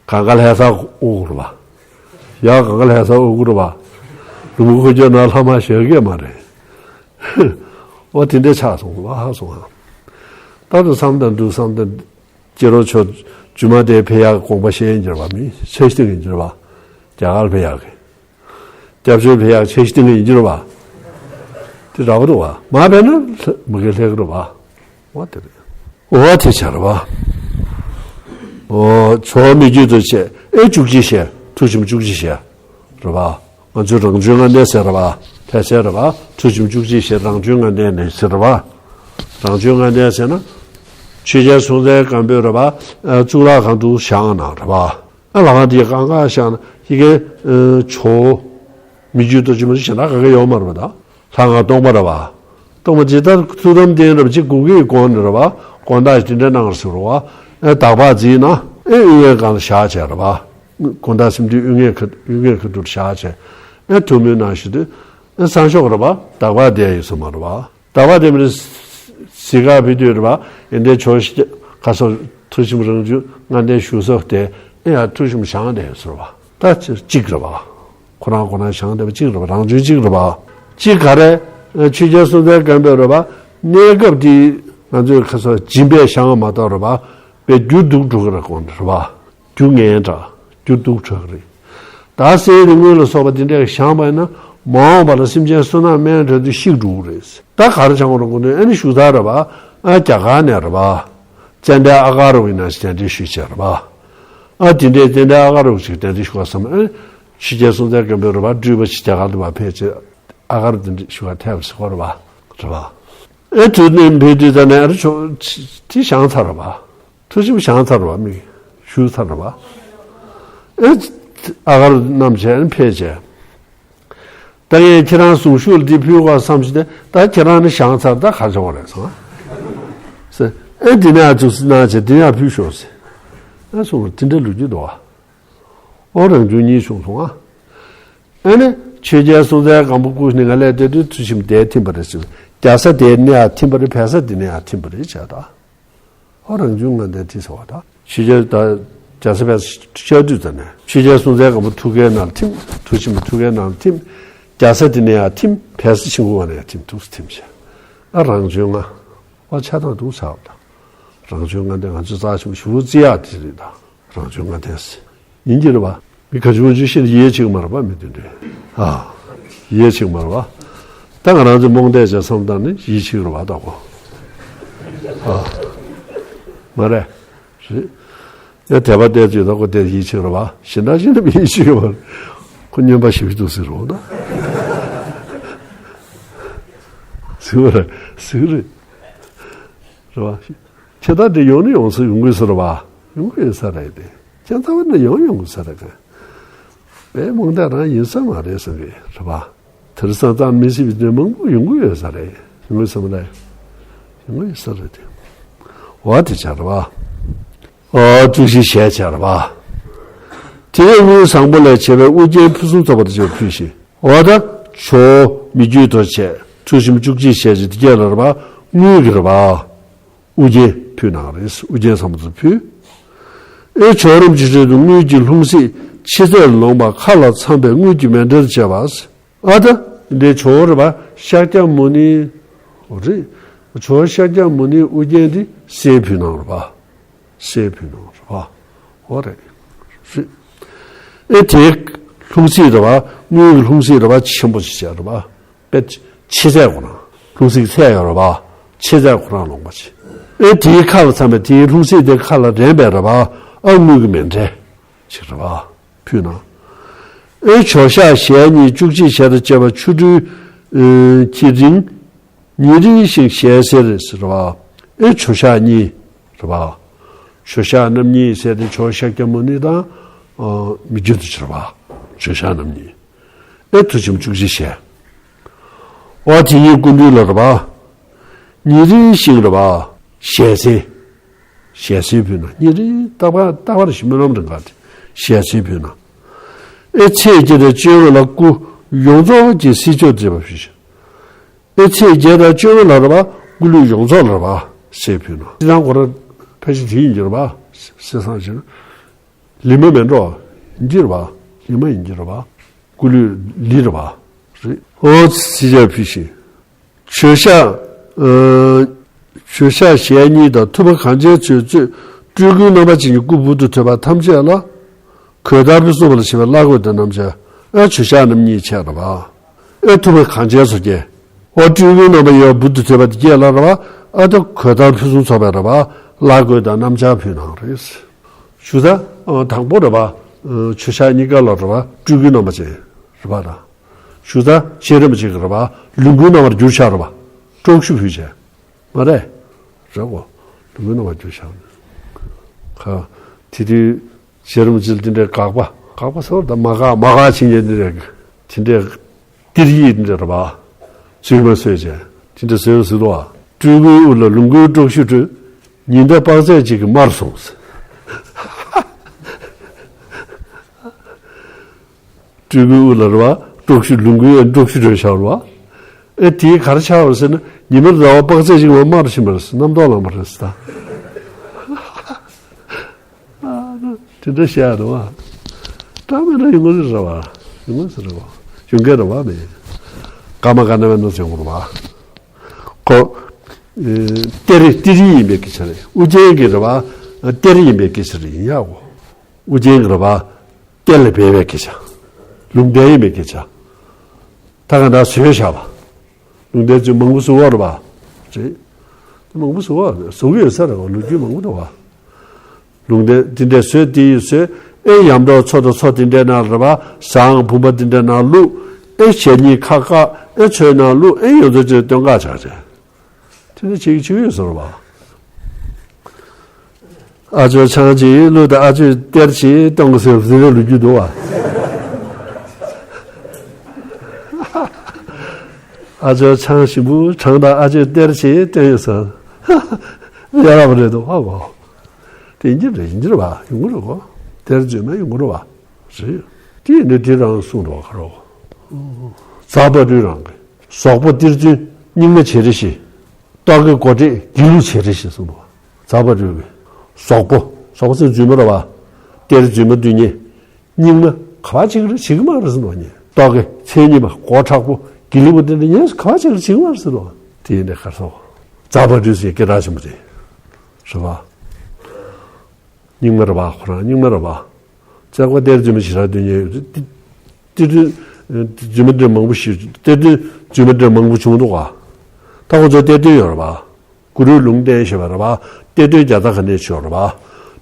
གང་ག་ལྷ་ས་དབུ་རེད་པ། ཡ་གང་ག་ལྷ་ས་དབུ་རེད་པ། ལུང་ཁུ་སྐྱོར་ན་ལྷ་མ་ཞེ་གི་མ་རེད། འོ་དེ་འདྲ་ཆགས་སོང་བ་ཧ་སོང་ཧ། ད་དུ་བསམ་དང་འདུག་བསམ་དང་། སྐྱེ་རོ་ཆོ་རྒྱུ་མ་དེ་ཕེ་ཡག་དགོངས་པ་བཞེས་འགྱུར་བ་མི་ཆེ་ཤི་ཏིང་འགྱུར་བ། རྒྱ་གར་ཕེ་ཡག་གི། སྐྱབས་བཅོལ་ཕེ་ཡག་ཆེ་ཤི་ཏིང་འགྱུར་བ། དེ་འདྲ་པོ་འདུག་བ། མ་ཕེ་ན་མི་གེ་ལྷེ་གི་རུ་བ། འོ་དེ་རེད། འོ་དེ་ཆ་ར་བ། འོ་ཆོ་མི་རྒྱུད་དུ་ཆེ་ཨེ་བཅུ་གཅིག་ཤེ་ཐུགས་ཆུམ་བཅུ་གཅིག་ཤེ། རེད་པ། ང་ཚོའི་རང་བྱུང་ལྔ་ལྡན་ཟེར་རེད་པ། ཐལ་ཟེར་རེད་པ། ཐུགས་ཆུམ་བཅུ་གཅིག་ཞེས་རང་བྱུང་ལྔ་ལྡན་ནས་ཟེར་རེད་པ། རང་བྱུང་ལྔ་ལྡན་ཟེར་ན། ཆོས་རྒྱལ་སྲོང་བཙན་སྒམ་པོས་རེད་པ། གཙུག་ལག་ཁང་དུ་བཞེངས་གནང་རེད་པ། ཨ་ལགས་ང་འདི་གང་ག་བཞེངས་ན་ཡི་གེ་ཇོ་བོ་མི་རྒྱུད་རྡོ་རྗེ་མ་གཞི་ཞེ་དྲག་ག་གེ་ཡོད་མ་རེད་པ་ད། ལྷ་ཁང་སྟོང་པ་རེད་པ། སྟོང་པ་ཇི་ལྟར་ཐུགས་དམ་རྟེན་རབ་ཅིག་གུ་གེའི་དགོན་རེད་པ། དགོན་བདག་ཅིག་འདྲ་གནང་ཟེར་བ། ཨེ་དག་པ་རྫིས་ན་ཨེ་དབུས་ངན་སྒང་ལ་བཞག་བྱས་རེད་པ། དགོན་བདག་སེམས་འདུལ་དབུས་ངན་ཁ་དབུས་ངན་ཁ་ཐུར་བཞག་བྱས། ཨེ་ཐུགས་སྨོན་གནང་ཞུ་དུས། ཨེ་སང་ཞོགས་རེད་པ། དག་པ་བསྡད་ཡོད་ས་མ་རེད་པ། དག་པ་བསྡད་མི་རེད། གཟིགས་ག་ཕེབས་དུས་རེད་པ། ཨེ་འདྲའི་ཇོ་ཁ་སོ་ཐུགས་ཆུམ་རང་བྱུང་ལྔ་ལྡན་བཞུགས་ས་དེ་ཨེ་ཡ་ཐུགས་ཆུམ་བཞེངས་བསྡད་ཡོད་ས་རེད་པ། ད་ཅིག་རེད་པ། ཁོ་རང་ཁོ་རང་བཞེངས་བསྡད་པ་གཅིག་རེད་པ། རང་བྱུང་གཅིག་རེད་པ། གཅིག་ག་རེ། ཆོས་རྒྱལ་སྲོང་བཙན་སྒམ་པོས་རེད་པ། གནས་སྐབས་དེའི་ ང་ཚོས་ཁ་སོ་སྦྱིན་པས་བཤང་བ་མ་གཏོགས་རེད་པ། པའི་རྒྱུ་སྡུག་འགྲོ་གི་རེད་གོང་རེད་པ། རྒྱུ་ངན་དྲག་རྒྱུ་སྡུག་འགྲོ་གི་རེད། ད་གསེར་དེ་དངུལ་ལ་སོགས་པ་དེ་འདྲས་བཤང་བ་ཡིན་ན་མ་འོངས་པ་ལ་སེམས་ཅན་བསོད་ནམས་དམན་འགྲོ་དུས་ཤི་འགྲོ་གི་རེད། ད་ག་རེ་བྱང་བ་རེད་གོང་དུ་ཨ་ནི་ཞུ་ད་རེད་པ། ཨ་རྒྱ་གར་ནས་རེད་པ། ཙན་དན་ཨ་ག་རུ་ཡིན་ན་ཞིག་གདན་འདྲེན་ཞུས་བྱས་རེད་པ། ཨ་དེ་འདྲས་ཙན་དན་ཨ་ག་རུ་ཞིག་གདན་འདྲེན་ཞུ་བ་བསམ་ཨ། ཆོས་རྒྱལ་སྲོང་བཙན་སྒམ་པོའི་རེད་པ་སྤྲུལ་པ་ཞིག་རྒྱ་གར་དུ་བ་ཕེབས་བྱས་ཨ་ག་རུ་གདན་འདྲེན་ཞུ་བ་ཐལ་བ་ཞིག་གོ་རེད་པ། རེད་པ། ཨེ་དུས་ནས་འབུལ་དུས་ད་ནས་ཨ་རུ་ཆོ་དེ་བཤང་ཚར་རེད་པ། ཐུགས་ཆེན་པོ་བཤང་ཚར་བ་མི་ཞུ་ཚར་བ། ཨེ་ཨ་གར་རྣམས་བྱས་ཕལ་ཆེར། ད་ངས་ཁྱེད་རང་གཟུངས་གཞུག་ལ་འདི་ཕུལ་བ་བསམ་ཞིག་ནས་ད་ཁྱེད་རང་ནི་བཤང་ཚར་ད་ག་བྱུང་བ་རེད་སོང་། ཨེ་འདི་ནས་ཨ་ཙུག་སི་ན་བྱས་འདི་ནས་ཕུལ་ཤོག་ཟེར། ཨ་སོང་བ་དེ་འདྲ་ལོ་རྒྱུས་འདུག་བ། ཨོ་རང་བྱུང་གཉིས་བྱུང་སོང་ཨ། ཨ་ནི་ཆོས་རྒྱལ་སྲོང་བཙན་སྒམ་པོ་སྐུ་ནི་ང་ལས་བལྟས་དུས་ཐུགས་ཆེན་པོ་དེ་ཐིམ་པ་རེད་ཟེར། རྒྱ་ས་དེ་ནས་ཨ་ཐིམ་པ་རེད་བལ་ས་དེ་ནས་ཨ་ཐིམ་པ་རེད་བྱས་ད། ཨོ་རང་བྱུང་ང་འདས་དེ་ཟེར་བ་ད། ཆོས་རྒྱལ་ད་རྒྱ་ས་བལ་ས་ཤར་དུས་ཙམ་ནས་ཆོས་རྒྱལ་སྲོང་བཙན་སྒམ་པོ་ཐུགས་ཀའི་ནང་ཐིམ། ཐུགས་ཆེན་པོ་ཐུགས་ཀའི་ནང་ཐིམ། རྒྱ་ས་དེ་ནས་ཡང་ཐིམ། བལ་ས་ཆེན་པོ་བ་ནས་ཡང་ཐིམ་ཐུགས་སུ་ཐིམ་བྱས། ཨ་རང་བྱུང་ང་། ཨ་ཆ་ཐང་འདུག་ཚར་བ་དང་། རང་བྱུང་ང་འདས་ང་ཚོ་རྩ་ཆེན་པོ་ཞུ་བོ་རྩི་ཡག་དེ་རེད་ད། རང་བྱུང་ང་འདས། ཡིན་གྱི་རེད་བ། མི་ག་ཅུང་ཅུང་ཤེས་ཡིད་ཆེས་མ་རེད་བ་མི་དེ་འདྲས། ཨ། ཡིད་ཆེས་མ་རེད་བ། ད་ང་རང་ཚོ་རྨོངས་དད་བྱས་བསམ་བཏང་ནི་ཡིད་ཆེས་རེད་བ་ད་གོ། ཨ། མ་རེད། རེད། ཡ་དད་པ་བལྟས་ཚོད་ད་གོ་དེ་ཡིད་ཆེས་རེད་བ། གཞན་དག་གཞན་དག་མི་ཡིད་ཆེས་རེད་བ། ཁོ་སྨྱོན་པ་ཞིག་འདུག་ཟེར་རོ་ད། ཟེར་བ་རེད་ཟེར་རེད། རེད་བ། ཁྱེད་ད་དེ་ཡོང་ནི་ཡོང་ས་ཡོང་དགོས་ས་རེད་བ། ཡོང་དགོས་ས་རེད་དེ། ཁྱེད་ཚ་བ་ནས་ཡོང་ཡོང་དགོས་ས་རེད་ག། པའི་རྨོངས་དད་རང་ཡིན་ས་མ་རེད་བསམ་གི་རེད་བ། དེར་སང་ཙང་མི་སྲིད་པའི་དོན་མང་པོ་ཡོང་གི་ཡོད་ས་རེད། ཡོང་གི་ཡོད་ས་མ་རེད། ཡོང་གི་ཡོད་ས་རེད་དེ། འོ་དེ་བྱ་རེད་བ། འོ་དཀྲུག་ཤིང་ཞལ་བྱ་རེད་བ། དེ་ནས་དངུལ་བཟང་པོ་ལས་བྱས་པའི་དབུ་རྒྱན་ཕུན་སུམ་ཚོགས་པ་དེ་ཚོ་ཕུལ་ཞིང་། འོ་ད་ཇོ་བོ་མི་བསྐྱོད་རྡོ་རྗེ་ཐུགས་ཆེན་བཅུ་གཅིག་ཞལ་གྱི་དེ་སྐད་ལ་རེད་བ། དངུལ་གྱི་རེད་བ། དབུ་རྒྱན་ཕུལ་གནང་རེད། དབུ་རྒྱན་བཟང་པོ་ཚོ་ཕུལ། ཨེ་ཇོ་རིན་པོ་ཆེ་སྲས་དུ་དངུལ་གྱི་ལྷུང་བཟེད་ཕྱི་ཚད་ལོངས་པ་མཁའ་ལ་འཚམ་པའི་དངུལ་གྱི་མཎྜལ་བཅས་པ། ཨ་ད་འདི་ཇོ་བོ་རེད་པ་ཤཱཀྱ་མུ་ནི། རེད། ཇོ་བོ་ཤཱཀྱ་མུ་ནིའི་དབུ་རྒྱན་འདི་གསེར་ཕུལ་གནང་རེད་པ། གསེར་ཕུལ་གནང་རེད་པ། འོ་རེད། རེད། ཨེ་དེའི་ལྷུང་བཟེད་རེད་པ། དངུལ་གྱི་ལྷུང་བཟེད་རེད་པ་ཆེན་པོ་ཞིག་བྱས་རེད་པ། པད་ཕྱི་ཚད་ཁོ་རང་། ལྷུང་བཟེད་ཀྱི་ཚད་ཡོད་རེད་པ། ཕྱི་ཚད་ཁོ་རང་ལོངས་པ་ཅིག་ཨེ་དེའི་ཁ་ལ་འཚམ་པའི་དེའི་ལྷུང་བཟེད་དེ་ཁ་ལ་རན་པའི་རེད་པ། ཨ་དངུལ་གྱི་མཎྜལ་ཅིག་རེད་པ། ཕུལ་གནང་། ཨེ་ཇོ་ཤཱཀ་ཞལ་གཉིས་བཅུ་གཅིག་ཞལ་དང་བཅས་པ་ཆོ་འཕྲུལ་གྱི་རིང་། ཉི་རིང་ཞིང་ཞལ་གསེར་ཟེར་བ། ཨེ་ཇོ་ཤཱཀ་གཉིས་རེད་པ། ཇོ་ཤཱཀ་རྣམ་གཉིས་ཟེར་ཏེ་ཇོ་ཤཱཀྱ་མུ་ནི་དང་། མི་བསྐྱོད་རྡོ་རྗེ་རེད་པ། ཇོ་ཤཱཀ་རྣམ་གཉིས། ཨེ་ཐུགས་ཆེན་བཅུ་གཅིག་ཞལ། འོ་དེ་ཉིད་སྐུ་མདུན་ལ་རེད་པ། ཉི་རིང་ཞིང་རེད་པ། ཞལ་གསེར། ཞལ་གསེར་ཕུལ་གནང་། ཉི་རིང་རྟག་པར་རྟག་པར་ཞིག་སྨོན་ལམ་རིང་ག་དེ་ཞལ་གསེར་ཕུལ་གནང་། ཨེ་ཚེས་བརྒྱད་དང་བཅོ་ལྔ་ལ་སྐུ་ཡོངས་རྫོགས་ཀྱི་གསེར་ཕྱེ་བརྗེ་བ་ཕུལ་ཞིང་། ཨེ་ཚེས་བརྒྱད་དང་བཅོ་ལྔ་ལ་རེད་པ། སྐུ་ལུས་ཡོངས་རྫོགས་ལ་རེད་པ། གསེར་ཕུལ་གནང་། ཁྱེད་རང་ཁོ་རང་ཕལ་ཆེར་དེ་ཡིན་གྱི་རེད་པ། གསེར་སྲང་ཅིག་ལི་མ་མེད་འགྲོ། ཡིན་གྱི་རེད་པ། ལི་མ་ཡིན་གྱི་རེད་པ། སྐུ་ལུས་ལི་རེད་པ། རེད། ཨོ་ཚི་ཇ་ཕུལ་ཞིང་། ཇོ་ཤཱཀ་ཨ། ཇོ་ཤཱཀ་ཞལ་གཉིས་དང་ཐུབ་པ་གངས་ཅན་ཚོས་གཙོས་སྤྲུལ་སྐུ་རྣམ་པ་ཅན་གྱི་སྐུ་འབུར་དུ་ཐོན་པ་ཐམས་ཅད་ལ། གོས་དར་ཕུན་སུམ་ཚོགས་པ་ལ་བྱེད་པའི་བླ་གོས་དང་སྣམ་སྦྱར། ཨ་ཇོ་ཤཱཀ་རྣམ་གཉིས་ཆད་རེད་པ། ཨ་ཐུབ་པ་གངས་ཅན་ཚོ་སྐྱེས། ཨོ་སྤྲུལ་སྐུ་རྣམ་པ་ཡོད་འབུར་དུ་ཐོན་པ་དེ་སྐྱེས་ལ་རེད་པ། ཨ་ད་གོས་དར་ཕུན་སུམ་ཚོགས་པའི་རེད་པ། བླ་གོས་དང་སྣམ་སྦྱར་ཕུལ་གནང་རེད། ཞུ་ད། དང་པོ་རེད་པ། ཇོ་ཤཱཀ་གཉིས་ཀ་ལ་རེད་པ། སྤྲུལ་སྐུ་རྣམ་པ་ཅན་རེད་པ་དང་། ཞུ་ད་རྗེ་རིན་པོ་ཆེ་གི་རེད་པ། ལོངས་སྐུའི་རྣམ་པར་གྱུར་ཤག་རེད་པ། དཀྲོག་ཞུ་ཕུལ་བྱས། མ་རེད། རེད་གོ། ལོངས་སྐུའི་རྣམ་པར་གྱུར་ཤག་ཁ། དེ་དུས་རྗེ་རིན་པོ་ཆེ་ལ་དེ་འདྲའི་དགག་པ། དགག་པ་ཟེར་བ་དང་མ་དགག་མ་དགག་བྱེད་མཁན་དེ་འདྲའི། དེ་འདྲའི་གཏེར་ཡིག་དེ་འདྲ་རེད་པ། བཟོས་མ་བཟོས་བྱས། དེ་འདྲ་བཟོས་བཟོས་འདུག་བ། སྤྲུལ་སྐུའི་དབུ་ལ་ལོངས་སྐུའི་དཀྲོག་ཞུ་སྤྲོད། ཉི་ཟླ་དཔག་ཚད་གཅིག་གིས་དམར་སོང་། སྤྲུལ་སྐུའི་དབུ་ལ་རེད་པ། དཀྲོག་ཞུ་ལོངས་སྐུའི་དཀྲོག་ཞུ་སྤྲོད་ཤག་རེད་པ། ཨེ་དེའི་ག་རེ་ཆགས་པ་རེད་ཟེར་ན་ཉི་མ་ཟླ་བ་དཔག་ཚད་གཅིག་མ་དམར་ཕྱིན་པ་རེད། རྣམ་རྟོག་ལངས་པ་རེད་ཟེར་ད། དེ་འདྲ་བཤད་ཡ་རེད་པ། ད་མེད་ན་ཡོང་གི་རེད་པ། ཡོང་གི་རེད་པ། ཡོང་གི་རེད་པ་མེད། ཀརྨ་ག་ན་མེད་ན་ཟེར་དགོས་རེད་པ། ཁོ། གཏེར་གཏེར་ཡིན་པའི་སྐད་ཆ་རེད། ཨུ་རྒྱན་གྱི་རེད་བ། གཏེར་ཡིན་པའི་སྐད་ཆ་རེད། ཡིན་ཡག་གོ། ཨུ་རྒྱན་གྱི་རེད་བ། གཏེར་ལ་སྦས་པའི་སྐད་ཆ། ལུང་བསྟན་ཡིན་པའི་སྐད་ཆ། ད་ག་འདྲ་བཟོས་བཞག་པ། ལུང་བསྟན་ཚོས་མང་པོ་བཟོ་བ་རེད་བ། རེད། མང་པོ་བཟོ་བ་བཟོ་གི་ཡོད་ས་རེད་བ། ལོ་རྒྱུས་མང་པོ་འདུག་བ། ལུང་བསྟན་དེ་འདྲས་བཟོས་དེ་ཡིས་བཟོས། ཨེ་ཡམ་དང་མཚོ་དང་མཚོ་དེ་འདྲས་ནང་རེད་བ། ཟངས་བུམ་པ་དེ་འདྲས་ནང་བླུགས། ཨེ་ཞལ་ཉིན་ཁ་བཀག་ཨེ་མཚོའི་ནང་བླུགས། ཨེ་ཡོད་ཚོད་ཅིག་སྟོན་ཁ་བྱ་བྱས། དེ་འདྲ་བྱེད་ཀྱི་བྱེད་ཀྱི་ཡོད་ས་རེད་བ། ཨ་ཇོ་ཆང་ཅིག་བླུགས་དང་ཨ་ཇོ་གཏེར་ཅིག་སྟོན་གི་ཟེར་བ་དེ་འདྲ་ལོ་རྒྱུས་འདུག་བ། ཨ་ཇོ་ཆང་ཞིམ་པོ་དྲངས་དང་ཨ་ཇོ་གཏེར་ཅིག་སྟོན་ཡོད་ས། ཡ་རབས་རེད་འདུག་ཧ་གོ། དེ་ཡིན་གྱི་རེད། ཡིན་གྱི་རེད་བ། ཡོང་གི་རེད་གོ། གཏེར་རྫུན་མ་ཡོང་གི་རེད་བ། རེད། དེ་ཡིན་དུས་དེ་རང་གསུངས་འགྲོ་ག་རོ། ཛཿ་པ་རུ་རང་གི་ཟོག་པོ་གཏེར་རྫུན་རྙིང་མ་བྱེད་རེ་ཞིག་རྟོག་གེ་མགོ་ཁྲིད་སྒྱིད་ལུག་བྱེད་རེ་ཞིག་གསུངས་འདུག་ཛཿ་པ་རུ་གི་ཟོག་པོ། ཟོག་པོ་ཟེར་རྫུན་མ་རེད་བ། གཏེར་རྫུན་མ་འདུག་ཉེ། རྙིང་མ་ག་བ་བྱེད་ཀྱི་རེད། བྱེད་ཀྱི་མ་རེད་ཟེར་འདུག་ཉེ། རྟོག་གེ་མཚན་ཉིད་པ་མགོ་མཁྲེགས་པོ་སྒྱིད་ལུག་པ་དེ་འདྲ་ཉེ་ག་བ་བྱེད་ཀྱི་རེད། བྱེད་ཀྱི་མ་རེད་ཟེར་འདུག་དེ་ཡིན་དེ་གར་སོང་། ཛཿ་པ་རུ་ཟེར་སྐད་གྲགས་ཆེན་པོ་དེ་རེད་བ། རྙིང་མ་རེད་བ། ཁོ་རང་རྙིང་མ་རེད་བ། ཙག་པ་གཏེར་རྫུན་མ་ཞེ་དྲག་འདུག་ཉེ། གཏེར་སྟོན་རྫུན་མ་འདྲ་མང་པོ་ཞིག་གཏེར་སྟོན་རྫུན་མ་འདྲ་མང་པོ་བྱུང་འདུག་ག་ད་ཁོ་ཚོ་གཏེར་སྟོན་ཡོད་རེད་བ། གུ་རུའི་ལུང་བསྟན་ཞེས་པ་རེད་བ། གཏེར་སྟོན་བརྒྱ་རྩ་ག་ནས་བྱུང་རེད་བ།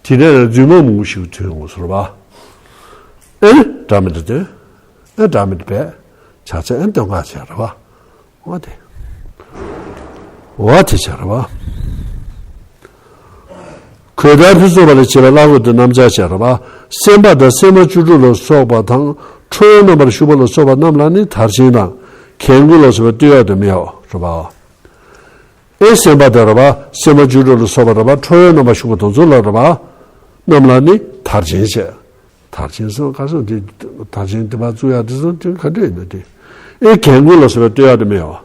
དེ་ནས་རྫུན་མ་མང་པོ་ཞིག་ཐོན་ཡོང་ས་རེད་བ། ཨེ་འདྲ་མི་འདྲ་སྟོན། ཨེ་འདྲ་མི་འདྲ་བས། བྱ་ཚད་ཨེ་སྟོན་ཁ་བྱས་རེད་བ། འོ་དེ། འོ་དེ་བྱ་རེད་བ། གོས་དར་ཕུན་སུམ་པ་ལ་བྱེད་པའི་བླ་གོས་དེ་རྣམ་གཞག་བྱ་རེད་བ། སེམས་དཔའ་དང་སེམས་མ་བཅུ་དྲུག་ལ་སོགས་པ་དང་ཁྲོ་བོའི་རྣམ་པར་བཞུགས་པ་ལ་སོགས་པ་རྣམས་ལ་ནི་དར་ཆེན་དང་གན་གོས་ལ་སོགས་པའི་སྟོད་གཡོགས་དེ་མི་ཡོང་རེད་བ། ཨེ་སེམས་དཔའ་དེ་རེད་བ། སེམས་མ་བཅུ་དྲུག་ལ་སོགས་པ་རེད་བ། ཁྲོ་བོའི་རྣམ་པར་བཞུགས་པ་དེ་ཚོ་ལ་རེད་བ། རྣམས་ལ་ནི་དར་ཆེན་བྱས། དར་ཆེན་སོགས་ག་སོགས་དེ་དར་ཆེན་དེ་བ་བཙུགས་ཡག་དེ་སོགས་དེ་ག་འདྲ་ཡིན་ན་དེ། ཨེ་གན་གོས་ལ་སོགས་པའི་སྟོད་གཡོགས་དེ་མི་ཡོང་།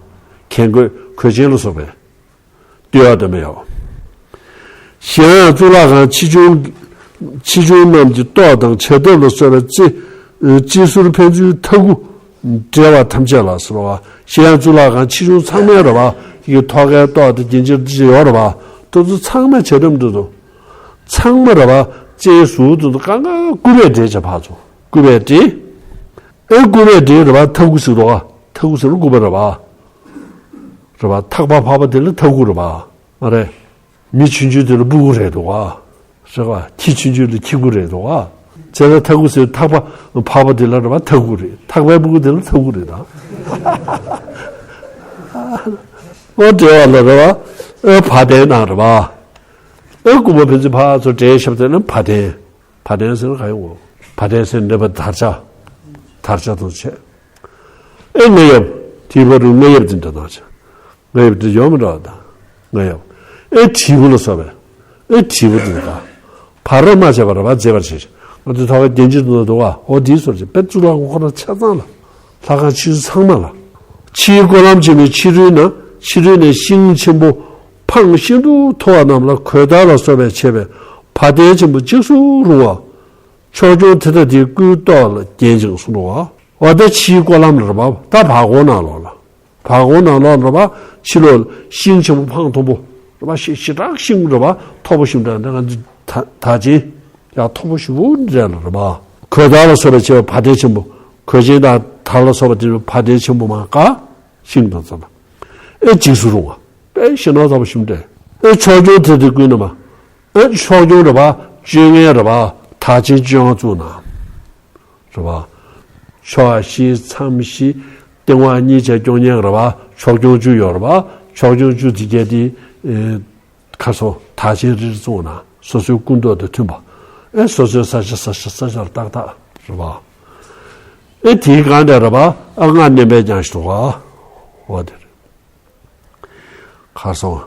གན་གོས་གོས་ཆེན་ལ་སོགས་པའི་སྟོད་གཡོགས་དེ་མི་ཡོང་། གཞན་ཡང་གཙུག་ལག་ཁང་ཕྱིས་བྱུང་ཕྱིས་བྱུང་རྣམས་ཀྱི་ཏོག་དང་བྱ་ཐབ་ལ་སོགས་པའི་རྩི་རྩི་ཟུར་ཕན་ཚུན་ཐ་གུ་འབྲེལ་བ་ཐམས་ཅད་ལ་ཟེར་བ། གཞན་ཡང་གཙུག་ལག་ཁང་ཕྱིས་བྱུང་ཚང་མའི་རེད་བ། ཡི་ཐོག་ཁའི་ཏོག་དང་རྒྱན་ཆ་འདི་ཡོད་རེད་བ། དེ་ཚོ་ཚང་མ་བྱ་ཐབ་འདི་ཚོ་ཚང་མ་རེད་བ། རྩི་ཟུར་དེ་ཚོ་གང་ག་སྐུད་པས་འབྲེལ་བྱས་ཕར་ཚུར་སྐུད་པས་འབྲེལ། ཨེ་སྐུད་པས་འབྲེལ་རེད་བ། ཐ་གུ་ཟེར་འདུག་ག་ཐ་གུ་ཟེར་ན་སྐུད་པ་རེད་བ། རེད་བ། ཐག་པ་ཕབ་པ་དེ་ལ་ཐ་གུ་རེད་བ། མ་རེད། མི་ཆུང་ཆུང་དེ་ལ་སྤུ་གུ་རེད་འདུག་ག་རེད་བ། ཁྱི་ཆུང་ཆུང་ལ་ཁྱི་གུ་རེད་འདུག་ག་བྱས་ཙང་ཐ་གུ་ཟེར་ཐག་པ་ཕབ་པ་དེ་ལ་རེད་བ། ཐ་གུ་རེད། ཐག་པའི་སྤུ་གུ་དེ་ལ་ཐ་གུ་རེད་ད། ཨོ་འབྲེལ་བ་ལ་རེད་བ། ཨེ་བ་དན་ནང་རེད་བ། ཨེ་སྐུད་པ་ཕན་ཚུན་ཕར་ཚུར་འབྲེལ་བཞག་པ་དེ་ལ་བ་དན། བ་དན་ཟེར་ན་ག་ཡོང་གོ་བ་དན་ཟེར་འདྲ་བ་དར་ཆ། དར་ཆ་དང་བཅས། ཨེ་རྔ་ཡབ། དེའི་བར་དུ་རྔ་ཡབ་དེ་འདྲ་དང་བཅས། རྔ་ཡབ་དེ་ཡོང་མི་འདྲ་བ་དང་། རྔ་ཡབ། ཨེ་དྲིལ་བུ་ལ་སོགས་པའི། ཨེ་དྲིལ་བུ་དེ་དང་། བར་མ་བྱས་པ་རེད་བ། མཛེས་པར་བྱས་ཤིང་། ང་ཚོས་ཐོག་ཁའི་རྒྱན་ཆ་དུ་ན་འདུག་བ། འོ་དེའི་སོར་གྱི་དཔེ་གཙུག་ལག་ཁང་ཁོ་རང་ཆ་ཚང་ལ། ལྷ་ཁང་ཕྱི་ཚང་མ་ལ། ཕྱིའི་སྐོར་ལམ་ཆེན་མོའི་ཕྱི་རོལ་ན་ཕྱི་རོལ་ནས་ཤིང་ཆེན་པོ་འཕང་ཤིན་ཏུ་མཐོ་བ་རྣམས་ལ་གོས་དར་ལ་སོགས་པས་བྱས་པའི་བ་དན་ཆེན་པོ་འཇིགས་སུ་རུང་བ། ཕྱོགས་སྐྱོང་དེ་དག་དེའི་སྐུའི་ཏོག་ལ་བརྒྱན་ཅིང་གསུངས་འདུག་བ། འོ་ད་ཕྱིའི་སྐོར་ལམ་ལ་རེད་བ། ད་བར་སྐོར་ནང་ལོགས་ལ། བར་སྐོར་ནང་ལོགས་རེད་བ། ཕྱི་ལོགས་ལ་ཤིང་ཆེན་པོ་འཕང་མཐོན་པོ་རེད་བ། ཞེ་ཞེ་དྲག་ཤིང་རེད་བ། མཐོ་པོ་ཞིག་འདྲ་འདྲ་ང་ཚོ་ད་ད་ཅིང་ཡང་མཐོ་པོ་ཞེ་པོ་འདྲ་ལ་རེད་བ། གོས་དར་ལ་སོགས་པའི་ཆེ་བ་བ་དན་ཆེན་པོ། གོས་ཆེན་དང་དར་ལ་སོགས་པ་དེ་བ་དན་ཆེན་པོ་མ་ག་ཤིང་དང་ཚོ་ལ། ཨེ་འཇིགས་སུ་རུང་བ། དཔེ་ཞེ་ནོར་ཚ་པོ་ཞིག་འདྲ། ཨེ་ཕྱོགས་སྐྱོང་དེ་དག་ཀུན་ནས་མ། ཨེ་ཕྱོགས་སྐྱོང་རེད་བ། བཅོ་ལྔའི་རེད་བ། དར་ཆེན་བཅོ་ལྔ་བཙུགས་ན། རེད་བ། ཕྱོགས་བཞི་མཚམས་བཞི། སྟེང་འོག་གཉིས་བྱས་སྐྱོང་མཁན་རེད་བ། ཕྱོགས་སྐྱོང་བཅུ་ཡོད་རེད་བ། ཕྱོགས་སྐྱོང་བཅུ་དེ་གས་དེ། ཨེ། ཁ་སོ་དར་ཆེན་རེ་རེ་བཙུགས་ན་སོ་སོའི་སྐུ་མདོག་དང་མཐུན་པ། ཨེ་སོ་སོའི་ས་ཆ་ས་ཆ་ས་ཆར་ཏག་ཏག་རེད་བ། ཨེ་དེའི་སྒང་དེ་རེད་བ། ཨ་སྔགས་བསྣན་པས་ཀྱང་ཞེས་པ། འོ་དེ་རེད། ཁ་སོ།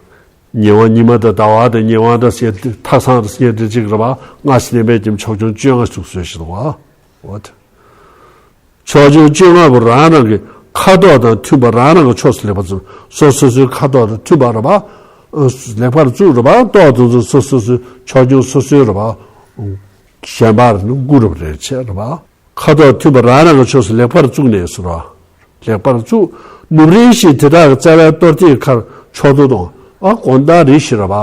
ཉི་མ་ཉི་མ་དང་ཟླ་བ་དང་ཉི་མ་དང་ཟེར་ཐག་ཚང་དང་ཟེར་དེ་གཅིག་རེད་བ། སྔགས་བསྣན་པས་ཀྱང་ཕྱོགས་སྐྱོང་བཅོ་ལྔ་བཙུགས་སོ་ཞེས་པ། འོ་དེ། ཕྱོགས་སྐྱོང་བཅོ་ལྔ་པོ་རང་རང་གི་ཁ་དོག་དང་མཐུན་པ་རང་རང་གི་ཕྱོགས་སུ་ལེགས་པར་བཙུགས། སོ་སོ་སོའི་ཁ་དོག་དང་མཐུན་པ་རེད་བ། ལེགས་པར་བཙུགས་རེད་བ། ཏོག་དེ་ཚོ་སོ་སོ་སོའི་ཕྱོགས་སྐྱོང་སོ་སོའི་རེད་བ། གཞན་པར་ནི་དགུ་རུ་རེ་བྱས་རེད་བ། ཁ་དོག་མཐུན་པ་རང་རང་གི་ཕྱོགས་སུ་ལེགས་པར་བཙུགས་ནས་སུ་རེད་བ། ལེགས་པར་བཙུགས། ནུབ་རིང་ཞིང་དེ་དག་གི་རྩ་བའི་གཏོར་སྟེགས་ཁར་ཕྱོགས་དོ་དང་ ཨ་དགོང་དག་རེ་ཞིག་རེད་པ།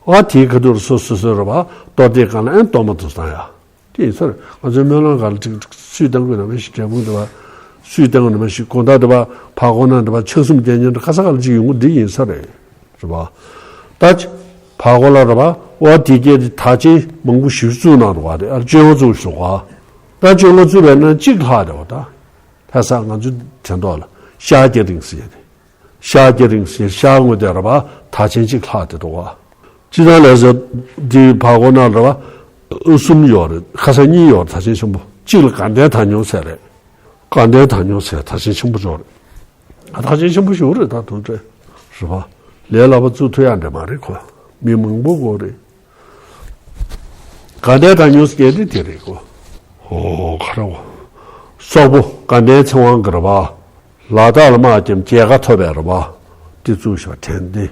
ཨ་དེའི་ཁ་ཐུག་སོ་སོ་སོ་རེད་པ། གཏོར་དེའི་སྒང་ལ་ཨེ་གཏོར་མ་ཐུབ་སོང་ཡ། དེ་ཡིན་ས་རེད། ང་ཚོའི་སྨོན་ལམ་སྒང་ལ་ཅིག་སུས་བཏང་དགོས་ན་མི་ཤེས། འབྲས་སྤུངས་འདི་པ་སུས་བཏང་དགོས་ན་མི་ཤེས། དགོང་དག་འདི་པ་བར་སྐོར་ན་འདི་པ་ཕྱག་གསུམ་རྒྱག་མཁན་འདི་ཁ་ས་ཁ་ལ་ཅིག་ཡོང་གི་འདི་ཡིན་ས་རེད། རེད་པ། ད་ཅི་བར་སྐོར་ལ་རེད་པ། ཨོ་དེ་སྐད་དེ་དར་ཆེན་མང་པོ་ཞིག་བཙུགས་གནང་འདུག་པ། དེ་ཨ་བཅོ་ལྔ་བཙུགས་སོང་བ། ད་བཅོ་ལྔ་བཙུགས་པའི་ནང་གཅིག་ལྷག་བསྡད་པ། ད་ལྷ་ས་ང་ཚོ་དྲན་ཐོག་ལ་ཤར་རྒྱ་རིང་ཟེར་ཡ་དེ། ཤར་རྒྱ་རིང་ཟེར་ཤར་ངོས་དེ་རེད་པ། དར་ཆེན་གཅིག་ལྷག་བསྡད་འདུག་པ། སྤྱིར་བཏང་ལ་ཟེར་དེའི་བར་སྐོར་ན་རེད་པ། ཨུ་གསུམ་ཡོད་རེད། ཁ་སང་གཉིས་ཡོད་རེད། དར་ཆེན་ཆེན་པོ་གཅིག་ལ་དགའ་ལྡན་དར་ཉུང་ཟེར་རེད། དགའ་ལྡན་དར་ཉུང་ཟེར་དར་ཆེན་ཆེན་པོ་ཅིག་ཡོད་རེད། ཨ་དར་ཆེན་ཆེན་པོ་ཞིག་རེད། ད་དུང་ཏྲེ་རེད་པ། ལས་སླ་པོ་བཙུགས་ཐུབ་ཡ་འདྲ་མ་རེད་ཁོ། མི་མང་པོ་དགོས་རེད། དགའ་ལྡན་དར་ཉུང་ཟེར་དེ་དེ་རེད་ཁོ། ཨོ་ཁ་ར་བོ། སོག་པོ་དགའ་ལྡན་ཚེ་དབང་གི་རེད་པ། ལ་དྭགས་ལ་དམག་བརྒྱབ་རྒྱལ་ཁ་ཐོབ་པའི་རེད་པ། དེ་བཙུགས་ཤོག་དྲན་དེ།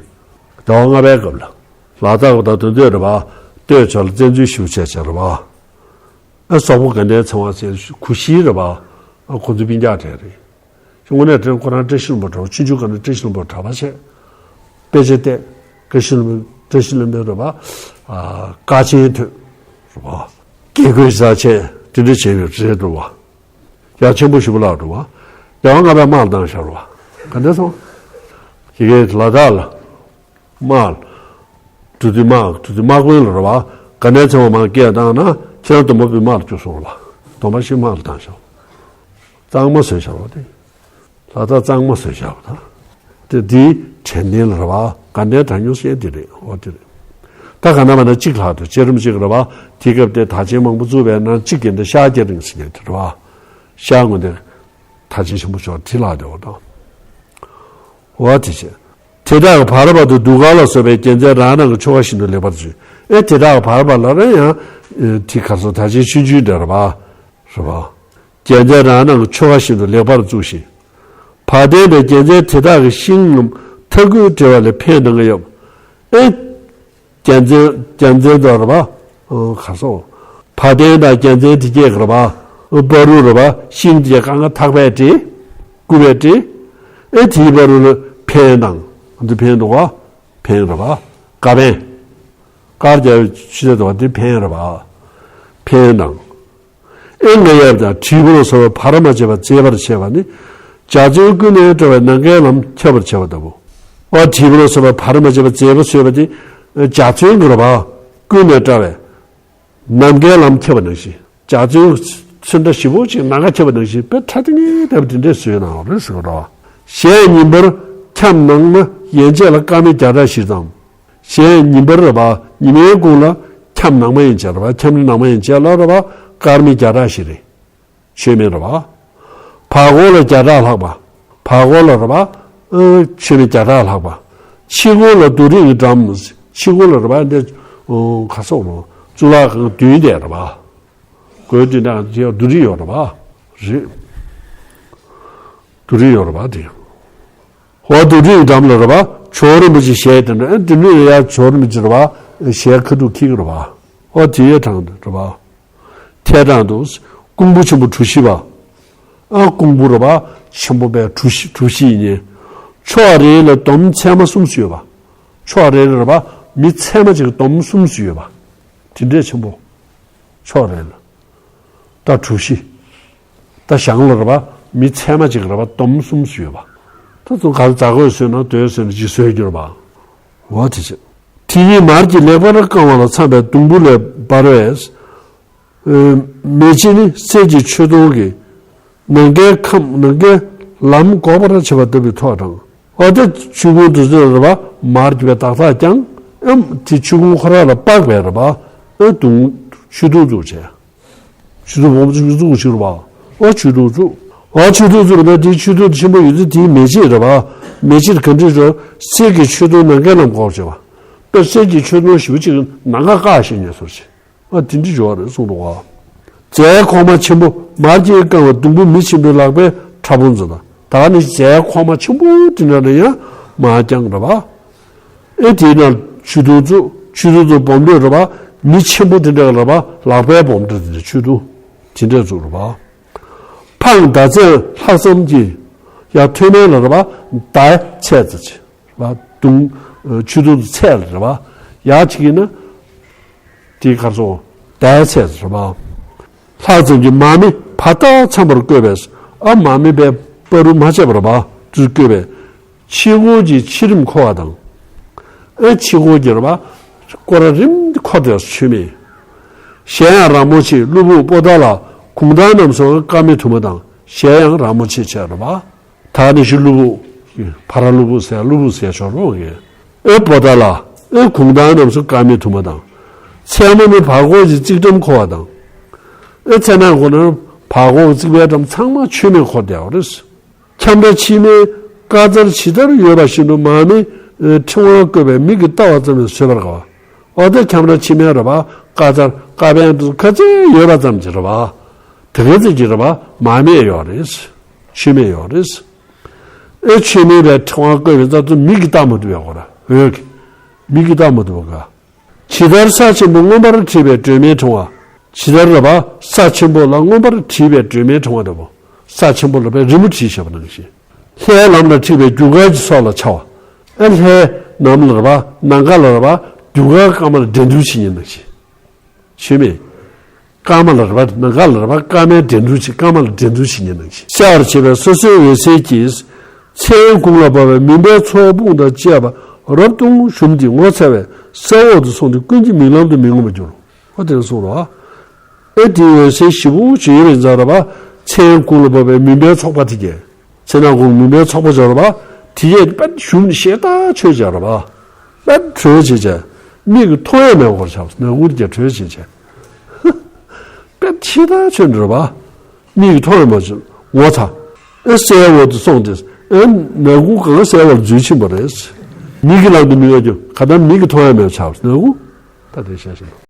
ཟླ་བ་ལྔ་པའི་སྐབས་ལ། ལ་དྭགས་དང་དེ་ཚོས་རེད་པ། སྟོད་ཕྱོགས་ལ་བཙན་འཛུལ་ཞེ་པོ་བྱས་བྱས་རེད་པ། ཨ་སོག་པོ་དགའ་ལྡན་ཚེ་དབང་ཟེར་གུ་ཤྲི་རེད་པ། ཨ་ཁོ་ཚོ་སྤུན་ཀྱག་གྲས་རེད། དངོས་གནས་དྲན་ཁོ་རང་བཀྲ་ཤིས་ལྷུན་པོ་གྲྭ་པ། ཆུང་ཆུང་སྒང་ནས་བཀྲ་ཤིས་ལྷུན་པོ་གྲྭ་པ་བྱས། དཔེ་ཆ་བལྟས། བཀྲ་ཤིས་ལྷུན་པོ་བཀྲ་ཤིས་ལྷུན་པོའི་རེད་པ། ཨ་དཀའ་ཆེན་ཐོས། རེད་པ། དགེ་བསྐོས་ཟ་བྱས་དེ་འདྲ་བྱས་ཡོད་རེད་འདུག་པ། ཡ་ཆེན་པོ་ཞེ་པོ་ལ་འདུག་པ། ཟླ་བ་ལྔ་པའི་དམག་བཏང་བཞག་རེད་པ། ག་འདྲ་སོང་། དེ་གའི་ལ་དྭགས་ལ། དམག་འགྲོ་དུས་དམག་འགྲོ་དུས་དམག་དཔོན་ལ་རེད་པ། དགའ་ལྡན་ཚེ་དབང་མར་སྐད་བཏང་ན་ཁྱེད་རང་སྡོམ་པ་པོའི་དམག་ལ་བཅུག་སོང་རེད་པ། སྡོམ་པ་ཤི་དམག་ལ་བཏང་ཤག་གཙང་མ་བཟོས་ཤག་པ་དེ། ལ་དྭགས་གཙང་མ་བཟོས་ཤག་པ་ད། དེ་དེའི་དྲན་རྟེན་ལ་རེད་པ། དགའ་ལྡན་དར་ཉུང་ཟེར་དེ་རེད། འོ་དེ་རེད། ད་ག་ན་མ་ན་གཅིག་ལྷག་འདུག་བྱས་རིམ་གཅིག་རེད་པ། དེའི་སྐབས་དེ་དར་ཆེན་མང་པོ་བཙུགས་པའི་ནང་གཅིག་གི་འདི་ཤར་རྒྱ་རིང་ཟེར་མཁན་དེ་རེད་པ། ཤར་ངོས་དེ། དར་ཆེན་ཆེན་པོ་ཤོར་དེ་ལ་དེ་འོ་དང་། འོ་དེ་བྱས། དེ་དག་བར་པ་དང་གདུགས་དཀར་ལ་སོགས་པའི་རྒྱལ་མཚན་རང་རང་གི་ཆོ་ག་བཞིན་དུ་ལེགས་པར་བཙུགས། ཨེ་དེ་དག་བར་པ་ལ་རང་ཡང་། དེ་གར་སོགས་དར་ཆེན་ཆུང་ཆུང་འདྲ་རེད་པ། རེད་པ། རྒྱལ་མཚན་རང་རང་གི་ཆོ་ག་བཞིན་དུ་ལེགས་པར་བཙུགས་ཤིང་། བ་དན་དང་རྒྱལ་མཚན་དེ་དག་གི་ཤིང་རྣམས་མཐའ་དགུས་བྲེས་པ་ལས་འཕེན་གནང་གི་ཡོད། ཨེ། རྒྱལ་མཚན་རྒྱལ་མཚན་དང་རེད་པ། ཨ་གར་སོང་། བ་དན་དང་རྒྱལ་མཚན་དེ་གས་རེད་པ། བར་དུ་རེད་པ། ཤིང་དེ་རྐང་ཐག་པས་བྲེས། རྐུབ་པས་བྲེས། ཨེ་དེའི་བར་དུ་ལ་འཕེན་དང་། འདི་འཕེན་འདུག་པ། འཕེན་རེད་པ། དཀར་འཕེན། དཀར་རྒྱབ་ཕྱི་ལ་འདུག་པ་འདི་འཕེན་རེད་པ། འཕེན་དང་། ཨེ་རྔ་ཡབ་དང་དྲིལ་བུ་ལ་སོགས་པ་བར་མ་ཆད་པར་མཛེས་པར་བྱས་པ་ནི། འཇའ་ཚོན་ཀུན་ནས་བཀྲ་བའི་ནམ་མཁའི་ལམ་ཁྱབ་པར་བྱེད་པ་ལྟ་བུ། ཨོ་དྲིལ་བུ་ལ་སོགས་པ་བར་མ་ཆད་པར་མཛེས་པར་བཟོས་པ་དེ། འཇའ་ཚོན་གྱི་རེད་པ། ཀུན་ནས་བཀྲ་བའི། ནམ་མཁའི་ལམ་ཁྱབ་པ་ནང་བཞིན། འཇའ་ཚོན་ཚོན་ཁྲ་ཞིབ་པོ་ཅིག་ནམ་མཁའ་ཁྱབ་པ་ནང་བཞིན་དཔེ་ཁྲ་ཐིང་ངེ་བསྡད་པ་དེ་འདྲས་བཟོས་གནང་བ་རེད་ཟེར་གྱི་རེད་པ། གཞལ་ཡས་ཉིན་པར་འཁྱམས་གནང་ན་ཡན་ཆད་ལ་དཀར་མེ་བརྒྱ་ཕྲག་བཞི་ཙམ། གཞལ་ཡས་ཉིན་པར་རེད་པ། ཉི་མའི་གུང་ལ་འཁྱམས་ནང་མ་ཡན་ཆད་རེད་པ། འཁྱམས་རིམ་ནང་མ་ཡན་ཆད་ལ་རེད་པ། དཀར་མེ་བརྒྱ་ཕྲག་བཞི་རེད། མཆོད་མེ་རེད་པ། བར་སྐོར་ལ་བརྒྱ་ཕྲག་ལྷག་པ། བར་སྐོར་ལ་རེད་པ། ཨ་མཆོད་མེ་བརྒྱ་ཕྲག་ལྷག་པ། ཕྱི་སྐོར་ལ་རྡོ་རིང་གི་འགྲམ། ཕྱི་སྐོར་ལ་རེད་པ། འདི་ཨོ་ག་སོགས་རོ། གཙུག་ལག་ཁང་བདུན་དེ་རེད་པ། སྒོའི་མདུན་དང་དེ་རྡོ་རིང་ཡོད་རེད་པ། རེད། རྡོ་རིང་ཡོད་རེད་པ་དེ། འོ་རྡོ་རིང་འགྲམ་ལ་རེད་པ། ཇོ་བོ་རིན་པོ་ཆེ་ཞལ་དེ་འདྲ། ཨ་འདི་ནས་ཡར་ཇོ་བོ་རིན་པོ་ཆེ་རེད་པ། ཞལ་ཁ་ཐུག་འཁྱེར་གྱི་རེད་པ། འོ་དེའི་དྲུང་དུ་རེད་པ། ཐད་དྲུང་དུ་ཀོང་བུ་ཆེན་པོ་གྲུ་བཞི་པ། ཨ་ཀོང་བུ་རེད་པ། ཆེན་པོ་པའི་གྲུ་བཞི་གྲུ་བཞི་ཡིན་ནི། ཕྱོགས་རེ་ལ་འདོམ་ཚད་མ་གསུམ་ཞིག་ཡོད་པ། ཕྱོགས་རེ་ལ་རེད་པ། མི་ཚད་མ་གཅིག་འདོམ་གསུམ་ཞིག་ཡོད་པ། དེ་འདྲས་ཆེན་པོ། ཕྱོགས་རེ་ལ། ད་གྲུ་བཞི། ད་གཞང་ལ་རེད་པ། མི་ཚད་མ་གཅིག་རེད་པ། འདོམ་གསུམ་ཞིག་ཡོད་པ། ད་ཚོ་ག་རེ་ཛ་གོས་བཟོས་ན་རྡོས་བཟོས་ན་ཅིག་བཟོས་རྒྱུ་རེད་པ། འོ་དེ་བྱས། དེ་ཉིད་མར་གྱིས་ལེགས་པར་བཀང་བ་ལ་འཚམས་པའི་སྡོང་བུ་ལས་འབར་བའི་མེ་ལྕེ་ནི་གསེར་གྱི་མཆོད་སྡོང་གི་ནམ་མཁའི་ཁམས་ནམ་མཁའི་ལམ་འགོག་པར་བྱེད་པ་ལྟ་བུའི་ཐོག་དང་། འོ་དེ་ཆོས་ཕུང་དེ་ཚོ་རེད་པ། མར་གྱིས་པའི་བདག་རྟགས་ཀྱང་ཨེམ་དེ་ཆོས་ཕུང་ཁོ་རང་ལ་དཔག་པའི་རེད་པ། ཨེ་དུང་ཆོས་དུང་བཙུགས་བྱས། ཆོས་དུང་སྦོམ་ཆུང་ཆུང་བཙུགས་ཤིག་རེད་པ། འོ་ཆོས་དུང་བཙུགས། འོ་ཆོས་དུང་བཙུགས་ན་དེ་ཆོས་དུང་ཆེན་པོ་ཡོད་ཚད་དེའི་མེ་ལྕེ་རེད་པ། མེ་ལྕེ་ག་འདྲ་རེད། གསེར་གྱི་མཆོད་སྡོང་ནམ་མཁའི་ལམ་འགོག་བྱེད་པ། དཔེ་གསེར་གྱི་མཆོད་སྡོང་ཞེ་པོ་ཅིག་ནམ་མཁའ་བཀག་བཞག་ནས་བཟོ་བྱས། ཨ་དེ་འདྲ་འབྱོར་བ་རེད་གསུངས་འདུག་ག་རྫའི་ཁོག་མ་ཆེན་པོ་མར་གྱིས་བཀང་བའི་སྡོང་བུ་མི་ཆེན་པོའི་ལག་པས་ཕྲ་ཕུང་བཙུགས་ན། ད་ནི་རྫའི་ཁོག་མ་ཆེན་པོ་དེ་འདྲ་ལ་ཡང་མར་བརྐྱངས་རེད་པ། ཨེ་དེའི་ནང་ཆོས་དུང་བཙུགས། ཆོས་དུང་བཙུགས་སྦོམ་འདྲ་རེད་པ། མི་ཆེན་པོ་དེ་འདྲ་རེད་པ། ལག་པའི་སྦོམ་འདྲ་དེ་འདྲ་ཆོས་དུང་དེ་འདྲ་བཙུགས་རེད་པ། འཕང་མདའ་ཚད་ལྷག་ཙམ་གྱིས། ཡར་མཐོ་དམན་ལ་རེད་པ། མདའི་ཚད་ཙམ་གྱིས། རེད་པ། མདུང་ ཆུ་དུང་དུ་ཚད་ལ་རེད་བ། ཡག་ཅིག་ཡིན་ན། དེའི་ཁར་སོང་། ཟླའི་ཚད་རེད་བ། ལྷག་ཙམ་གྱི་མར་མེ་བར་ཐག་འཚམ་པར་བཀོད་པས། ཨ་མར་མེ་པའི་བར་རུ་མ་ཆད་པར་བ་དུ་བཀོད་པས། ཕྱི་སྒོ་གྱི་ཕྱི་རིམ་འཁོར་བ་དང་། ཨ་ཕྱི་སྒོ་གྱི་རེད་བ། སྐོར་ར་རིམ་འཁོར་དེ་ཆུ་མེ། གཞལ་ཡང་རབ་མོ་ཆེ་ཀླུ་སྦུག་པོ་ཏཱ་ལ། གུང་ཐང་རྣམས་སུ་སྐར་མའི་དུ་མ་དང་། གཞལ་ཡང་རབ་མོ་ཆེ་བྱས་རེད་བ། ད་ནི་ཤི་ཀླུ་སྦུག་ཕ་ར་ཀླུ་སྦུག་ཟེར་ཀླུ་སྦུག་ཟེར་ཆོག་རོགས་ཡིན། ཨེ་པོ་ཏཱ་ལ། ཨེ་གུང་ཐང་རྣམས་སུ་སྐར་མའི་དུ་མ་དང་། མཚན་མོ་ནི་བར་སྐོར་གྱི་རྩིག་འགྲམ་འཁོར་བ་དང་། ཨེ་མཚན་ནག་གོ་ན་བར་སྐོར་རྩིག་པའི་འགྲམ་ཚང་མ་ཆུ་མེ་འཁོར་བསྡད་པ་རེད། ཁྱམས་བྲག་ཕྱི་མའི་ཀ་རྩར་ཇི་ལྟར་ཡོད་པ་བཞིན་དུ་མར་མེ་ཕྲེང་བ་བཀོད་པའི་མིག་གིས་ལྟ་བ་ཙམ་ཡང་བཟོད་པར་དཀའ་བ། འོ་ད་ཁྱམས་བྲག་ཕྱི་མའི་རེད་བ། ཀ་རྩར་ཀ་པན་དུ་ཁ་ཚིག་ཡོད་པ་ཙམ་གྱིས་རེད་བ། དེ་ག་ཚོད་ཀྱིས་རེད་བ། མར་མེ་ཡོད་རེད། ཆུ་མེ་ཡོད་རེད། ཨེ་ཆུ་མེ་བའི་ཕྲེང་བ་བཀོད་པའི་རྩ་ཏུ་མིག་གིས་ལྟ་མ་ཐུབ་པའི་སྐོར་འོད་ཀྱི། མིག་གིས་ལྟ་མ་ཐུབ་པ་ག་ཇི་ལྟར་ས་ཆེན་པོ་མངོན་པར་བྲིས་པའི་སྒྲོན་མེའི་ཕྲེང་བ། ཇི་ལྟར་རེད་བ། ས་ཆེན་པོ་ལ་མངོན་པར་བྲིས་པའི་སྒྲོན་མེའི་ཕྲེང་བ་འདྲ་པོ། ས་ཆེན་པོ་ལ་པའི་རི་མོ་བྲིས་བཞག་པ་ནང་བཞིན། ལྷའི་ལམ་ལ་འཁྲིད་པའི་རྒྱུ་སྐར་གྱི་ཚོགས་ལ་འཆར་བ། ཨེ་ལྷའི་ལམ་ལ་རེད་བ། ནམ་མཁའ་ལ་རེད་བ། རྒྱུ་སྐར་སྐར་མ་ལ་འགྲན་བསྡུར་བྱེད་ཉེན་ནང་བཞིན། ཆོས་མེད། སྐར་མ་ལ་རེད་པ། ནམ་མཁའ་ལ་རེད་པ། སྐར་མའི་འགྲན་བསྡུར་བྱེད། སྐར་མ་ལ་འགྲན་བསྡུར་བྱེད་ཉེན་ནང་བཞིན། གསལ་བར་བྱེད་པའི་སོ་སོའི་འོད་ཟེར་གྱིས། མཚན་དགུང་ལ་བབས་པའི་མུན་པའི་ཚོགས་དཔུང་དང་བཅས་པ་རབ་ཏུ་ཞུམ་སྟེ་ངོ་ཚ་བས་ས་འོག་ཏུ་སོང་སྟེ་ཀུན་གྱི་མིག་ལམ་དུ་མི་མངོན་པར་གྱུར། ཨོ་དེ་གསུངས་རོ། ཨེ་དེའི་འོད་ཟེར་བཞི་པོ་ཞིག་ཡོད་པའི་རྩ་རེད་པ། མཚན་དགུང་ལ་བབས་པའི་མུན་པའི་ཚོགས་པ་དེ་གས། མཚན་ནག་གུང་མུན་པའི་ཚོགས་པ་སྦྱོར་བ། དེ་ཡས་དཔེ་ཞུམ་ཞེ་ཐག་ཆོད་སྦྱོར་བ། དཔེ་གྲོས་བྱེད་བྱས། མིག་གིས་མཐོང་ཡ་མེད་པར་ཆགས། ནག་ཁུང་དེ་གྲོས་བྱེད་བྱས། དཔེ་ཞེ་ཐག་ཆོད་འགྲོ་བ། མིག་གིས་མཐོང་ཡ་མ་བྱུང་ངོ་ཚ། ཨེ་གསལ་བོ་དུ་སོང་སྟེ། ཨེ་ནག་ཁུང་གང་གསལ་བར་འཛུལ་ཕྱིན་པ་རེད། མིག་གི་ལམ་དུ་མི་ཡོང་རྒྱུ་ག་ད་མིག་གིས་མཐོང་ཡ་མེད་པར་ཆགས་ནག་ཁུང་། ད་དེ་བཤད་བཞིན་པ།